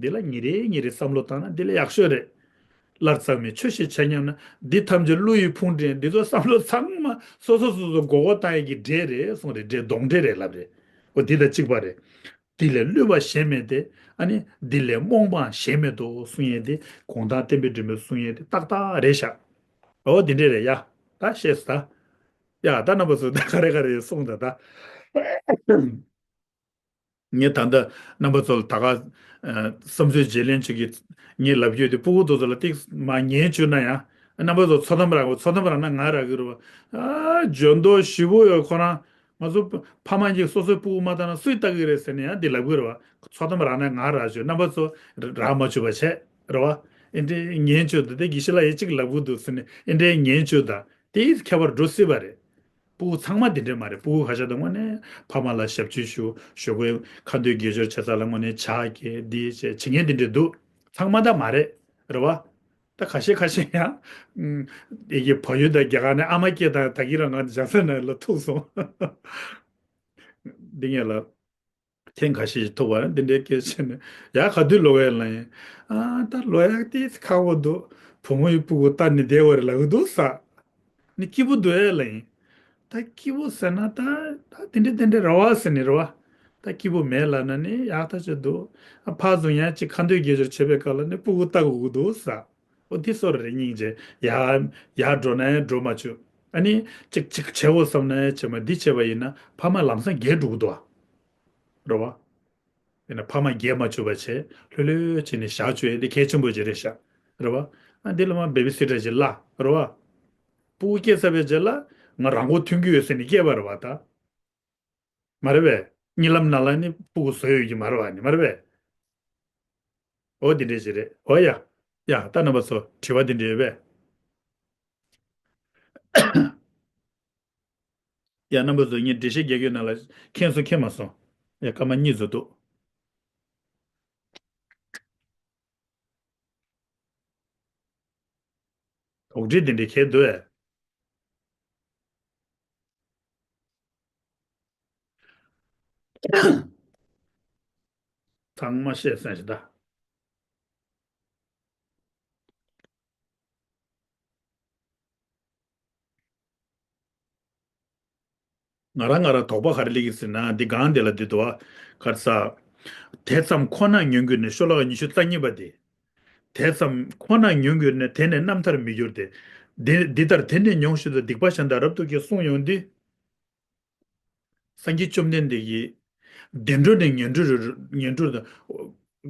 འདི་ལ་ཉིན་རེ་ཉིན་རེ་བསམ་བློ་བཏང་ན་འདི་ལས་ཡག་ཤོས་རེད། སླར་གཙང་མའི་ཆོས་ཤིག་བྱེད་སྙམ་ན། འདི་ཐམས་ཅད་ཀླུ་ཡི་ཕུང་འདྲེ། འདི་ཚོ་བསམ་བློ་ཚང་མ་སོ་སོ་སོ་སོ་མགོ་སྐོར་བཏང་ཡས་ཀྱི་འདྲེ་རེད་གསུངས་རེད། འདྲེ་གདོན་འདྲེ་རེད་ལབ་རེད། འོ་འདི་དང་གཅིག་པ་རེད། འདི་ལས་བསླུས་པ་གཞན་མེད་དེ། ཨ་ནི་འདི་ལས་རྨོངས་པའང་གཞན་མེད་དོ་གསུང་ཡས་དེ་གུང་ཐང་བསྟན་པའི་སྒྲོན་མེས་གསུང་ཡས་དེ་ཏག་ཏག་རེད་ཤག་འོ་འདི་འདྲས་རེད་ཡ། ད་ཤེས་སོང་ད། ཡ་ད་རྣམ་པ་ཚོ་ད་ག་རེ་ག་རེ་གསུངས་ད་ད། ངས་ད་ལྟ་རྣམ་པ་ཚོ་ལ་ད་ག་ཨ་བསམ་ཚུལ་བརྗེ་ལེན་བྱེད་ཀྱི་ངས་ལབ་རྒྱུ་དེ་སྤུ་གུ་དེ་ཚོ་ལ་ཏིག་མ་ཉན་བཅུག་ན་ཡང་རྣམ་པ་ཚོ་ཚོད་བསམ་རག་གི། ཚོད་བསམ་རག་ན་ང་རག་གི་རེད་བ། ཨ་འཇོན་མདོག་ཞེ་པོ་ཡོད་ཁོ་རང་། ང་ཚོ་ཕ་མ་གཉིས་སོ་སོའི་སྤུ་གུ་མ་བལྟ་ན་སུས་བལྟ་གི་རེད་ཟེར་ནས་ཡང་འདི་ལབ་གི་རེད་བ། ཚོད་བསམ་རག་ན་ང་རག་བཅུག་རྣམ་པ་ཚོ་རག་མ་བཅུག་པ་བྱས་རེད་བ། ཨེ་འདྲས་ཉན་བཅུག་ད་དེ་དགེ་བཤེས་ལགས་ཡི་གཅིག་ལབ་གི་འདུག་ཟེར་ནས་ཨེ་འདྲས་ཉན་བཅུག་ད་དེ་ཁྱད་པར་འགྲོ་སྲིད་པ་རེད། སྤུ་གུ་ཚང་མ་དེ་འདྲས་མ་རེད། སྤུ་གུ་ཁ་ཤས་དང་དངོས་གནས་ཕ་མ་ལ་ཞབས་ཕྱི་ཞུ། ཞོགས་པའི་ཁ་འདོན་དགེ་སྦྱོར་བྱེད་ས་ལ་དངོས་གནས་ཇ་བཀོལ་འདི་བྱེད་བྱེད་མཁན་དེ་འདྲས་འདུག་ཚང་མ་ད་མ་རེད། རེད་བ། ད་ཁ་ཤས་ཁ་ཤས་ཡང་ཨེ་གི་བལ་ཡུལ་དང་རྒྱ་གར་ནས་ཨ་མ་སྐྱེས་དང་ད་གི་རང་ང་འཇང་སེ་ན་ལ་ཐུག་སོང་། འདི་ངས་ལ་ཐེངས་ཁ་ཤས་ཤིག་ཐུག་པ་རེད། འདི་འདྲའི་སྐད་ཆ་ནས་ཡ་ག་དུས་ལོག་ཡས་ལ་ཡིན། ཨ་ད་ལོག་ཡག་དེ་ཁག་པོ་འདུག་བུ་མོ་ཡི་སྤུ་གུ་ལྟ་ནི་བསྡད་པ་རེད་ལབ་གི་འདུག་ས། ནི་སྐྱིད་པོ་འདུག་ཨེ་ལ་ཡིན། ད་སྐྱིད་པོ་ཟེར་ན་ད་ད་དེ་འདྲ་དེ་འདྲ་རེད་བ་ཟེར་ནི་རེད་བ། ད་སྐྱིད་པོ་མེད་ལབ་ན་ནི་ཡག་ཐག་ཆོད་འདུག་ཨ་ཕར་ཚུར་ཡང་ཅིག་ཁ་འདོན་དགེ་སྦྱོར་བྱེད་པའི་སྐབས་ལ་ནི་སྤུ་གུ་ལྟ་དགོས་ཀྱི་འདུག་ས། འོ་འདི་སོ་རེ་རེ་སྙིང་རྗེ། ཡར་ཡར་འགྲོ་ན་ཡང་འགྲོ་མ་བཅུག་ཨ་ནི་ཅིག་ཅིག་བྱེད་འོ་བསམ་ན་ཡང་བྱེད་མ། འདི་བྱས་པ་ཡིན་ན་ཕ་མ་ལམ་སང་རྒས་འགྲོ་གི་འདུག་ཨ། རེད་བ། དེ་ནས་ཕ་མ་རྒས་མ་བཅུག་པ་བྱས་ལྷོད་ལྷོད་བྱས་ནས་བཞག་བཅུག་ཡས་འདི་གལ་ཆེན་པོ་ཅིག་རེད་ཤག་རེད་བ། ཨ་འདི་ལ་མ་བེ་བི་སི་ཊར་ཅིག་གླ། རེད་བ། སྤུ་གུ་སྐྱེས་ཚར་བའི་རྗེས་ལ་ ང་རང་མགོ་ཐོན་གྱི་ཡོད་ཟེར་ནས་སྐྱེས་པ་རེད་བ་ད། མ་རེད་པས། གཉིད་ལམ་ནང་ལ་ནི་སྤུ་གུ་བཟོ་ཡོད་ཀྱི་མ་རེད་བ་ནི་མ་རེད་པས། འོ་དེ་འདྲས་ཞིག་རེད། འོ་ཡ། ཡ་ད་རྣམ་པ་ཚོ་དྲི་བ་དེ་འདྲས་ཡོད་པས། ཡ་རྣམ་པ་ཚོ་ངས་འགྲེལ་བཤད་རྒྱག་ཡོད་ནང་ལ་མཁྱེན་སོང་མཁྱེན་མ་སོང་། ཡ་སྐར་མ་གཉིས་ཚོ་འདུག་དོགས་འདྲི་དེ་འདྲས་གལ་འདུག་ཨེ། ཚང་མ་བཤད་སོང་ཞེ་ད། ང་རང་ང་རང་དོགས་པ་ག་རེ་སླེབས་ཀྱི་ཟེར་ན་འདི་སྒང་འདི་ལ་འདི་འདུག་བ། ག་རེ་ཟ། དེ་ཙམ་ཁོ་ན་མྱོང་གྱུར་ནས། ཤོ་ལོ་ཀ་ཉི་ཤུ་རྩ་གཉིས་པ་དེ། དེ་ཙམ་ཁོ་ན་མྱོང་གྱུར་ནས། དེ་ནས་རྣམ་ཐར་མི་འགྱུར་ཏེ། འདི་འདི་ལྟར་དེ་ནས་མྱོང་བཞིན་དུ། སྡིག་པ་གཞན་དག་རབ་ཏུ་སྐྱེ་གསུངས་ཡོང་དུས། སངས་རྒྱས་བཅོམ་ལྡན་འདས་ཀྱིས་བདེ་འགྲོ་ནས་ངན་འགྲོ་རུ་ངན་འགྲོ་དང་།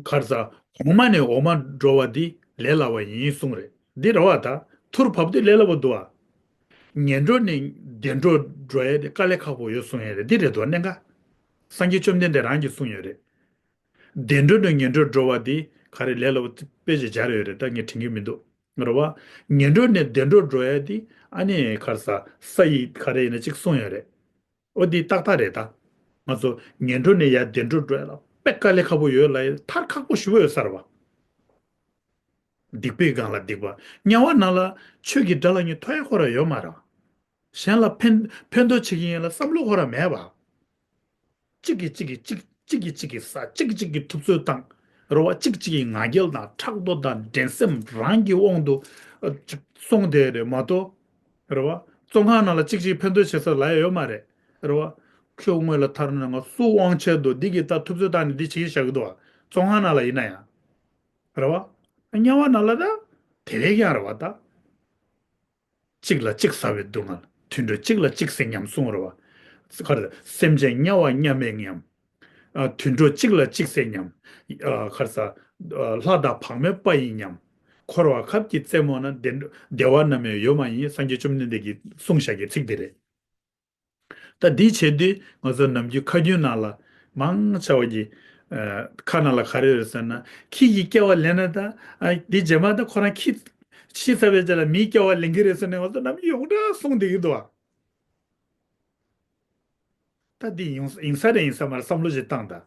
ག་རེ་ཟ། གོང་མ་ནས་འོག་མ་འགྲོ་བ་འདི་ལས་སླ་བ་ཡིན་གསུངས་རེད། འདི་རེད་བ་ད། ཐུར་ཕབ་དུས་ལས་སླ་པོ་འདུག་བ། ངན་འགྲོ་ནས་བདེ་འགྲོ་འགྲོ་ཡ་དེ་དཀའ་ལས་ཁག་པོ་ཡོད་གསུངས་ཡ་རེད། འདི་རེད་འདུག་བ་གནད་འགག་སངས་རྒྱས་བཅོམ་ལྡན་འདས་རང་གིས་གསུངས་ཡོད་རེད། བདེ་འགྲོ་ནས་ངན་འགྲོར་འགྲོ་བ་འདི་ག་རེ་ལས་སླ་པོ་དཔེ་ཅིག་སྦྱར་ཡོད་རེད། ད་ངས་དྲན་གྱི་མི་འདུག་རེད་བ། ངན་འགྲོ་ནས་བདེ་འགྲོར་འགྲོ་ཡ་འདི་ཨ་ནི་ག་རེ་ཟ། ས་ཡི་ག་རེ་ཡིན་ན་གཅིག་གསུངས་ཡོད་རེད། འོ་འདི་ཏག་ཏག་རེད་ད། ང་ཚོ་ངན་འགྲོ་ནས་ཡར་བདེ་འགྲོར་འགྲོ་ཡ་ལ་དཔེ་དཀའ་ལས་ཁག་པོ་ཡོད་ལ་ཡ་མཐར་ཁག་པོ་ཞེ་པོ་ཡོད་ས་རེད་བ། སྡིག་པའི་སྒང་ལ་སྡིག་པ། དམྱལ་བ་ནང་ལ་ཆོས་ཀྱི་སྒྲ་ལ་ཉན་ཐོས་ཡ་ཁོ་རང་ཡོད་མ་རེད། གཞན་ལ་ཕན་ཕན་ཐོགས་བྱེད་ཀྱི་ཡིན་ལ་བསམ་བློ་ཁོ་རང་མེད་པ། གཅིག་གིས་གཅིག་གིས་གཅིག་གཅིག་གིས་གཅིག་གིས་ཟ། གཅིག་གིས་གཅིག་གིས་ཐུབ་ཚོད་བཏང་། རེད་བ། གཅིག་གཅིག་གིས་ང་རྒྱལ་དང་ཕྲག་དོག་དང་འགྲན་སེམས་རང་གི་དབང་དུ་ཨ་སོང་བསྡད་རེད་མ་གཏོགས། རེད་བ། བཙོན་ཁང་ནང་ལ་གཅིག་གཅིག་ཕན་ཐོགས་བྱེད་ས་ལ་ཡ་ཡོད་མ་རེད། རེད་བ། ཁྱོད་སྔོན་ལ་ཐར་ན་ང་སུ་དབང་ཆེ་འདུག་འདི་གིས་ད་ཐུབ་ཚོད་བཏང་ནས་འདི་བྱེད་ཀྱི་བཞག་གི་འདུག་བ། བཙོན་ཁང་ནང་ལ་ཡིན་ན་ཡང་། རེད་བ། དམྱལ་བ་ནང་ལ་ད་དེ་བས་ཀྱང་རེད་བ་ད། གཅིག་ལ་གཅིག་ཟ་བའི་སྡུག་བསྔལ། དུད་འགྲོ་གཅིག་ལ་གཅིག་ཟེར་མཉམ་གསུངས་རེད་བ། ག་རེ། སེམས་ཅན་དམྱལ་བ་མཉམ་མེད་མཉམ། ཨ། དུད་འགྲོ་གཅིག་ལ་གཅིག་ཟེར་མཉམ། ཨ། ག་རེ་ཟ། ཨ། ལྷ་དང་བག་མེད་པ་ཡིས་མཉམ། འཁོར་བ་ཁབ་ཀྱི་རྩེ་མོ་ན། བདེ་འགྲོ་བདེ་བ་ནམ་ཡང་ཡོད་མ་ཡིན། སངས་རྒྱས་བཅོམ་ལྡན་འདས་ཀྱིས་གསུངས་བཞག་གི་ཚིག་དེ་རེད། ད་འདི་བྱེད་དུས་ང་ཚོ་ནམ་རྒྱུན་ཁ་རྒྱུན་ནང་ལ་མང་ཆེ་བ་གི་ཨ་ཁ་ནང་ལ་ག་རེ་ཡོད་ཟེར་ན། ཁྱི་ཡི་སྐྱེ་བ་ལེན་ན་ད་ཨ་འདི་རྗེས་མ་ད་ཁོ་རང་ཁྱི་ཤི་ཚར་བའི་རྗེས་ལ་མིའི་སྐྱེ་བ་ལེན་གི་རེད་ཟེར་ནས་ང་ཚོ་ནམ་རྒྱུན་ཡོངས་གྲགས་གསུངས་བསྡད་ཀྱི་འདུག་ཨ། ད་འདི་ཡིན་ཡིན་ས་རེད་ཡིན་ས་མ་རེད་བསམ་བློ་ཞིག་བཏང་ད།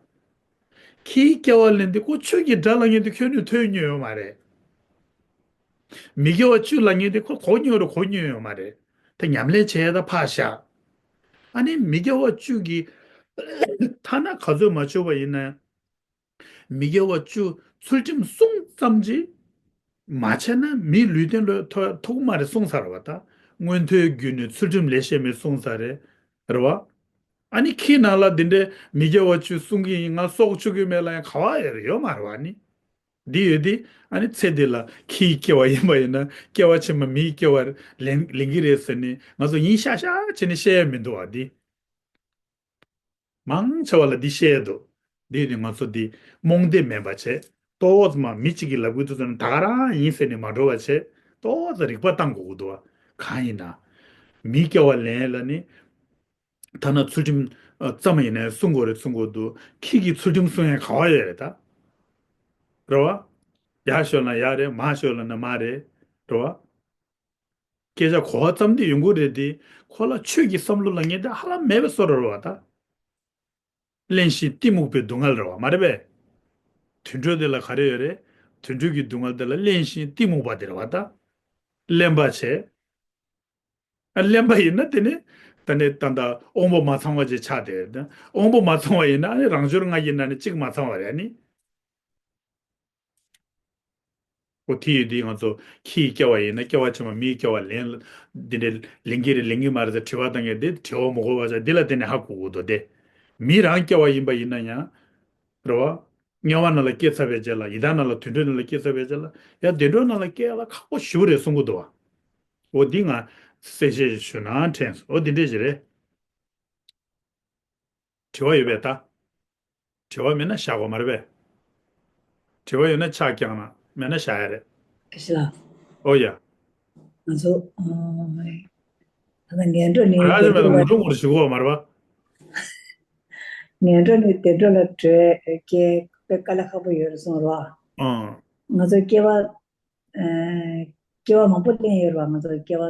ཁྱིའི་སྐྱེ་བ་ལེན་དུས་ཁོ་ཆོས་ཀྱི་སྒྲ་ལ་ཉན་དུས་ཁྱོན་ནས་ཐོས་མྱོང་ཡོད་མ་རེད། མི་དགེ་བ་བཅུ་ལ་ཉན་དུས་ཁོ་གོ་མྱོང་རེད་གོ་མྱོང་ཡོད་མ་རེད། ད་ཉམས་ལེན་བྱས་ད་ཕར་བཞག་ཨ་ནི་མི་དགེ་བ་བཅུ་གི་ཐ་ན་ག་ཚོད་མ་བྱུང་བ་ཡིན་ན། མི་དགེ་བ་བཅུ་ཚུལ་ཁྲིམས་བསྲུང་ཙམ་གྱིས་མ་བྱས་ན་མིའི་ལུས་རྟེན་ལ་ཐོ་ཐུག་མ་རེད་གསུངས་ཚར་བ་ད། མངོན་མཐོའི་རྒྱུད་ནས་ཚུལ་ཁྲིམས་ལེགས་བཤད་མའི་གསུངས་ཚར་རེད། རེད་བ། ཨ་ནི་ཁྱིའི་ནང་ལ་འདི་འདྲའི་མི་དགེ་བ་བཅུ་བསྲུང་གི་ཡིན་ང་སྲོག་གཅོད་ཀྱི་མེད་ལ་ཡང་ག་བ་ཡོད་རེད་ཡོད་མ་རེད་བ་ནི། འདི་ཡོད་དེ་ཨ་ནི་ཚེ་འདི་ལ་ཁྱིའི་སྐྱེ་བ་ཡིན་པ་ཡིན་ན་སྐྱེ་བ་ཕྱི་མ་མིའི་སྐྱེ་བ་ལེན་ལེན་གི་རེད་ཟེར་ནས་ང་ཚོ་ཡིན་ཤག་ཤག་བྱས་ནས་བཤད་ཡ་མི་འདུག་བ་འདི། མང་ཆེ་བ་ལ་འདི་བཤད་འདུག་འདི་ནི་ང་ཚོ་འདི་རྨོངས་དད་མེད་པ་བྱས། ཏོག་ཙམ་མི་གཅིག་གིས་ལབ་གི་འདུག་ཟེར་ན་ད་ག་རང་ཡིན་ཟེར་ནས་མ་འགྲོ་བ་བྱས། ཏོག་ཙམ་རིག་པ་བཏང་དགོས་ཀྱི་འདུག་བ། གང་ཡིན་ན། མིའི་སྐྱེ་བ་ལེན་ལ་ནི། ཐ་ན་ཚུལ་ཁྲིམས་ཨ་ཙམ་ཡིན་ན་ཡང་སྲུང་དགོས་རེད་སྲུང་དགོས་འདུག་ཁྱི་གིས་ཚུལ་ཁྲིམས་སྲུང་ཡ་ག་བ་ཡོད་རེད་ད། རེད་བ། ཡར་ཤོར་ན་ཡར་རེད་མར་ཤོར་ན་མར་རེད། རེད་བ། སྐད་ཆ་གོ་བ་ཙམ་དེ་ཡོང་གི་རེད་དེ། ཁོ་ལ་ཆོས་ཀྱི་བསམ་བློ་ལ་ངེས་དེ་ཧ་ལམ་མེད་པའི་བཟོ་འདྲ་རེད་བ་ད། གླེན་ཞིང་གཏི་མུག་པའི་སྡུག་བསྔལ་རེད་བ་མ་རེད་པས། དུད་འགྲོ་དེ་ལ་ག་རེ་ཡོད་རེད། དུད་འགྲོ་གི་སྡུག་བསྔལ་དེ་ལ་གླེན་ཞིང་གཏི་མུག་པ་དེ་རེད་བ་ད། གླེན་པ་བྱས། ཨ་གླེན་པ་ཡིན་ན་དེ་ནི་ད་ནི་ད་ལྟ་དབང་པོ་མ་ཚང་བ་ཅིག་ཆགས་དེ་དབང་པོ་མ་ཚང་བ་ཡིན་ན་ཨ་ནི་རང་འབྱོར་ལྔ་ཡི་ནང་ནས་གཅིག་མ་ཚང་བ་རེད་ཨ་ནི། འོ་དེ་ཡོད་དུས་ང་ཚོ་ཁྱིའི་སྐྱེ་བ་ཡིན་ན་སྐྱེ་བ་ཕྱི་མ་མིའི་སྐྱེ་བ་ལེན་འདི་འདྲའི་ལེན་གྱི་རེད་ལེན་གྱི་མ་རེད་ཟེར་དྲི་བ་བཏང་མཁན་དེ་དྲི་བ་མི་གོ་བ་ཆགས་འདི་ལ་བརྟེན་ནས་ཧ་གོ་དགོས་འདུག་སྟེ། མི་རང་སྐྱེ་བ་ཡིན་པ་ཡིན་ན་ཡང་། རེད་བ། དམྱལ་བ་ནང་ལ་སྐྱེས་ཚར་བའི་རྗེས་ལ་ཡི་དྭགས་ནང་ལ་དུད་འགྲོ་ནང་ལ་སྐྱེས་ཚར་བའི་རྗེས་ལ་ཡང་བདེ་འགྲོ་ནང་ལ་སྐྱེ་ཡ་ལ་ཁག་པོ་ཞེ་པོ་རེད་གསུང་གི་འདུག་བ། འོ་འདི་ང་གསལ་བཤད་ཞུ་ན་དྲན་སོང་འོ་འདི་འདྲས་ཞིག་རེད། དྲི་བ་ཡོད་པས་ད། དྲི་བ་མེད་ན་བཞག་དགོས་མ་རེད་པས། དྲི་བ་ཡོད་ན་ཕྱག་བརྐྱངས་ན་མེད་ན་བཞག་ཡ་རེད། ཨེ་ཤི་ལ། ཨོ་ཡ། ང་ཚོ་ཨ་ ད་ངན་འགྲོ་ནི་ར་ཞིག་མེད་ལ་ངུ་འགྲོ་ངུ་ར་ཞིག་གོ་མ་རེད་པ། ངན་འགྲོ་ནི་བདེ་འགྲོ་ལ་བྲོས་སྐྱེ་དཔེ་དཀའ་ལས་ཁག་པོ་ཡོད་རེད་གསུངས་རོགས། ཨང་། ང་ཚོ་སྐྱེ་བ། ཨ། སྐྱེ་བ་མང་པོ་ལེན་ཡོད་རེད་བ། ང་ཚོ་སྐྱེ་བ་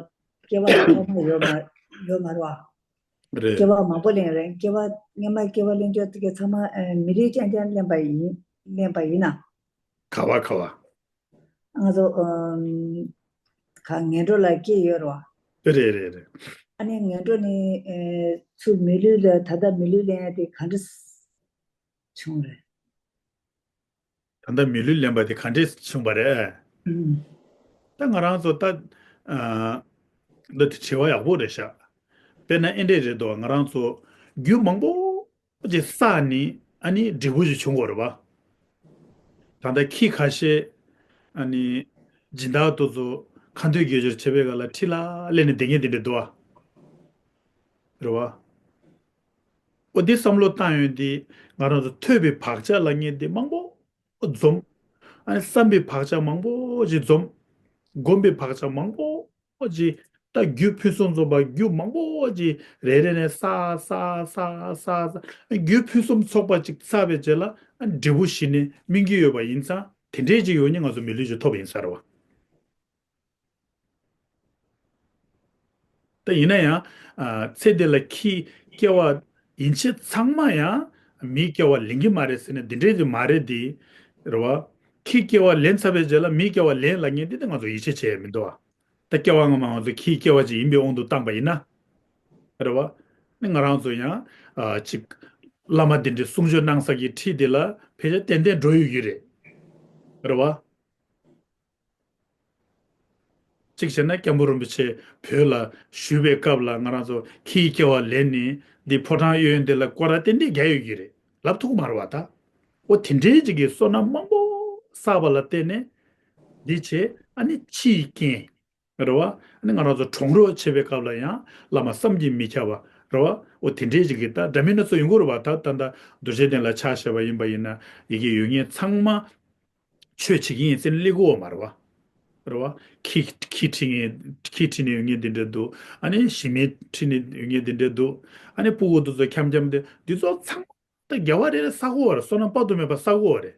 སྐྱེ་བ་ཐོག་མ་ཡོད་མ་ཡོད་མ་རེད་བ། རེད། སྐྱེ་བ་མང་པོ་ལེན་ཡོད་རེད། སྐྱེ་བ་སྔ་མ་སྐྱེ་བ་ལེན་རྒྱུ་དེ་ག་ཚང་མ་ཨ་མི་ལུས་རྐྱང་རྐྱང་ལེན་པ་ཡིན་ལེན་པ་ཡིན་ན། ག་བ་ག་བ། ང་ཚོ་ཨམ། ག་ངན་འགྲོ་ལ་སྐྱེས་ཡོད་རེད་བ། རེད་རེད་རེད། ཨ་ནི་ངན་འགྲོ་ནི་ཨེ་ཚུར་མི་ལུས་ལ་ད་ལྟ་མི་ལུས་ལེན་ཡ་དེ་ག་འདྲ་བྱུང་རེད། ད་ལྟ་མི་ལུས་ལེན་པ་དེ་ག་འདྲས་བྱུང་བ་རེད། ཨུམ། ད་ང་རང་ཚོ་ད། ཨ། འདི་དེ་དྲི་བ་ཡག་པོ་རེད་ཤག་དཔེར་ན་ཨེ་འདྲས་རེད་དོ། ང་རང་ཚོ་རྒྱུ་མང་པོ་ཅིག་བསགས་ནས་ཨ་ནི་འབྲས་བུ་ཞིག་བྱུང་དགོས་རེད་པ། ད་ལྟ་ཁྱི་ཁ་ཤས་ཨ་ནི་སྦྱིན་བདག་དེ་ཚོ་ཁ་འདོན་དགེ་སྦྱོར་བྱེད་པའི་སྐབས་ལ་ཁྲི་ལ་སླེབས་ནས་བསྡད་མཁན་དེ་འདྲས་འདུག་ཨ། རེད་པ། འོ་འདི་བསམ་བློ་བཏང་ཡོང་དུས་ང་རང་ཚོ་ཐོས་པའི་བག་ཆགས་ལབ་མཁན་དེ་མང་པོ་འཛོམས། ཨ་ནི་བསམ་པའི་བག་ཆགས་མང་པོ་ཞིག་འཛོམས། སྒོམ་པའི་བག་ཆགས་མང་པོ་ཞིག་ད་རྒྱུ་ཕུན་སུམ་ཚོགས་པ་རྒྱུ་མང་པོ་ཞིག་རེ་རེ་ནས་བསགས་བསགས་བསགས་བསགས། རྒྱུ་ཕུན་སུམ་ཚོགས་པ་ཅིག་བསགས་པའི་རྗེས་ལ་འབྲས་བུ་གཞི་ནས་སྨིན་གྱི་ཡོད་པ་ཡིན་ཙང་དེ་འདྲས་ཅིག་ཡོང་ནས་ང་ཚོ་མི་ལུས་ཅིག་ཐོབ་པ་ཡིན་ས་རེད་བ། ད་ཡིན་ན་ཡང་། ཨ། ཚེ་འདི་ལ་ཁྱིའི་སྐྱེ་བ་ཡན་ཆད་ཚང་མ་ཡང་མིའི་སྐྱེ་བ་ལེན་གྱི་མ་རེད་ཟེར་ན་འདི་འདྲའི་དེ་མ་རེད་དེ། རེད་བ། ཁྱིའི་སྐྱེ་བ་ལེན་ཚར་བའི་རྗེས་ལ་མིའི་སྐྱེ་བ་ལེན་ལབ་མཁན་འདི་ད་ང་ཚོ་ཡིད་ཆེས་བྱེད་ཡ་མི་འདུག་བ། ད་སྐྱེ་བ་སྔ་མ་ང་ཚོ་ཁྱིའི་སྐྱེ་བ་ཅིག་ཡིན་པའི་དབང་དུ་བཏང་པ་ཡིན་ན། རེད་བ། ནི་ང་རང་ཚོ་ཡང་། ཨ། ཅིག་བླ་མ་འདི་འདྲའི་གསུང་ཆོས་གནང་ས་ཀྱི་ཁྲི་འདི་ལ་ཕལ་ཆེར་ཏན་ཏན་འགྲོ་ཡོད་ཀྱི་རེད། རེད་བ། གཅིག་བྱས་ན་སྐྱབས་མགོན་རིན་པོ་ཆེ་བོད་ལ་བཞུགས་པའི་སྐབས་ལ་ང་རང་ཚོ་ཁྱིའི་སྐྱེ་བ་ལེན་ནས་འདི་ཕོ་བྲང་གཡས་གཡོན་འདི་ལ་སྐོར་ར་ཏན་ཏན་རྒྱག་ཡོད་ཀྱི་རེད། ལབ་ཐུབ་ཀྱི་མ་རེད་བ་ད། འོ་དེ་འདྲའི་ཅིག་གི་བསོད་ནམས་མང་པོ་བསགས་པ་ལ་བརྟེན་ནས་འདི་བྱས། ཨ་ནི་ཕྱི་ཡི་རྐྱེན་རེད་བ། ཨ་ནི་ང་རང་ཚོ་གྲོང་རོགས་བྱེད་པའི་སྐབས་ལ་ཡང་བླ་མ་བསམ་གྱིས་མི་ཁྱབ་པ་རེད་བ། འོ་དེ་འདྲའི་ཅིག་གི་ད་འདྲ་མིན་སྣ་ཚོགས་ཡོང་གི་རེད་བ། ད་ད་ད་རྡོ་རྗེ་གདན་ལ་ཕྱག་བཞེས་པ་ཡིན་པ་ཡིན་ན་ཡི་གེ་ཡོད་མཁན་ཚང་མ། ཆོས་བྱེད་ཀྱི་ཡིན་ཟེར་ནས་སླེབས་ཀྱི་ཡོད་མ་རེད་བ། རེད་བ། ཁྱི་ཁྱི་ཁྲིད་མཁན་ཁྱི་ཁྲིད་ནས་ཡོང་མཁན་དེ་འདྲ་འདུག་ཨ་ནི་གཞི་མེད་ཁྲིད་ནས་ཡོང་མཁན་དེ་འདྲ་འདུག་ཨ་ནི་སྤུ་གུ་དེ་ཚོ་འཁྱམ་འཁྱམ་དེ་འདི་ཚོ་ཚང་མ་ད་དགེ་བ་རེ་རེ་བསགས་ཀྱི་ཡོད་རེད། བསོད་ནམས་དཔག་ཏུ་མེད་པ་བསགས་ཀྱི་ཡོད་རེད།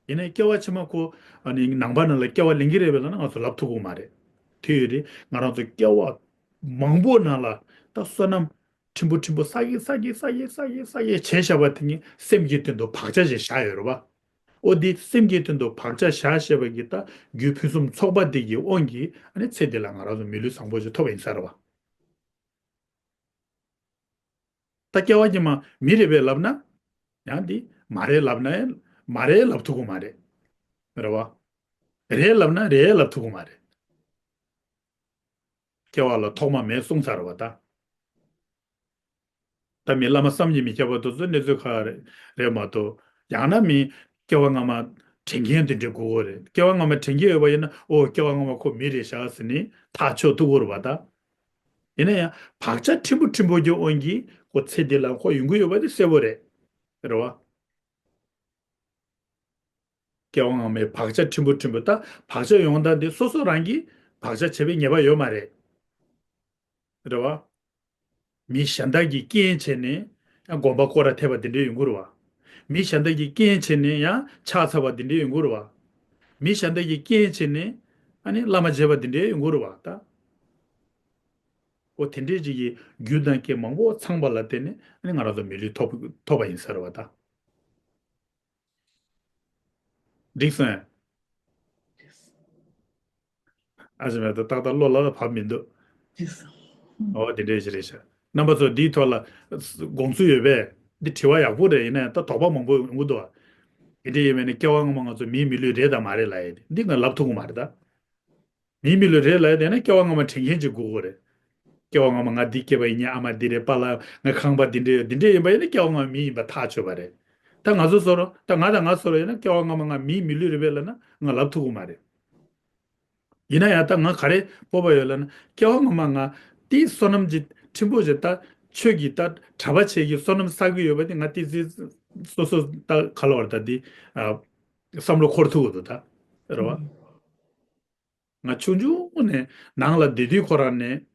ཡིན་ནའི་སྐྱེ་བ་ཕྱི་མ་ཁོ་ཨ་ནི་ནང་པ་ནང་ལ་སྐྱེ་བ་ལེན་གྱི་རེད་པས་ལབ་ན་ང་ཚོ་ལབ་ཐུབ་ཀྱི་མ་རེད། དེ་ཡོད་རེད། ང་རང་ཚོ་སྐྱེ་བ་མང་པོ་ནང་ལ་ད་བསོད་ནམས་ཕྲན་བུ་ཕྲན་བུ་བསགས་ཀྱི་བསགས་ཀྱི་བསགས་ཀྱི་བསགས་ཀྱི་བསགས་ཀྱི་བྱས་བཞག་པ་དེ་ཉིད་སེམས་ཀྱི་དོན་དུ་བག་ཆགས་ཤིག་བཞག་ཡོད་རེད་བ། འོ་འདི་སེམས་ཀྱི་དོན་དུ་བག་ཆགས་བཞག་ཤེས་པ་གི་ད་རྒྱུ་ཕུན་སུམ་ཚོགས་པ་འདི་གི་དབང་གིས་ཨ་ནི་ཚེ་འདི་ལ་ང་རང་ཚོ་མི་ལུས་བཟང་པོ་ཞིག་ཐོབ་པ་ཡིན་ས་རེད་བ། ད་སྐྱེ་བ་ཕྱི་མ་མི་རེད་པས་ལབ་ན། ཡང་འདི་མ་རེད་ལབ་ན་ཡང་མ་རེད་ལབ་ཐུབ་ཀྱི་མ་རེད། རེད་བ། རེད་ལབ་ན་རེད་ལབ་ཐུབ་ཀྱི་མ་རེད། སྐྱེ་བ་ལ་ཐོག་མ་མེད་གསུངས་ཚར་བ་ད། ད་མི་བླ་མ་བསམ་གྱིས་མི་ཁྱབ་པ་དེ་ཚོ་གནས་ཚུལ་ཁག་རེད་རེད་མ་གཏོགས། ཡང་ན་མི་སྐྱེ་བ་སྔ་མ་དྲན་མཁན་དེ་འདྲ་དགོས་ཀྱི་རེད། སྐྱེ་བ་སྔ་མ་དྲན་མཁན་ཡོད་པ་ཡིན་ན་འོ་སྐྱེ་བ་སྔ་མ་ཁོ་མི་རེད་ཤག་ཟེར་ནས་ཐག་ཆོད་ཐུབ་ཀྱི་རེད་བ་ད། ཡིན་ན་ཡང་བག་ཆགས་ཕྲན་བུ་ཕྲན་བུ་གྱི་དབང་གིས་ཁོ་ཚེ་འདི་ལ་ཁོ་ཡོང་གི་ཡོད་པ་དེ་གསལ་པོ་རེད། རེད་བ། སྐྱེ་བ་སྔ་མའི་བག་ཆགས་ཕྲན་བུ་ཕྲན་བུ་ད་བག་ཆགས་ཡོང་སྟངས་དེ་སོ་སོ་རང་གིས་བག་ཆགས་བྱས་པའི་ཉེས་པ་ཡོད་མ་རེད། རེད་བ། མི་གཞན་དག་གིས་རྐྱེན་བྱས་ནས་ཡང་དགོན་པ་སྐོར་ར་ཐེབས་པ་དེ་འདྲ་ཡོང་གི་རེད་བ། མི་གཞན་དག་གིས་རྐྱེན་བྱས་ནས་ཡང་ཕྱག་འཚལ་བ་དེ་འདྲ་ཡོང་གི་རེད་བ། མི་གཞན་དག་གིས་རྐྱེན་བྱས་ནས་ཨ་ནི་བླ་མ་མཇལ་བ་དེ་འདྲ་ཡོང་གི་རེད་བ་ད། འོ་དེ་འདྲའི་ཅིག་གི་རྒྱུ་དང་རྐྱེན་མང་པོ་ཚང་པ་ལ་བརྟེན་ནས་ཨ་ནི་ང་རང་ཚོ་མི་ལུས་ཐོབ་ཐོབ་པ་ཡིན་ས་རེད་བ་ད། འགྲིག་སོང་། ཨ་ཅེ་མེད་དོ་ཏག་ཏག་བློ་ལ་ལ་བབས་མི་འདུག་འགྲིག་སོང་། ཨོ་དེ་འདྲས་ཞིག་རེད་ཤག་རྣམ་པ་ཚོ་འདིའི་ཐོག་ལ་དགོངས་ཚུལ་ཡོད་པས། འདི་དྲི་བ་ཡག་པོ་རེད། ཡིན་ན་ཡང་ད་དོགས་པ་མང་པོ་ཡོང་གི་འདུག་བ། དེ་འདྲས་ཡིན་པས་ན་སྐྱེ་བ་སྔ་མ་ང་ཚོ་མིའི་མི་ལུས་རེད་དང་མ་རེད་ལབ་ཡས་དེ་འདི་ང་ལབ་ཐུབ་ཀྱི་མ་རེད་ད། མིའི་མི་ལུས་རེད་ལབ་ཡས་དེ་ན་སྐྱེ་བ་སྔ་མ་དྲན་མཁན་ཅིག་དགོས་ཀྱི་རེད། སྐྱེ་བ་སྔ་མ་ང་འདི་སྐྱེས་པ་ཡིན། ངའི་ཨ་མ་འདི་རེད། པཱ་ལགས་ང་ཁང་པ་འདི་འདྲ་ཡོད། འདི་འདྲ་ཡིན་པ་ཡིན་ན་སྐྱེ་བ་སྔ་མ་མི་ཡིན་པ་ཐག་ཆོད་པ་རེད། ད་ང་ཚོ་བཟོ་འདྲ་ད་ང་དང་ང་བཟོ་འདྲ་ཡིན་ན་སྐྱེ་བ་སྔ་མ་ང་མིའི་མི་ལུས་རེད་པས་ལབ་ན་ང་ལབ་ཐུབ་ཀྱི་མ་རེད། ཡིན་ན་ཡང་ད་ང་ག་རེ་སྤོབས་པ་ཡོད་ལབ་ན་སྐྱེ་བ་སྔ་མ་ང་དེའི་བསོད་ནམས་ཀྱི་ཕྲན་བུ་ཞིག་ད་ཆོས་ཀྱི་ད་གྲྭ་པ་བྱས་ཀྱི་བསོད་ནམས་བསགས་ཀྱི་ཡོད་པ་དེ་ང་ཏོག་ཙམ་སོ་སོ་ད་ག་ལབ་དགོས་རེད། ད་དེ་ཨ་བསམ་བློ་འཁོར་ཐུབ་ཀྱི་འདུག་ད་རེད་བ། ང་ཆུང་ཆུང་ནས་ནང་ལ་བསྡད་དུས་ཁོ་རང་ནས་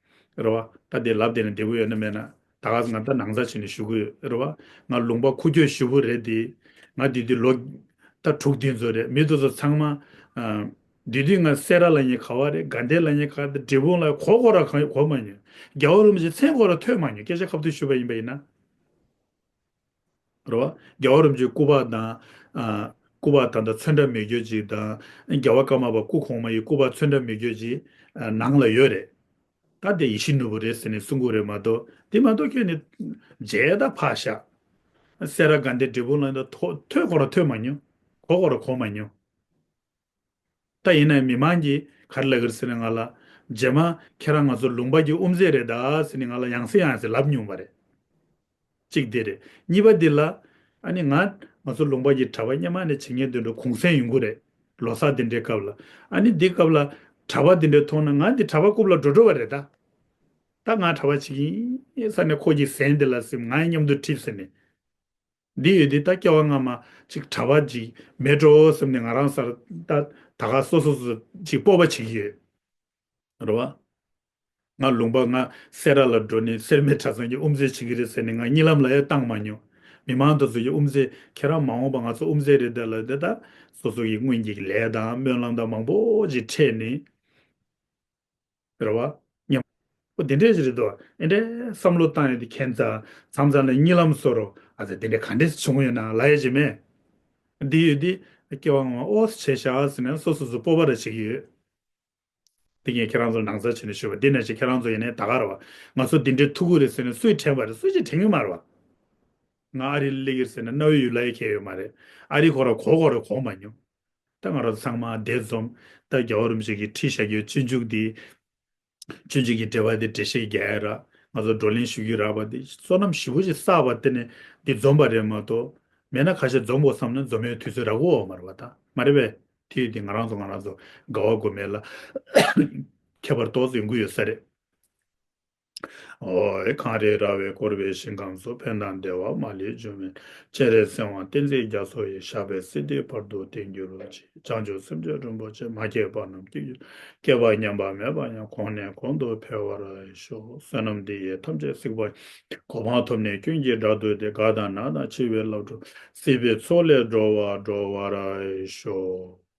རེད་བ། ད་དེ་ལབ་བསྡད་ན་བདེ་པོ་ཡོད་ན་མེད་ན། ད་ག་ང་ད་ནང་ཚ་བྱས་ནས་ཞུ་གི་ཡོད་རེད་བ། ང་ལུང་པ་ཁུག་ཀྱོག་ཞེ་པོ་རེད་དེ། ང་འདི་དུས་ལོ་ད་དྲུག་བདུན་ཙམ་རེད། མི་དེ་ཚོ་ཚང་མ་ཨ། འདི་དུས་ང་སེ་ར་ལབ་མཁན་ག་བ་རེད། དགའ་ལྡན་ལབ་མཁན་ག་བ་རེད། འབྲས་སྤུངས་ལབ་མཁན་གོ་གོ་ར་གོ་མ་མྱོང་། རྒྱལ་བ་རིན་པོ་ཆེ་མཚན་གོ་ར་ཐོས་མ་མྱོང་། སྐད་ཆ་ཁ་ཐུག་ཞུས་པ་ཡིན་པ་ཡིན་ན། རེད་བ། རྒྱལ་བ་རིན་པོ་ཆེའི་སྐུ་པར་དང་། ཨ། སྐུ་པར་ད་ལྟ་ཚོན་ཁྲ་མེད་རྒྱུ་ཅིག་དང་། རྒྱལ་བ་ཀརྨ་པ་སྐུ་གོང་མ་ཡི་སྐུ་པར་ཚོན་ཁྲ་མེད་རྒྱུ་ཅིག་ཨ། ནང་ལ་ཡོད་རེད། ད་དེ་ཡིད་བཞིན་ནོར་བུ་རེད་ཟེར་ནས་གསུང་གི་རེད་མ་གཏོགས། དེ་མ་གཏོགས་ཁྱོད་ནི་མཇལ་ད་ཕར་བཞག་སེ་ར་དགའ་ལྡན་འབྲས་སྤུངས་ལ་ད་ཐོ་ཐོས་གོ་ར་ཐོས་མ་མྱོང་། གོ་གོ་ར་གོ་མ་མྱོང་། ད་ཡིན་ནའི་མི་མང་གིས་ག་རེ་ལབ་ཀྱི་རེད་ཟེར་ན། ང་ལ་རྗེས་མ་ཁྱེད་རང་ང་ཚོ་ལུང་པ་གི་དབུ་མཛད་རེད་ད་ཟེར་ནས་ང་ལ་ཡང་སེ་ཡང་སེ་ལབ་མྱོང་བ་རེད། གཅིག་དེ་རེད། གཉིས་པ་འདི་ལ། ཨ་ནི་ང་ང་ཚོ་ལུང་པ་གི་གྲྭ་པ་སྔོན་མ་ནས་བྱེད་མཁན་དེ་འདྲ་གུང་སེང་ཡོང་གི་རེད། ལོ་གསར་དེ་འདྲའི་སྐབས་ལ། ཨ་ནི་འདི་སྐབས་ལ་གྲྭ་པ་དེ་འདྲ་མཐོང་ན་ང་འདི་གྲྭ་པ་རྐུབ་ལ་འགྲོ་འགྲོ་བ་རེད་ད། ད་ང་གྲྭ་པ་བྱེད་ཀྱི་ཡིན་ས་ནས་ཁོ་གི་གཟན་དེ་ལ་སིམ་ང་མཉམ་དུ་འཁྲིད་ཟེར་ནས། འདི་ཡོད་དེ་ད་སྐྱེ་བ་སྔ་མ་ཅིག་གྲྭ་པ་ཅིག་མེད་འགྲོ་བསམ་ནས་ང་རང་སར་ད་ད་ག་སོ་སོ་སོ་ཅིག་སྤོབས་པ་བྱེད་ཀྱི་ཡོད། རེད་བ། ང་ལུང་པ་ང་སེ་ར་ལ་འགྲོ་ནས་སེར་སྨད་གྲྭ་ཚང་གི་དབུ་མཛད་བྱེད་ཀྱི་རེད་ཟེར་ནས་ང་གཉིད་ལམ་ལ་ཡང་བཏང་མ་མྱོང་། མི་མང་དེ་ཚོ་གི་དབུ་མཛད་ཁྱེད་རང་མ་འོངས་པ་ང་ཚོ་དབུ་མཛད་རེད་ད་ལབ་དེ། ད་སོ་སོ་གི་སྔོན་གྱི་ལས་དང་སྨོན་ལམ་དང་མང་པོ་ཅིག་འཕྲད་ནས། རེད་བ། མཉམ་པོ་དེ་འདྲས་ཅིག་རེད་དོ། ཨེ་འདྲས་བསམ་བློ་བཏང་ཡོད་དེ་ཁྱད་མཚར་མཚམས་མཚམས་ལ་གཉིད་ལམ་སོར་རོ། ཨ་ཙི་དེ་འདྲས་ག་འདྲས་བྱུང་ཡོད་ན་ལབ་ཡ་ཅིག་མེད། འདི་ཡོད་དེ་སྐྱེ་བ་སྔ་མ་ཨོ་བྱས་ཤག་ཟེར་ནས་སོ་སོ་སོ་སྤོབས་པ་ར་བྱེད་ཀྱི་ཡོད། དེ་ངས་ཁྱེད་རང་ཚོར་ནང་ཚ་བྱས་ནས་ཞུས་པ་འདི་ནས་ཅིག་ཁྱེད་རང་ཚོ་ཡིན་ནའི་ད་ག་རེད་བ། ང་ཚོ་འདི་འདྲའི་ཐུག་གི་རེད་ཟེར་ནས་སུས་དྲན་པ་རེད། སུས་ཅིག་དྲན་གི་མ་རེད་བ། ང་ཨ་རི་སླེབས་ཀྱི་རེད་ཟེར་ནས་རྣ་བའི་ཡུལ་ལ་ཡ་ཁྱེར་ཡོད་མ་རེད། ཨ་རི་ཁོ་ར་གོ་གོ་ར་གོ་མ་མྱོང་། ད་ང་རང་ཚང་མ་དེ་འཛོམས། ད་རྒྱལ་བ་རིན་པོ་ཆེ་གིས་ཁྲིད་བཞག་རྒྱུའི་སྤྱོད་འཇུག་འདི། སྤྱོད་འཇུག་གི་འགྲེལ་པ་འདི་འགྲེལ་བཤད་རྒྱག་ཡ་ར། ང་ཚོ་བགྲོ་གླེང་ཞུ་རྒྱུ་རག་པ་འདི་བསོད་ནམས་ཞེ་པོ་ཅིག་བསགས་པ་དེ་ནས་འདི་འཛོམས་པ་རེད་མ་གཏོགས། མེད་ན་ཁ་ཤས་འཛོམས་དགོས་བསམ་ན་འཛོམས་ཡའི་དུས་ཚོད་རག་གི་ཡོད་མ་རེད་བ། ད་མ་རེད་པས། དེ་ཡོད་དེ་ང་རང་ཚོ་ང་རང་ཚོ་དགའ་བ་དགོས་མེད་ལ། ཁྱད་པར་ཏོག་ཙམ་ཡོང་གི་ཡོད་ས་རེད། ཨོ་ཨེ། གངས་རི་ར་བས་བསྐོར་བའི་ཞིང་ཁམས་སུ། ཕན་དང་བདེ་བ་མ་ལུས་འབྱུང་བའི། སྤྱན་རས་གཟིགས་དབང་བསྟན་འཛིན་རྒྱ་མཚོ་ཡི། ཞབས་པད་སྲིད་མཐའི་བར་དུ་བརྟན་གྱུར་ཅིག་བྱང་ཆུབ་སེམས་མཆོག་རིན་པོ་ཆེ། མ་སྐྱེས་པ་རྣམས་སྐྱེ་གྱུར། སྐྱེས་པ་ཉམས་པ་མེད་པ་ཡང་། གོང་ནས་གོང་དུ་འཕེལ་བར་ཤོག་བསོད་ནམས་འདི་ཡིས་ཐམས་ཅད་གཟིགས་པ་ཡི། གོ་འཕང་ཐོབ་ནས་ཀུན་གྱི་བདག་ཏུ་སྟེ། དགའ་དང་ན་དང་འཆི་བའི་བླ་སྒྲུབ། སྲིད་པའི་མཚོ་ལས་སྒྲོལ་བར་སྒྲོལ་བར་ཤོག